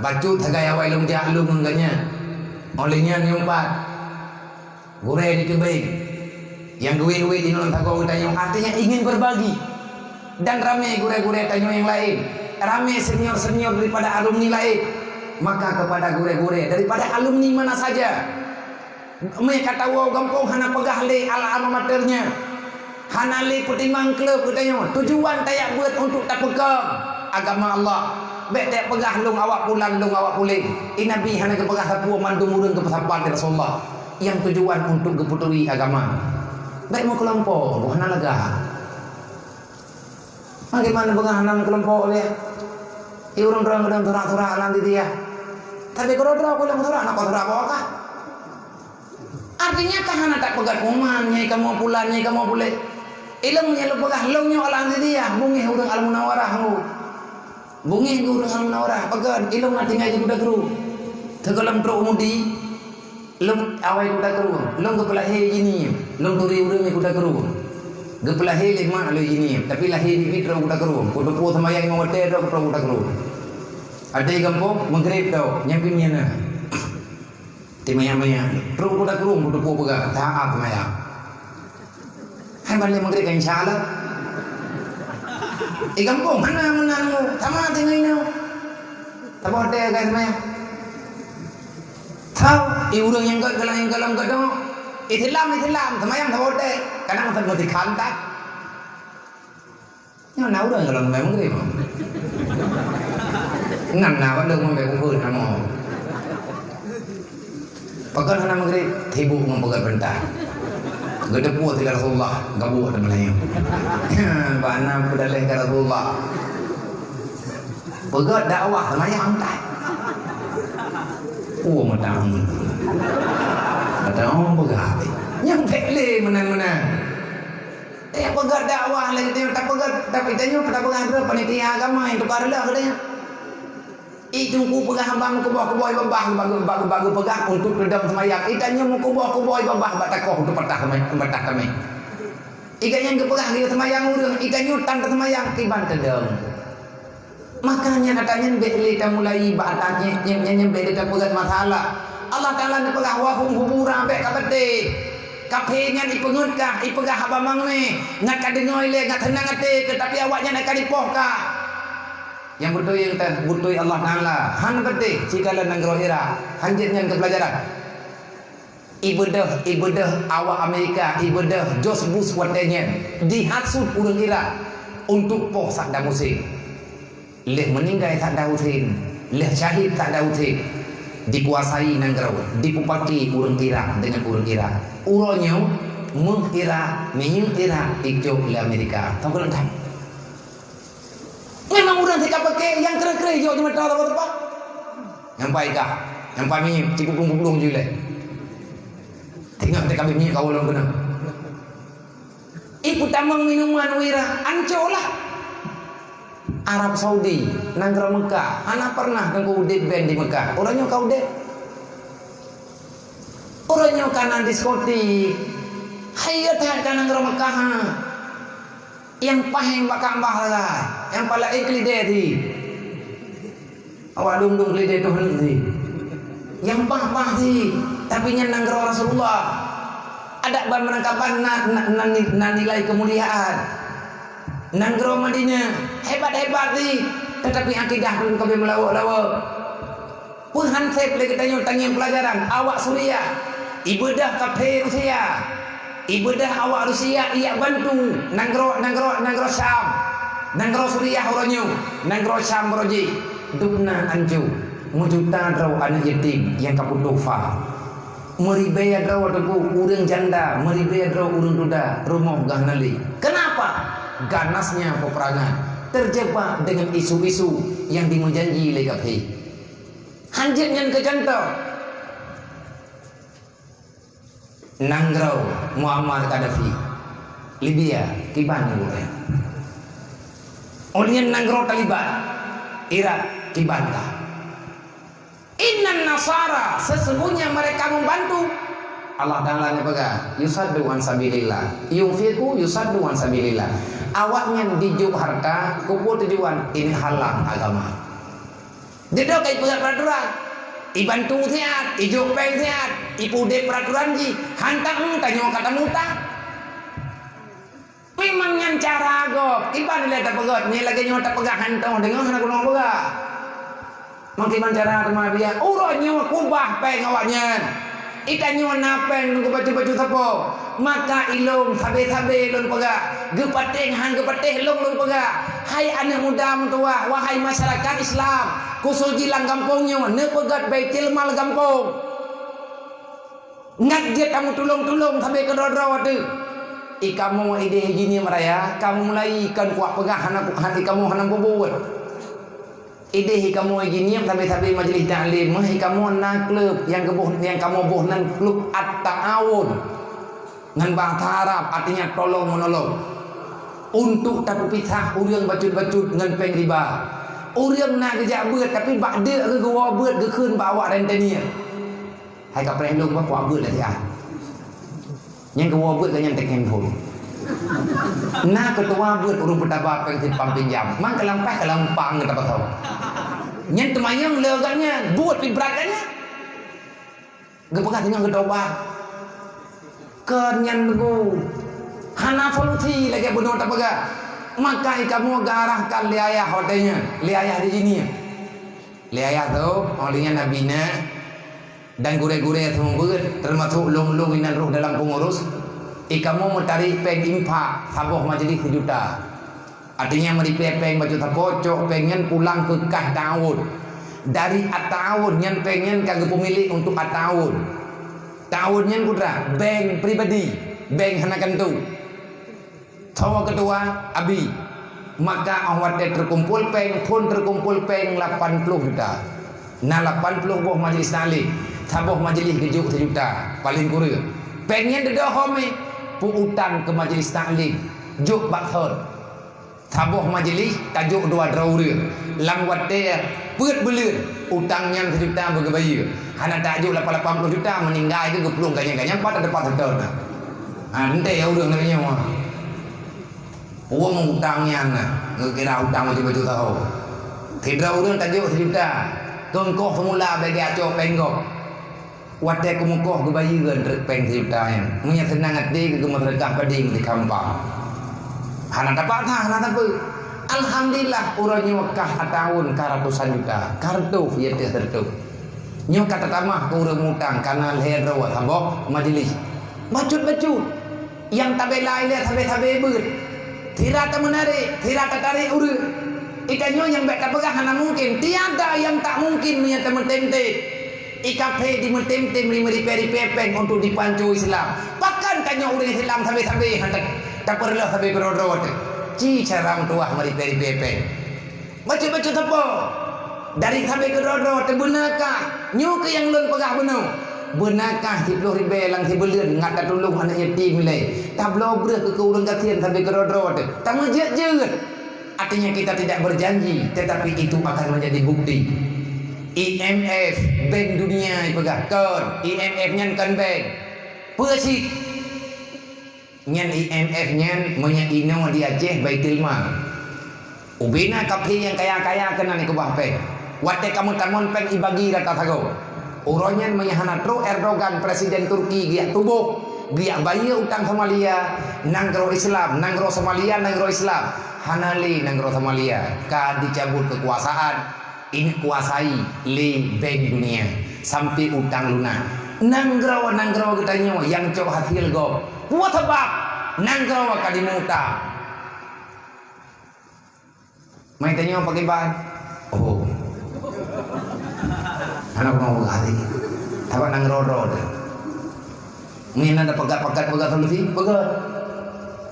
bacut sagai awai lôn jak lôn ngon gobnyan. Óh lheueh nyan nyang pat, gurée di teubieng nyang geuwét-wét di nolong sagoe geutanyoe, artinya ingin berbagi. Dan ramé gurée-gurée tanyoe nyang laén, ramé senior-senior daripada alumni laén. Maka kepada gurée-gurée daripada alumni mana saja, Meukateupeu gampông hana peugah lé al-, alma mater nyan. Hana lé peutimang kleueb geutanyoe. Tujuan tajak beuet untuk tapeukong agama Allah. Bék tajak peugah lôn awak pulan, lôn awak puléng. I Nabi hana geupeugah sapeue, mandum ureuëng geupeusapa lé Rasulullah. Nyang tujuan untuk geupeuturi agama. Bék meukelompok, hana lagak. Bagaimana beungah nam keulompok lé? I ureuëng droe geudong surak-surak lam didie. Tapi keudroe-droe kulong surak, na surak bawah kah? Artinya ka hana tapeugah kuman, nyai kamoe pulan, nyai kamoe puléh. Ilong nyang lôn peugah, lôn nyoe lam didie, bungéh ureuëng Al-Munawarah ngô. Bungéh ureuëng Al-Munawarah, pakon ilong na tinggai di Kuta Kru. Teugohlom trok mudi. Lôn awai Kuta Kru, lôn geupeulahé jinie, lôn turi ureuëng di Kuta Kru. Geupeulahé lé mak lôn jinie, tapi lahé biet-biet rot Kuta Kru. Kuteupue seumayang limong watée rot, rot Kuta Kru. Até gampông, Maghrib tau, nyan pih meunan. Teumayang-mayang, rot Kuta Kru, kuteupue peugah, taát seumayang. Hai ban lé Maghrib, insya Allah. Eh, gampông, hana meunan mu. Sama tinggai nyoe. Saboh watée, guys, meh. Tau, eh, ureuëng nyang gét galak nyang galak gét dong. Islam, Islam, seumayang saboh watée. Kadang meuti khantat. Nyoe na ureuëng galak seumayang Maghrib. Ngan na, padahal ngombe kumpul nama. Pakon hana Maghrib, sibuk ngon peugét peurintah. Geuteupeue sigoe Rasulullah, gabuek teuma laju. Bak na peudaleh keu Rasulullah. Peugöt dakwah seumayang tai. Oh, meutamong. Meutamong peugah. Nyang pek lé meunan-meunan. Eh, peugöt dakwah lagèe nyoe, tapeugöt, tapi tanyoe tapeugah droe panitia agama nyang tukar leuh geutanyoe. I Teungku peugah hamba meukuboh-kuboh babah bagi, bagi, bagi peugah untuk reudong seumayang. I tanyoe meukuboh-kuboh babah bak takoh untuk patah tamé, patah tamé. I gobnyan geupeugah geuyue seumayang ureueng, i tanyoe tan teuseumayang, kiban teudong. Makanya ata nyan bèk lé tamulai bak ata nyan, nyan, nyan, nyan bèk lé tapeugöt masalah. Allah Taala neupeugah, "Wa hum hubura," bèk ka beuteh. Kaphé nyan ipeungeuet kah, ipeugah haba mangné, ngat ka deungoe ilèe, ngat seunang até, teutapi awaknyan ka dipoh kah. Nyang beutôi nyang tan, beutôi Allah Taala. Han beuteh sikalon nanggroe Irak. Hanjeuet nyan keu peulajaran. Ibeudôh, ibeudôh awak Amerika, ibeudôh George Bush watèe nyan dihasut ureueng Irak untuk poh Saddam Hussein. Lheueh meuninggai Saddam Hussein, lheueh syahid Saddam Hussein, dikuasai nanggroe, dipupaki ureueng Irak deungon ureueng Irak. Uroe nyoe, méuh Irak, minyeuk Irak, icok lé Amerika. Tau keuneuk that? Memang ureueng sikapaké nyang kreh-kreh jok di mata Allah Taala. Nyang pai kah, nyang pai minyeuk, cipudong-pudong ju lé. Tengok teuka minyeuk ka ulôn keunoe. Ih, peutamong minuman wira, ancô lah. Arab Saudi, nanggroe Mekah, hana pernah teungku udép ben di Mekah. Uroe nyoe ka udép. Uroe nyoe ka na diskotik. Hai, iya that ka nanggroe Mekah, ha. Nyang paih bak Ka'bah sagai, nyang pala ék keulidé di. Awak dum-dum keulidé toh neuk di. Nyang bah-bah di, tapi nyan nanggroe Rasulullah. Adak ban meunangkaban na, na, na, na nilai keumuliaan. Nanggroe Madinah hebat-hebat di, tetapi akidah dum ka beu meulawok-lawok. Peue han sép lé geutanyoe tangieng peulajaran, awak Suriah, ibeudôh kaphé Rusia, ibeudôh awak Rusia ijak bantu nanggroe, nanggroe, nanggroe Syam, nanggroe Suriah uroe nyoe, nanggroe Syam uroe jih, dum na ancô, meujuta droe aneuk yatim nyang ka putôh fa. Meuribèe droe teungku ureueng janda, meuribèe droe ureueng duda, rumoh gah na lé. Kenapa? Ganasnya peperangan, terjebak dengan isu-isu yang dimeujanji lé kaphé. Hanjeuet nyan keu cuntoh, nanggroe Muammar Gaddafi, Libya, kiban nanggroe nyan. Ulian nanggroe Taliban, Irak, kiban ka. Innan nasara, sesungguhnya mereka membantu. Allah Taala neupeugah, "Yusaddu an sabilillah, yunfiqu yusaddu an sabilillah." Awaknyan jijok hareuta, keupeue tujuan? Ini halang agama. Jeuet ka ipeugah peuraturan, ibantu siat, ijok péng siat, ipeudeh peuraturan jih, hantom tanyoe ka tamutang. Memang nyan cara gob, kiban lé tapeugöt, nyan lagèe nyoe tapeugah hantom deungon hana guna peugah. Meukiban cara teuma biya, uroe nyoe kubah péng awaknyan. Itanyoe na péng nunggu baju-baju sapo, maka ilôn sabe-sabe lôn peugah, geupatéh han geupatéh lôn lôn peugah. Hai aneuk muda meutuwah, wahai masyarakat Islam, khusos jih lam gampông nyoe, neupeugöt Baitul Mal gampông. Ngat jeuet kamoe tulông-tulông sabe keudroe-droe teuh. Ikamoe ideh jinieum raya, kamoe mulai kon kuat peugah hana ku-, han ikamoe hana peubuet. Ideh ikamoe jinieum sabe-sabe majlis taklim, meuh ikamoe na klub nyang geuboh, nyang kamoe boh nan klub At-Ta'awun. Ngon bahasa Arab artinya tolong menolong. Untuk tapeupisah ureuëng bacut-bacut ngon péng riba. Ureuëng na geujak beuet tapi bak deuk geuwoe beuet geukheun bak awak rentenir. Hai kapreh lôn bah kuat beuet lagèe ah. Nyang keuwoe beuet ka nyan teuh handphone. Na keutuha beuet ureuëng peutaba péng simpang pinjam. Mang keulampai keulampai geuh tapasoe. Nyan teumanyong le geuh nyan, beuet pih brat geuh nyan. Geupeugah teungoh geutobat. Kon nyan teungku. Hana solusi lagèe bunoe tapeugah. Maka ikamoe geuarahkan lé ayah watèe nyan, lé ayah di sini. Lé ayah tu, óh lheueh nyan Nabi na dan gurèe-gurèe seumeubeuet, teumasok lôn-lôn inan rôh dalam peungurus, ikamoe meutarek péng infak saboh majlis seujuta. Artinya meuripèe péng bacut sapo, cok péng nyan pulang keu kas Ta'awun. Dari At-Ta'awun nyan péng nyan ka geupeumilék untuk At-Ta'awun. Ta'awun nyan peue treuk, bank pribadi. Bank hana keuneuk. Tho ketua, abi. Maka 'oh watèe teukumpul péng, phon teukumpul péng lapan ploh juta. Na lapan ploh boh majelis taklim, saboh majelis geujok sijuta, paleng kureueng. Péng nyan dudoe ho mè, peu-utang keu majelis taklim, jok bak thon. Saboh majelis tajok dua droe ureueng. Lam watèe peuet buleuen, utang nyan sijuta beugeubayeue. Hana tajok lapan, lapan ploh juta, meuninggai keu geuplueng kanyang-kanyang pat teumpat seutôt na. Ha, entèe ureueng lagèe nyoe. Puwong utang nyan na, geukira utang bacut-bacut tahu. Sidroe ureueng tajok sijuta, keu ongkoh seumula bèk geuacoe péng gob. Watèe keumeukoh geubayeue treuk péng sijuta nyan. Meunyo seunang até geumeuseudeukah padé di kampung. Hana tapaksa, hana sapeue. Alhamdulillah, uroe nyoe kah ataun ka ratusan juta, ka reutôh, ya teuh reutôh. Nyoe ka tatamah keu ureueng mutang, kana lhèe droe saboh majelis. Bacut-bacut. Nyang tabela ilèe sabe-sabe beuet. Sira tameunarek, sira tatarek ureueng. Geutanyoe nyang bèk tapeugah hana mungken. Tiada yang tak mungkin meunyo tameutem-tem. Ikafé jimeutem-tem jimeuripèe-ripèe péng untuk jipanco Islam. Pakon tanyoe ureueng Islam sabe-sabe hana tapeureuloh sabe keudroe-droe teuh. Ci cara meutuwah meuripèe-ripèe péng. Bacut-bacut sapo? Dari sabe keudroe-droe teuh beunakah. Nyoe keuh nyang lôn peugah bunoe. Beunakah siplôh ribèe lam sibuleuen ngat tatulông aneuk yatim ilèe. Tabloe breueh keu ureueng gasien sabe keudroe-droe teuh. Tameujeuet-jeuet. Artinya kita tidak berjanji, tetapi itu akan menjadi bukti. I M F, Bank Dunia ipeugah, kon, I M F nyan kon bank. Peue cit? Nyan I M F nyan meunyo inoe di Aceh Baitul Mal. Ubena kafé nyang kaya-kaya keunan ikeubah péng. Watèe ka meutamong péng ibagi rata sagoe. Uroe nyan meunyo hana trôk Erdogan, presiden Turki, geujak tuboh, geujak bayeue utang Somalia, nanggroe Islam, nanggroe Somalia, nanggroe Islam. Hana lé nanggroe Somalia ka dicabut keukuasaan, ini kuasai lé Bank Dunia sampai utang lunak. Nanggroe-nanggroe geutanyoe nyang cok hasil gob. Peue sabab? Nanggroe ka dimeutang. Mai tanyoe pakiban? Oh. Hana kunoe hati. Sabab nanggroe-groe teuh. Meunyo na pakat-pakat peugah solusi, peugah.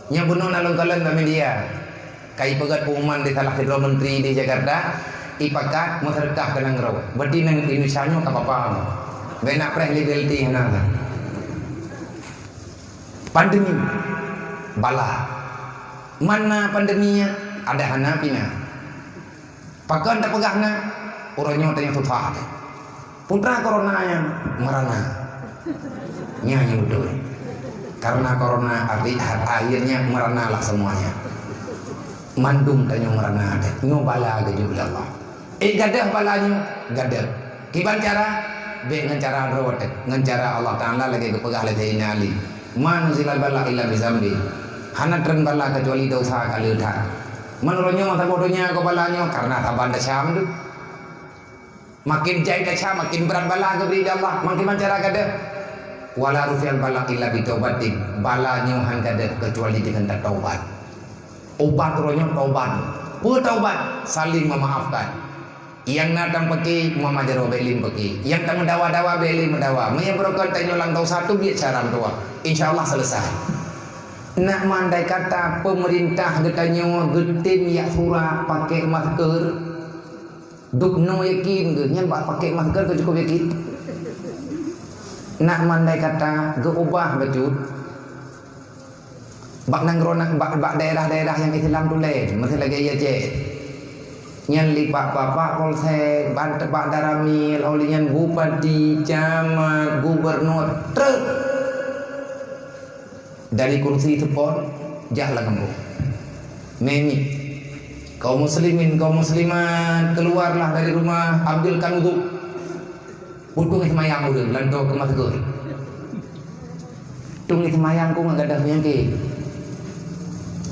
Nyang bunoe na lôn kalon bak media. Ka ipeugah pengumuman di salah sidroe menteri di Jakarta, ipakat meuseudeukah keu nanggroe. Berarti nang Indonesia nyoe ka papa nyoe. Bèk na preh lé B L T hana. Pandemi. Bala. Mana pandemi nyan? Ada hana pih na. Pakon tapeugah na, uroe nyoe tanyoe susah. Putra corona nyan meurana. Nyan nyang beutôi. Karena corona arti akhirnya meurana lah semuanya. Mandum tanyoe meurana deh. Nyoe bala geujok lé Allah. Eh, gadôh bala nyoe, gadôh. Kiban cara? Bèk ngon cara droe teuh, ngon cara Allah Taala lagèe geupeugah lé Saidina Ali. "Ma nuzilal bala illa bizambi." Hana treun bala keucuali dosa ka le that. Meunurot nyoe saboh donya keu bala nyoe karena saban desya mandum. Makin jai desya, makin brat bala geubri lé Allah. Makin cara gadôh. "Wala rufi'al bala illa bitaubatin." Bala nyoe han gadôh keucuali deungon tataubat. Ubat uroe nyoe taubat. Peue taubat? Saling memaafkan. Nyang na tameupaké, mama jaroe bèk lé meupaké. Nyang tameudawa-dawa bèk lé meudawa. Meunyo beurokon tanyoe lam dosa teubiet cara meutuwah. Insya Allah selesai. Nak meundai kata peumeurintah geutanyoe geutem jak sura pakai masker. Dubnoe yakin geuh, nyan bak pakai masker geuh cukup yakin. Nak meundai kata geuubah bacut. Bak nanggroe na, bak, bak daerah-daerah nyang Islam tu laén, miseu lagèe Aceh. Nyan lipak bapak polsek, ban tepak daramil, óh lheueh nyan bupati, camat, gubernur, treuk. Dari kursi seupôt, jak lam kampung. Memi. Kaum muslimin, kaum muslimat, keluarlah dari rumah, ambilkan wudhu. Udhu ngon seumayang ureueng, lantoe keu masker. Udhu ngon seumayang keu ngon gadôh peunyakét.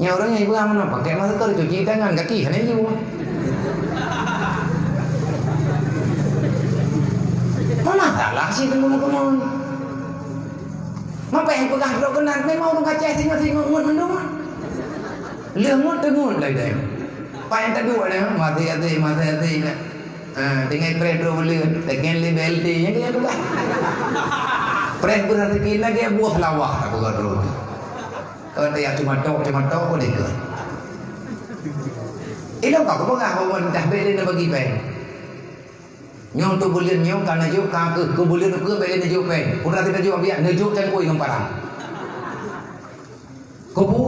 Nyan ureueng nyang ipeugah meunan, pakai masker, cuci tangan, gaki hana jua. Apa masalah sih teungku-teungku? Mapéh peugah droe keunan, memang ureueng Aceh singoh-singoh ngon mandum. Lheueh ngon teungon lagèe. Pajan taduek lé, masih até, masih até. Ha, tinggai preh droe buleuen, teuken lé B L T, nyan dia peugah. Preh beureuti lagèe buah lawah, tak peugah droe. Kata ya cuma tok, cuma tok boleh ke? Ilong ka kupeugah bahwa dah bela na bagi pen. Nyoe tu buleuen nyoe ka neujok ka keuh, keu buleuen keuh bela neujok pen. Udah kita jok biak neujok cangkui ngon parang. Kubu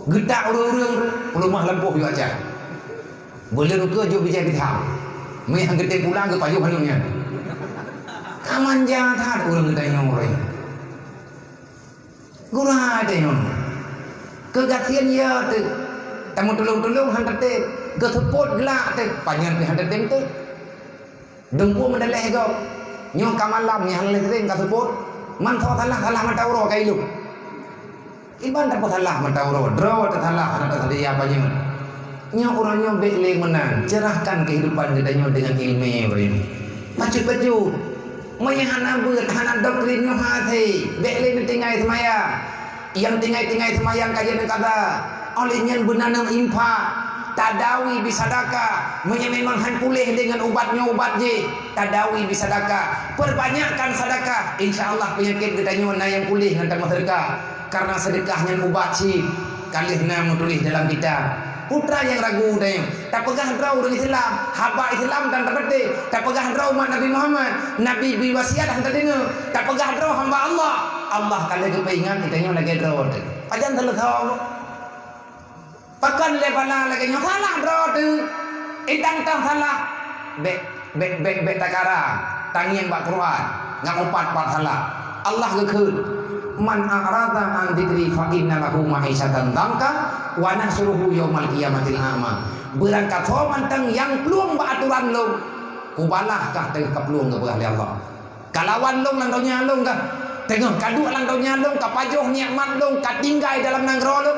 geutak ureueng-ureueng peuleumah lampôh yue aja. Buleuen keuh jok bijai bitham. Meuh han geutem pulang geupajoh aneuk nyan. Ka manja that ureueng geutanyoe. Gura teuh nyoe. Keugasien ya teuh. Tameutulông-tulông han tatem. Geuseupôt geulak teuh. Panyang pih han tatem teuh. Dengku meudaleh gob. Nyoe ka malam nyan lé sering ka seupôt. Man soe salah, salah mata uroe ka ilông. Iban tapeusalah mata uroe. Droe teusalah hana taseudia panyang. Nyoe uroe nyoe bék lé meunan, cerahkan kehidupan geutanyoe deungon ileumèe uroe nyoe. Bacut-bacut. Meunyoe hana beuet, hana doktrin nyoe hase, bék lé neutinggai seumayang. Nyang tinggai-tinggai seumayang ka jeuet neukaza. Óh lheueh nyan beuna neuinfak, tadawi bisadakah. Meunyoe memang han puléh deungon ubat nyoe ubat jih, tadawi bisadakah. Perbanyakkan sadakah. Insya Allah peunyakét geutanyoe na nyang puléh ngon tameuseudekah. Karena seudeukah nyan ubat cit, ka lheueh na meutuléh dalam kitab. Peue teuma nyang ragu tanyoe, tapeugah droe ureueng Islam, haba Islam dan tapeuteh, tapeugah droe umat Nabi Muhammad, Nabi bri wasiat han tadeungoe, tapeugah droe hamba Allah, Allah ka lheueh geupeuingat geutanyoe lagèe droe teuh. Pajan seuleusoe? Pakon lé bala lagèe nyoe salah droe teuh? Idang tang salah. Bék, bék, bék, bék takara. Tangieng bak Quran. Ngon upat-upat salah. Allah geukheun, "Man a'rada an dzikri fa inna lahu ma'isyatan dhanka wa nahsyuruhu yaumal qiyamati a'ma." Beurangkat soe mantong nyang plueng bak atoran lôn, kubalah kah teungoh ka plueng geupeugah lé Allah. Ka lawan lôn lam donya lôn kah. Teungoh ka duek lam donya lôn, ka pajoh nikmat lôn, ka tinggai dalam nanggroe lôn.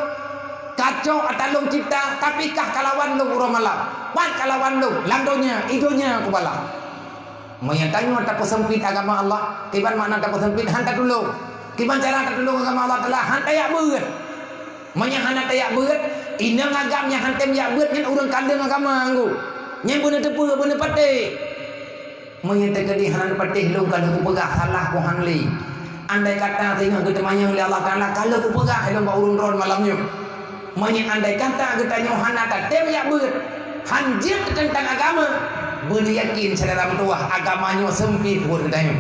Ka cok ata lôn cipta, tapi kah ka lawan lôn uroe malam. Pat ka lawan lôn, lam donya, i donya kubalah. Meunyoe tanyoe tapeuseumpit agama Allah, kiban makna tapeuseumpit, han tatulông. Kiban cara tatulông agama Allah Taala, han tayak beuet. Meunyoe hana tayak beuet, inong agam nyang han tem yak beuet nyan ureueng kandeueng agama nggu. Nyan beuneuteupeu, beuneupatéh. Meunyoe teukeudi hana neupatéh lôn ka lheueh kupeugah salah ku han lé. Andai kata singoh geuteumanyong lé Allah Taala ka lheueh kupeugah lôn bak ureueng droe malam nyoe. Meunyoe andai kata geutanyoe hana tatem yak beuet, han jeuet teuntang agama, beuneuyakin syedara meutuwah agama nyoe seumpit buet geutanyoe.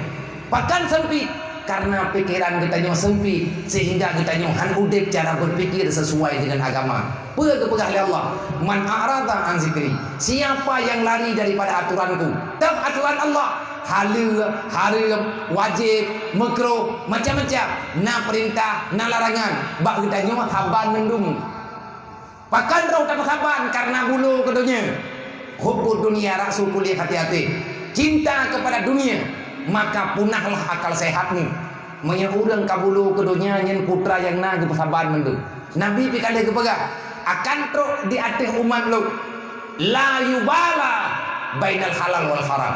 Pakon seumpit? Karena pikeran geutanyoe seumpit, sehingga geutanyoe han udeb cara beupikir sesuai deungon agama. Peue geupeugah lé Allah, "Man a'rada an zikri," siapa yang lari daripada aturan-Ku. Teuh aturan Allah, haleue, hareuem, wajéb, meukruh, macam-macam, na peurintah, na larangan, bak geutanyoe saban mandum. Pakon roh tapeusaban? Karena bulo keu donya. Hubbud dunya ra'su kulli khati'atin. Cinta kepada dunia maka punahlah akal sehatmu. Meunyoe ureueng ka bulo keu donya, nyan putra nyang na geupeusaban mandum. Nabi pih ka lheueh geupeugah, "Akan trok di ateueh umat lôn, la yubala bainal halal wal haram."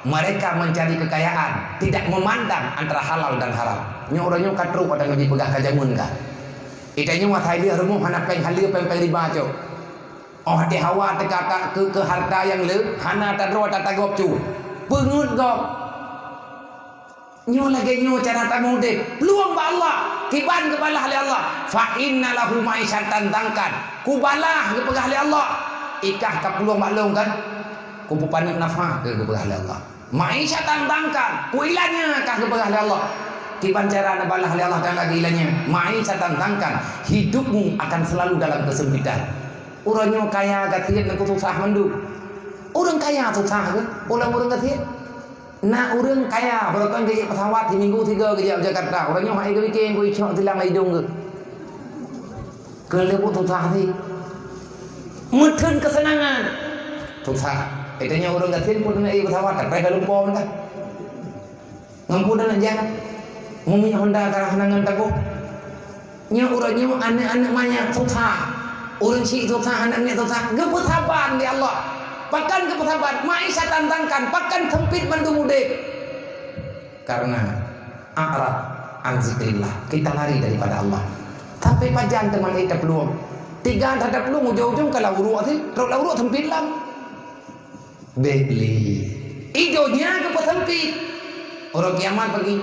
Mereka mencari kekayaan, tidak memandang antara halal dan haram. Nyoe uroe nyoe ka trok, watèe Nabi peugah ka jameun ka. Ita nyoe masa ileueh rumoh hana péng haleue, péng-péng riba cok. Óh watèe hawa teuka ta-, keu, keu hareuta nyang le, hana tadroe tatagop cu. Peungeuet gob. Nyoe lagèe nyoe cara tameudeb. Plueng bak Allah, kiban geubalah lé Allah. "Fa inna lahu ma'isyatan dhankan." Kubalah geupeugah lé Allah. Ikah ka plueng bak lôn kan? Kupeupaneuk nafah keu geupeugah lé Allah. Ma'isyatan dhankan, kuilanya kah geupeugah lé Allah. Kiban cara neubalah lé Allah Taala geuilanya? Ma'isyatan dhankan, hidupmu akan selalu dalam kesempitan. Ureueng nyoe kaya gasien, neuku susah mandum. Ureueng kaya susah keuh, ulôn ureueng gasien. Na ureueng kaya, beureukan geujak pesawat, siminggu sigoe geujak Jakarta. Ureueng nyoe hai geupiké, geuicok silang lam idong geuh. Keuleubuk susah sih. Meutheun keuseunangan. Susah. Itu nyoe ureueng gasien pun na ié pesawat, tapi ka lupa dah. Ngon pun na jak. Mumi Honda ka hana ngon tagoh. Nyoe ureueng nyoe aneuk-aneuk manyak susah. Ureueng syiek susah, aneuk miet susah. Geupeusaban lé Allah. Pakon geupeusaban? Ma'isyatan dhankan, pakon seumpit mandum udeb. Karena a'rad an zikrillah, kita lari daripada Allah. Sampai pajan teuma lé taplueng. Tiga that taplueng, ujong-ujong ka lam uruek sih, trok lam uruek sempit lam. Bék lé. I donya geupeusempit. Uroe kiamat pagi.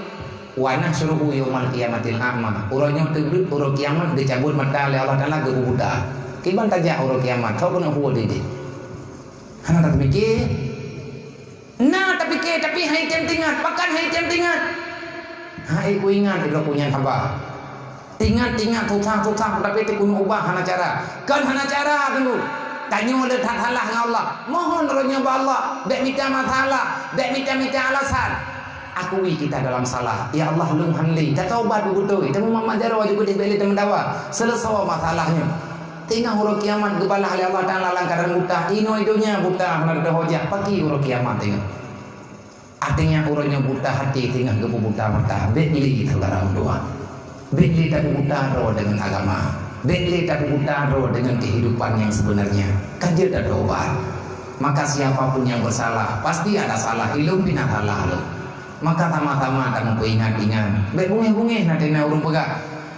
"Wa nahsyuruhu yaumal qiyamatil a'ma." Uroe nyoe teubleuet uroe kiamat geucabot mata lé Allah Taala geupeubuta. Kiban tajak uroe kiamat, soe keuneuk huwo dideh? Hana tapike. Na tapike, tapi hai tem teuingat. Pakon hai tem teuingat? Hai kuingat, droe kunyan haba. Teuingat-teuingat susah-susah, tapi teukunok ubah hana cara. Kon hana cara, Teungku. Tanyoe le that salah ngon Allah. Mohon uroe nyoe bak Allah. Bék mita masalah, bék mita-mita alasan. Akui kita dalam salah. Ya Allah, lôn han lé. Tataubat beutôi. Teuma mak jaroe juga dibeli teumeudawa. Selesai masalahnya. Teungoh uroe kiamat geubalah lé Allah Taala lam keuadaan buta. Inoe donya buta, hana teuhojah. Paki uroe kiamat teungoh. Artinya, uroe nyoe buta hati teungoh geupeubuta mata. Bék lé syedara meutuah. Bék lé tapeubuta droe deungon agama. Bék lé tapeubuta droe deungon kehidupan yang sebenarnya. Ka jeuet tataubat. Maka siapa pun yang bersalah, pasti ada salah ilôn pih na salah lôn. Maka sama-sama tameuingat-ingat. Bék bungéh-bungéh na teuma ureuëng peugah.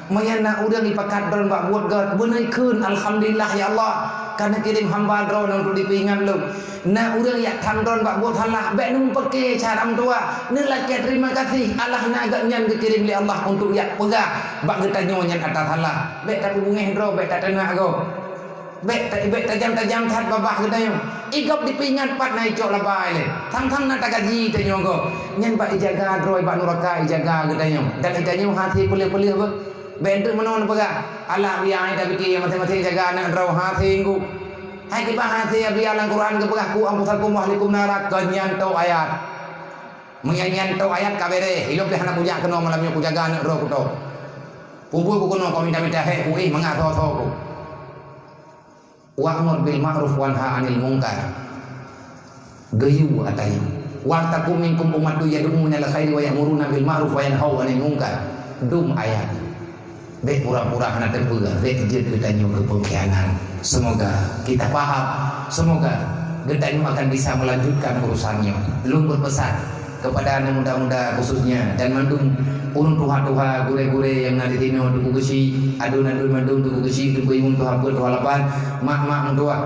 Meunyoe na ureuëng jipakat droe bak buet gét, beuneuikheun, "Alhamdulillah, ya Allah, ka neukirém hamba Droeneuh untuk jipeuingat lôn." Na ureuëng jak tham droe bak buet salah, bék neumeupaké cara meutuah, neulakée terima kasih, Allah na gét nyan geukirém lé Allah untuk jak peugah bak geutanyoe nyan ata salah. Bék tapeubungéh droe, bék tateunak gob. Bék ta-, bék tajam-tajam that babah geutanyoe. Igob jipeuingat pat na icok labai lé. Tham-tham na tagaji tanyoe gob. Nyan bak ijaga droe bak nuraka ijaga geutanyoe. Dan geutanyoe hase peuleueh-peuleueh beuh. Bék treuk meunoe neupeugah, "Alah, biya hai tapike, maséng-maséng jaga aneuk droe, hase ngu." Hai kiban hase, biya lam Quran geupeugah, "Qu anfusakum wa ahlikum nara," kon nyan tok ayat. Meunyan nyan tok ayat ka béreh, ilôn pih hana kujak keunoe malam nyoe kujaga aneuk droe kutok. Pubui ku keunoe kau mita-mita hék kuéh mangat tho-tho ku. Wa'mur bil ma'ruf wanha 'anil munkar. Geuyue ata nyoe. Wal takum minkum ummatun yad'una ilal khairi wa ya'muruna bil ma'ruf wa yanhauna 'anil munkar. Dum ayat. Bék pura-pura hana teupeue, bék jeuet geutanyoe keu pengkhianat. Semoga kita paham. Semoga geutanyoe akan bisa melanjutkan urusan nyoe. Lôn beupeusan kepada aneuk muda-muda khususnya dan mandum ureuëng tuha-tuha, gurée-gurée nyang na di sinoe, Teungku Geuchik, aduen-aduen mandum, Teungku Geuchik, Teungku Imum, Tuha Peuet, Tuha Lapan, mak-mak meutuah.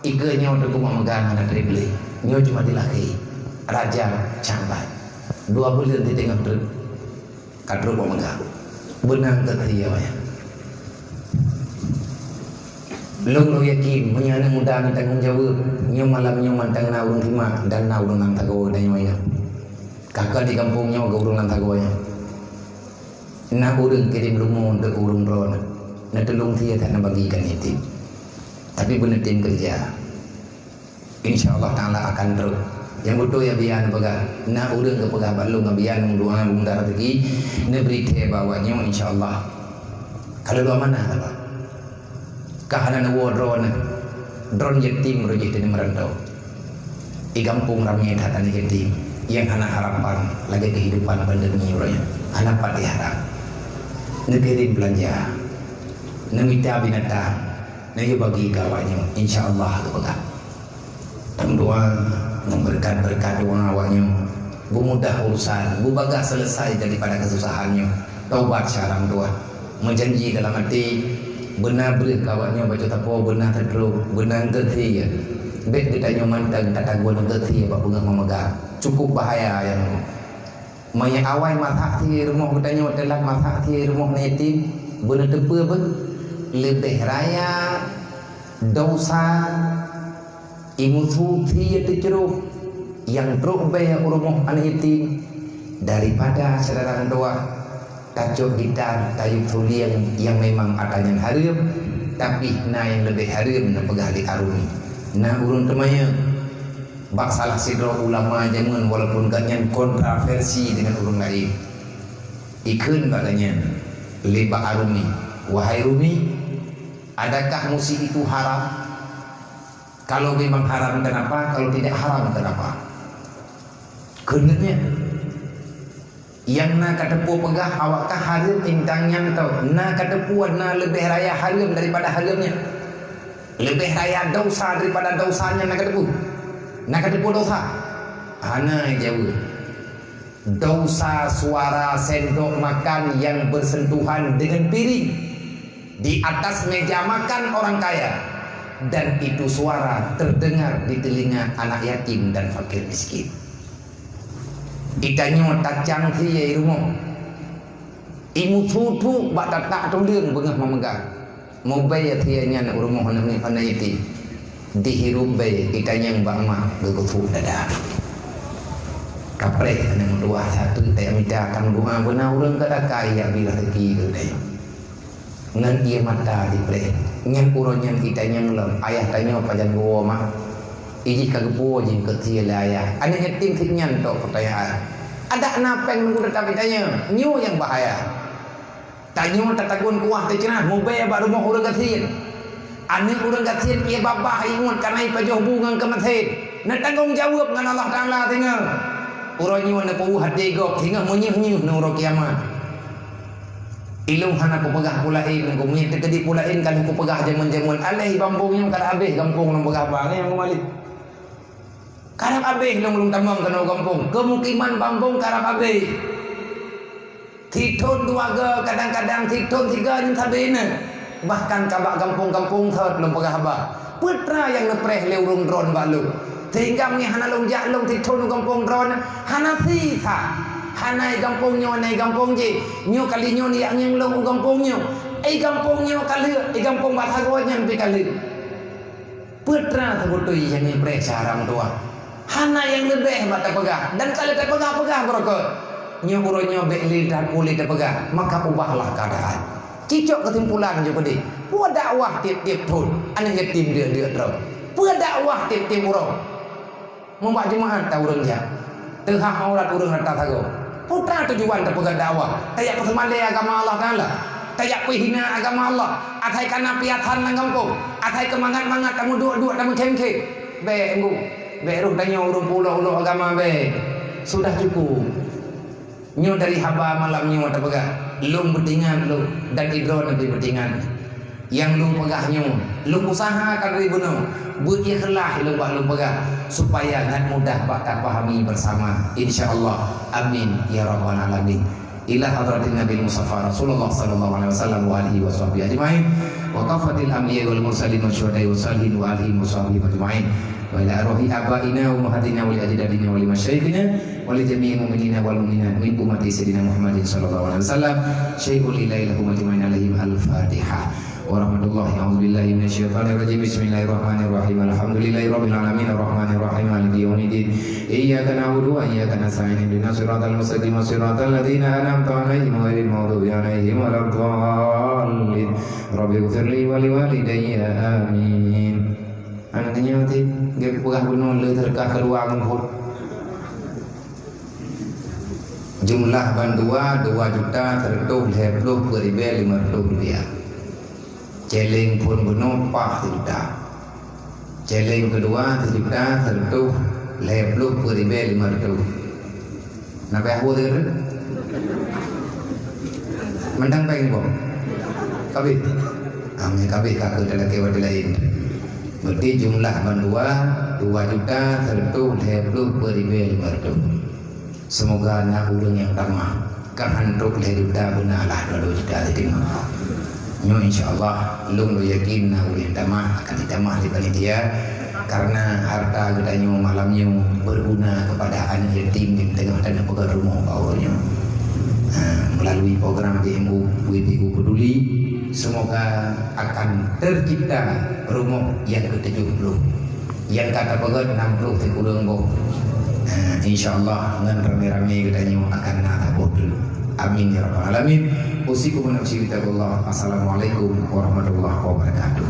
Ikeue nyoe Teungku mak meugang hana treb lé. Nyoe cuma dilakée. Raja Cambat. Dua buleuen di teungoh treuk. Ka trok bak meuga. Beuna teuh ya, ya. Lôn, lôn yakin, meunyoe aneuk muda ngon tanggong jaweueb, nyoe malam nyoe mantong na ureuëng simak dan na ureuëng lam sagoe dan nyoe, ya. Kakak di gampông nyoe geu ureuëng lam sagoe, ya. Na ureuëng kirém leumo untuk ureuëng droe, na. Na tulông sie that na bagi keu yatim. Tapi beuna tem keureuja. Insya Allah Taala akan trok. Nyang beutôi ya bian peugah, na ureuëng geupeugah bak lôn, bian meudoa meunta rezeki, neubri thée bak awak nyoe insya Allah. Ka lheueh lôn amanah taba. Ka hana neuwoe droeneuh. Droeneuh yatim roh jih di meuranto. Di gampông ramé that aneuk yatim nyang hana harapan lagée kehidupan pandemi uroe nyoe. Hana pat jiharap. Neukirém beulanja. Neumita binatang. Neuyue bagi keu awak nyoe. Insya Allah geupeugah. Tameudoa ngon beureukat-beureukat doa awak nyoe, beumudah urusan, beubagaih seuleusoe daripada keususahan nyoe. Taubat syara meutuah. Meujanji dalam até, beuna breueh keu awak nyoe bacut tapo, beuna teutrok, beuna geuthie. Bék geutanyoe mantong tataguen geuthie bak beungoh meumeuga. Cukup bahaya nyang nyoe. Meunyoe awai masak sie rumoh geutanyoe, teulat masak sie rumoh aneuk yatim, beuna teupeue beuh, leubeh raya desya imusu sie teucroh nyang trok bée u rumoh aneuk yatim daripada syedara meutuah tacok gitar tayue sulieng nyang memang atra nyan hareuem, tapi na nyang leubeh hareuem neupeugah lé arumi. Na ureuëng teumanyong, bak salah sidroe ulama jameun walaupun gobnyan kontroversi deungon ureuëng laén. Ikheun bak gobnyan lé bak arumi, "Wahai Rumi, adakah musik itu haram? Kalau memang haram, kenapa? Kalau tidak haram, kenapa?" Kheun gobnyan. Nyang na kateupeue peugah awak ka hareuem intang nyan tau. Na kateupeue na leubeh raya hareuem daripada hareuem nyan. Leubeh raya desya daripada desya nyan na kateupeue. Na kateupeue desya? Hana jaweueb. Desya suara sendok makan yang bersentuhan dengan piring di atas meja makan orang kaya, dan itu suara terdengar di telinga anak yatim dan fakir miskin. Geutanyoe tacang sie i rumoh. Imusu-su bak tatak tuleueng beungoh meumeugang. Mubée sie nyan u rumoh aneuk miet aneuk yatim. Dihirup bée, geutanyoe bak mak geukeusuek dada. Kapreh aneuk meutuwah sapeue tajak mita tameudoa beuna ureuëng ka takai jak bri raseuki keu geutanyoe. Ngon ié mata jipreh. Nyan uroe nyan geutanyoe lom, ayah tanyoe pajan geuwoe mak. Ijih ka geupuwoe jih keu sie lé ayah. Aneuk yatim sit nyan tok peutanyaan. Adak na péng nunggu teutap geutanyoe. Nyoe nyang bahaya. Tanyoe tatagun kuah teuceurah mubée bak rumoh ureuëng gasien. Aneuk ureuëng gasien ié babah ingat kana ipajoh bu ngon keumasen. Neutanggong jaweueb ngon Allah Taala singoh. Uroe nyoe neupeuweuh até gob singoh meunyoh-nyoh neuroe kiamat. Ilong hana kupeugah peue laén, ngon kumiet teukeudi peue laén ka lheueh kupeugah jameun-jameun. Aléh gampông nyoe ka habéh gampông nyang peugah bang nyang meumalih. Karab habéh lôn, lôn tamong keunoe gampông. Keumukiman gampông karab habéh. Sithon dua goe, kadang-kadang sithon sigoe nyang sabe na. Bahkan ka bak gampông-gampông thot lôn peugah haba. Peue teuma nyang neupreh lé ureuëng droen bak lôn. Sehingga meunyoe hana lôn jak lôn sithon u gampông droen, hana sisa. Hana i gampông nyoe, hana i gampông jih. Nyoe kali nyoe neujak ngieng lôn u gampông nyoe. I gampông nyoe ka lheueh, i gampông bak sagoe nyan pih ka lheueh. Peue teuma seubeutôi nyang neupreh syedara meutuwah? Hana nyang leubeh bak tapeugah, dan ka lheueh tapeugah-peugah beureukat. Nyoe uroe nyoe bék lé that ulée tapeugah, maka ubahlah keuadaan. Cicok keusimpulan jih peudeh. Peue dakwah tieb-tieb thon, aneuk yatim deuk-deuk droe? Peue dakwah tieb-tieb uroe? Mubak jeumaat ta ureuëng jak. Teuhah aurat ureuëng rata sagoe. Peue teuma tujuan tapeugah dakwah? Tajak peuseumalée agama Allah Taala. Tajak peuhina agama Allah. Asai kana piasan lam gampông. Asai keumangat-mangat tameuduek-duek tameukhém-khém. Bék, Teungku. Bék roh tanyoe ureuëng peuulo-ulo agama, bék. Sudah cukup. Nyoe dari haba malam nyoe tapeugah. Lôn beutingat lôn dan idroe neubi beutingat. Nyang lôn peugah nyoe, lôn usahakan ribunoe, beuikhlaih lôn bak lôn peugah, supaya ngat mudah bak tapahami beusama. Insya Allah. Amin ya rabbal alamin. Ila hadratin Nabi Mustafa Rasulullah sallallahu alaihi wasallam wa alihi wa sahbihi ajma'in. Wa kafatil anbiya wal mursalin wa syuhada wa salihin wa alihi wa sahbihi ajma'in. Wa ila arwahi abaina wa ummahatina wa li ajdadina wa li masyayikhina wa li jami'il mu'minina wal mu'minat min ummati Sayyidina Muhammadin sallallahu alaihi wasallam. Syai'un lillahi lahum ajma'in alaihim al-Fatihah. Warahmatullahi, a'udzubillahi minasyaitonirrajim. Bismillahirrahmanirrahim. Alhamdulillahirabbil alamin, arrahmanirrahim, maliki yaumiddin. Iyyaka na'budu wa iyyaka nasta'in. Ihdinas siratal mustaqim, siratal ladzina an'amta 'alaihim, ghairil maghdubi 'alaihim waladdallin. Rabbighfirli wa liwalidayya. Amin. Aneuk nyoe ti, geupeugah bunoe le teuka keuluwa ngon phon. Jumlah bandua dua juta seratus lhèe ploh peuet ribèe lima ratus rupiah. Céléng phon bunoe paih sijuta. Céléng keudua sijuta seratus lhèe ploh peuet ribèe lima ratus. Na payah buet lagèe nyan? Mantong péng boh? Kabéh? Amin, kabéh ka keu talakèe watèe laén. Berarti jumlah bandua dua juta seratus lhèe ploh peuet ribèe lima ratus. Semoga na ureueng nyang tamah. Ka han trok lhèe juta beuna lah dua juta teurimong. Nyoe insya Allah, lôn yakin na ureueng nyang tamah akan jitamah lé panitia. Karena harta geutanyoe malam nyoe berguna kepada anak yatim di tengah-tengah peugöt rumoh bak uroe nyoe. Ha, melalui program B M U, W P U Peduli, semoga akan tercipta rumoh yang ketujuh puluh. Nyang ka tapeugöt nam ploh sikureueng boh. Ha, insya Allah ngon ramé-ramé geutanyoe akan na saboh treuk. Amin ya rabbal alamin. Usikum wa nafsi bitaqwallah. Assalamualaikum warahmatullahi wabarakatuh.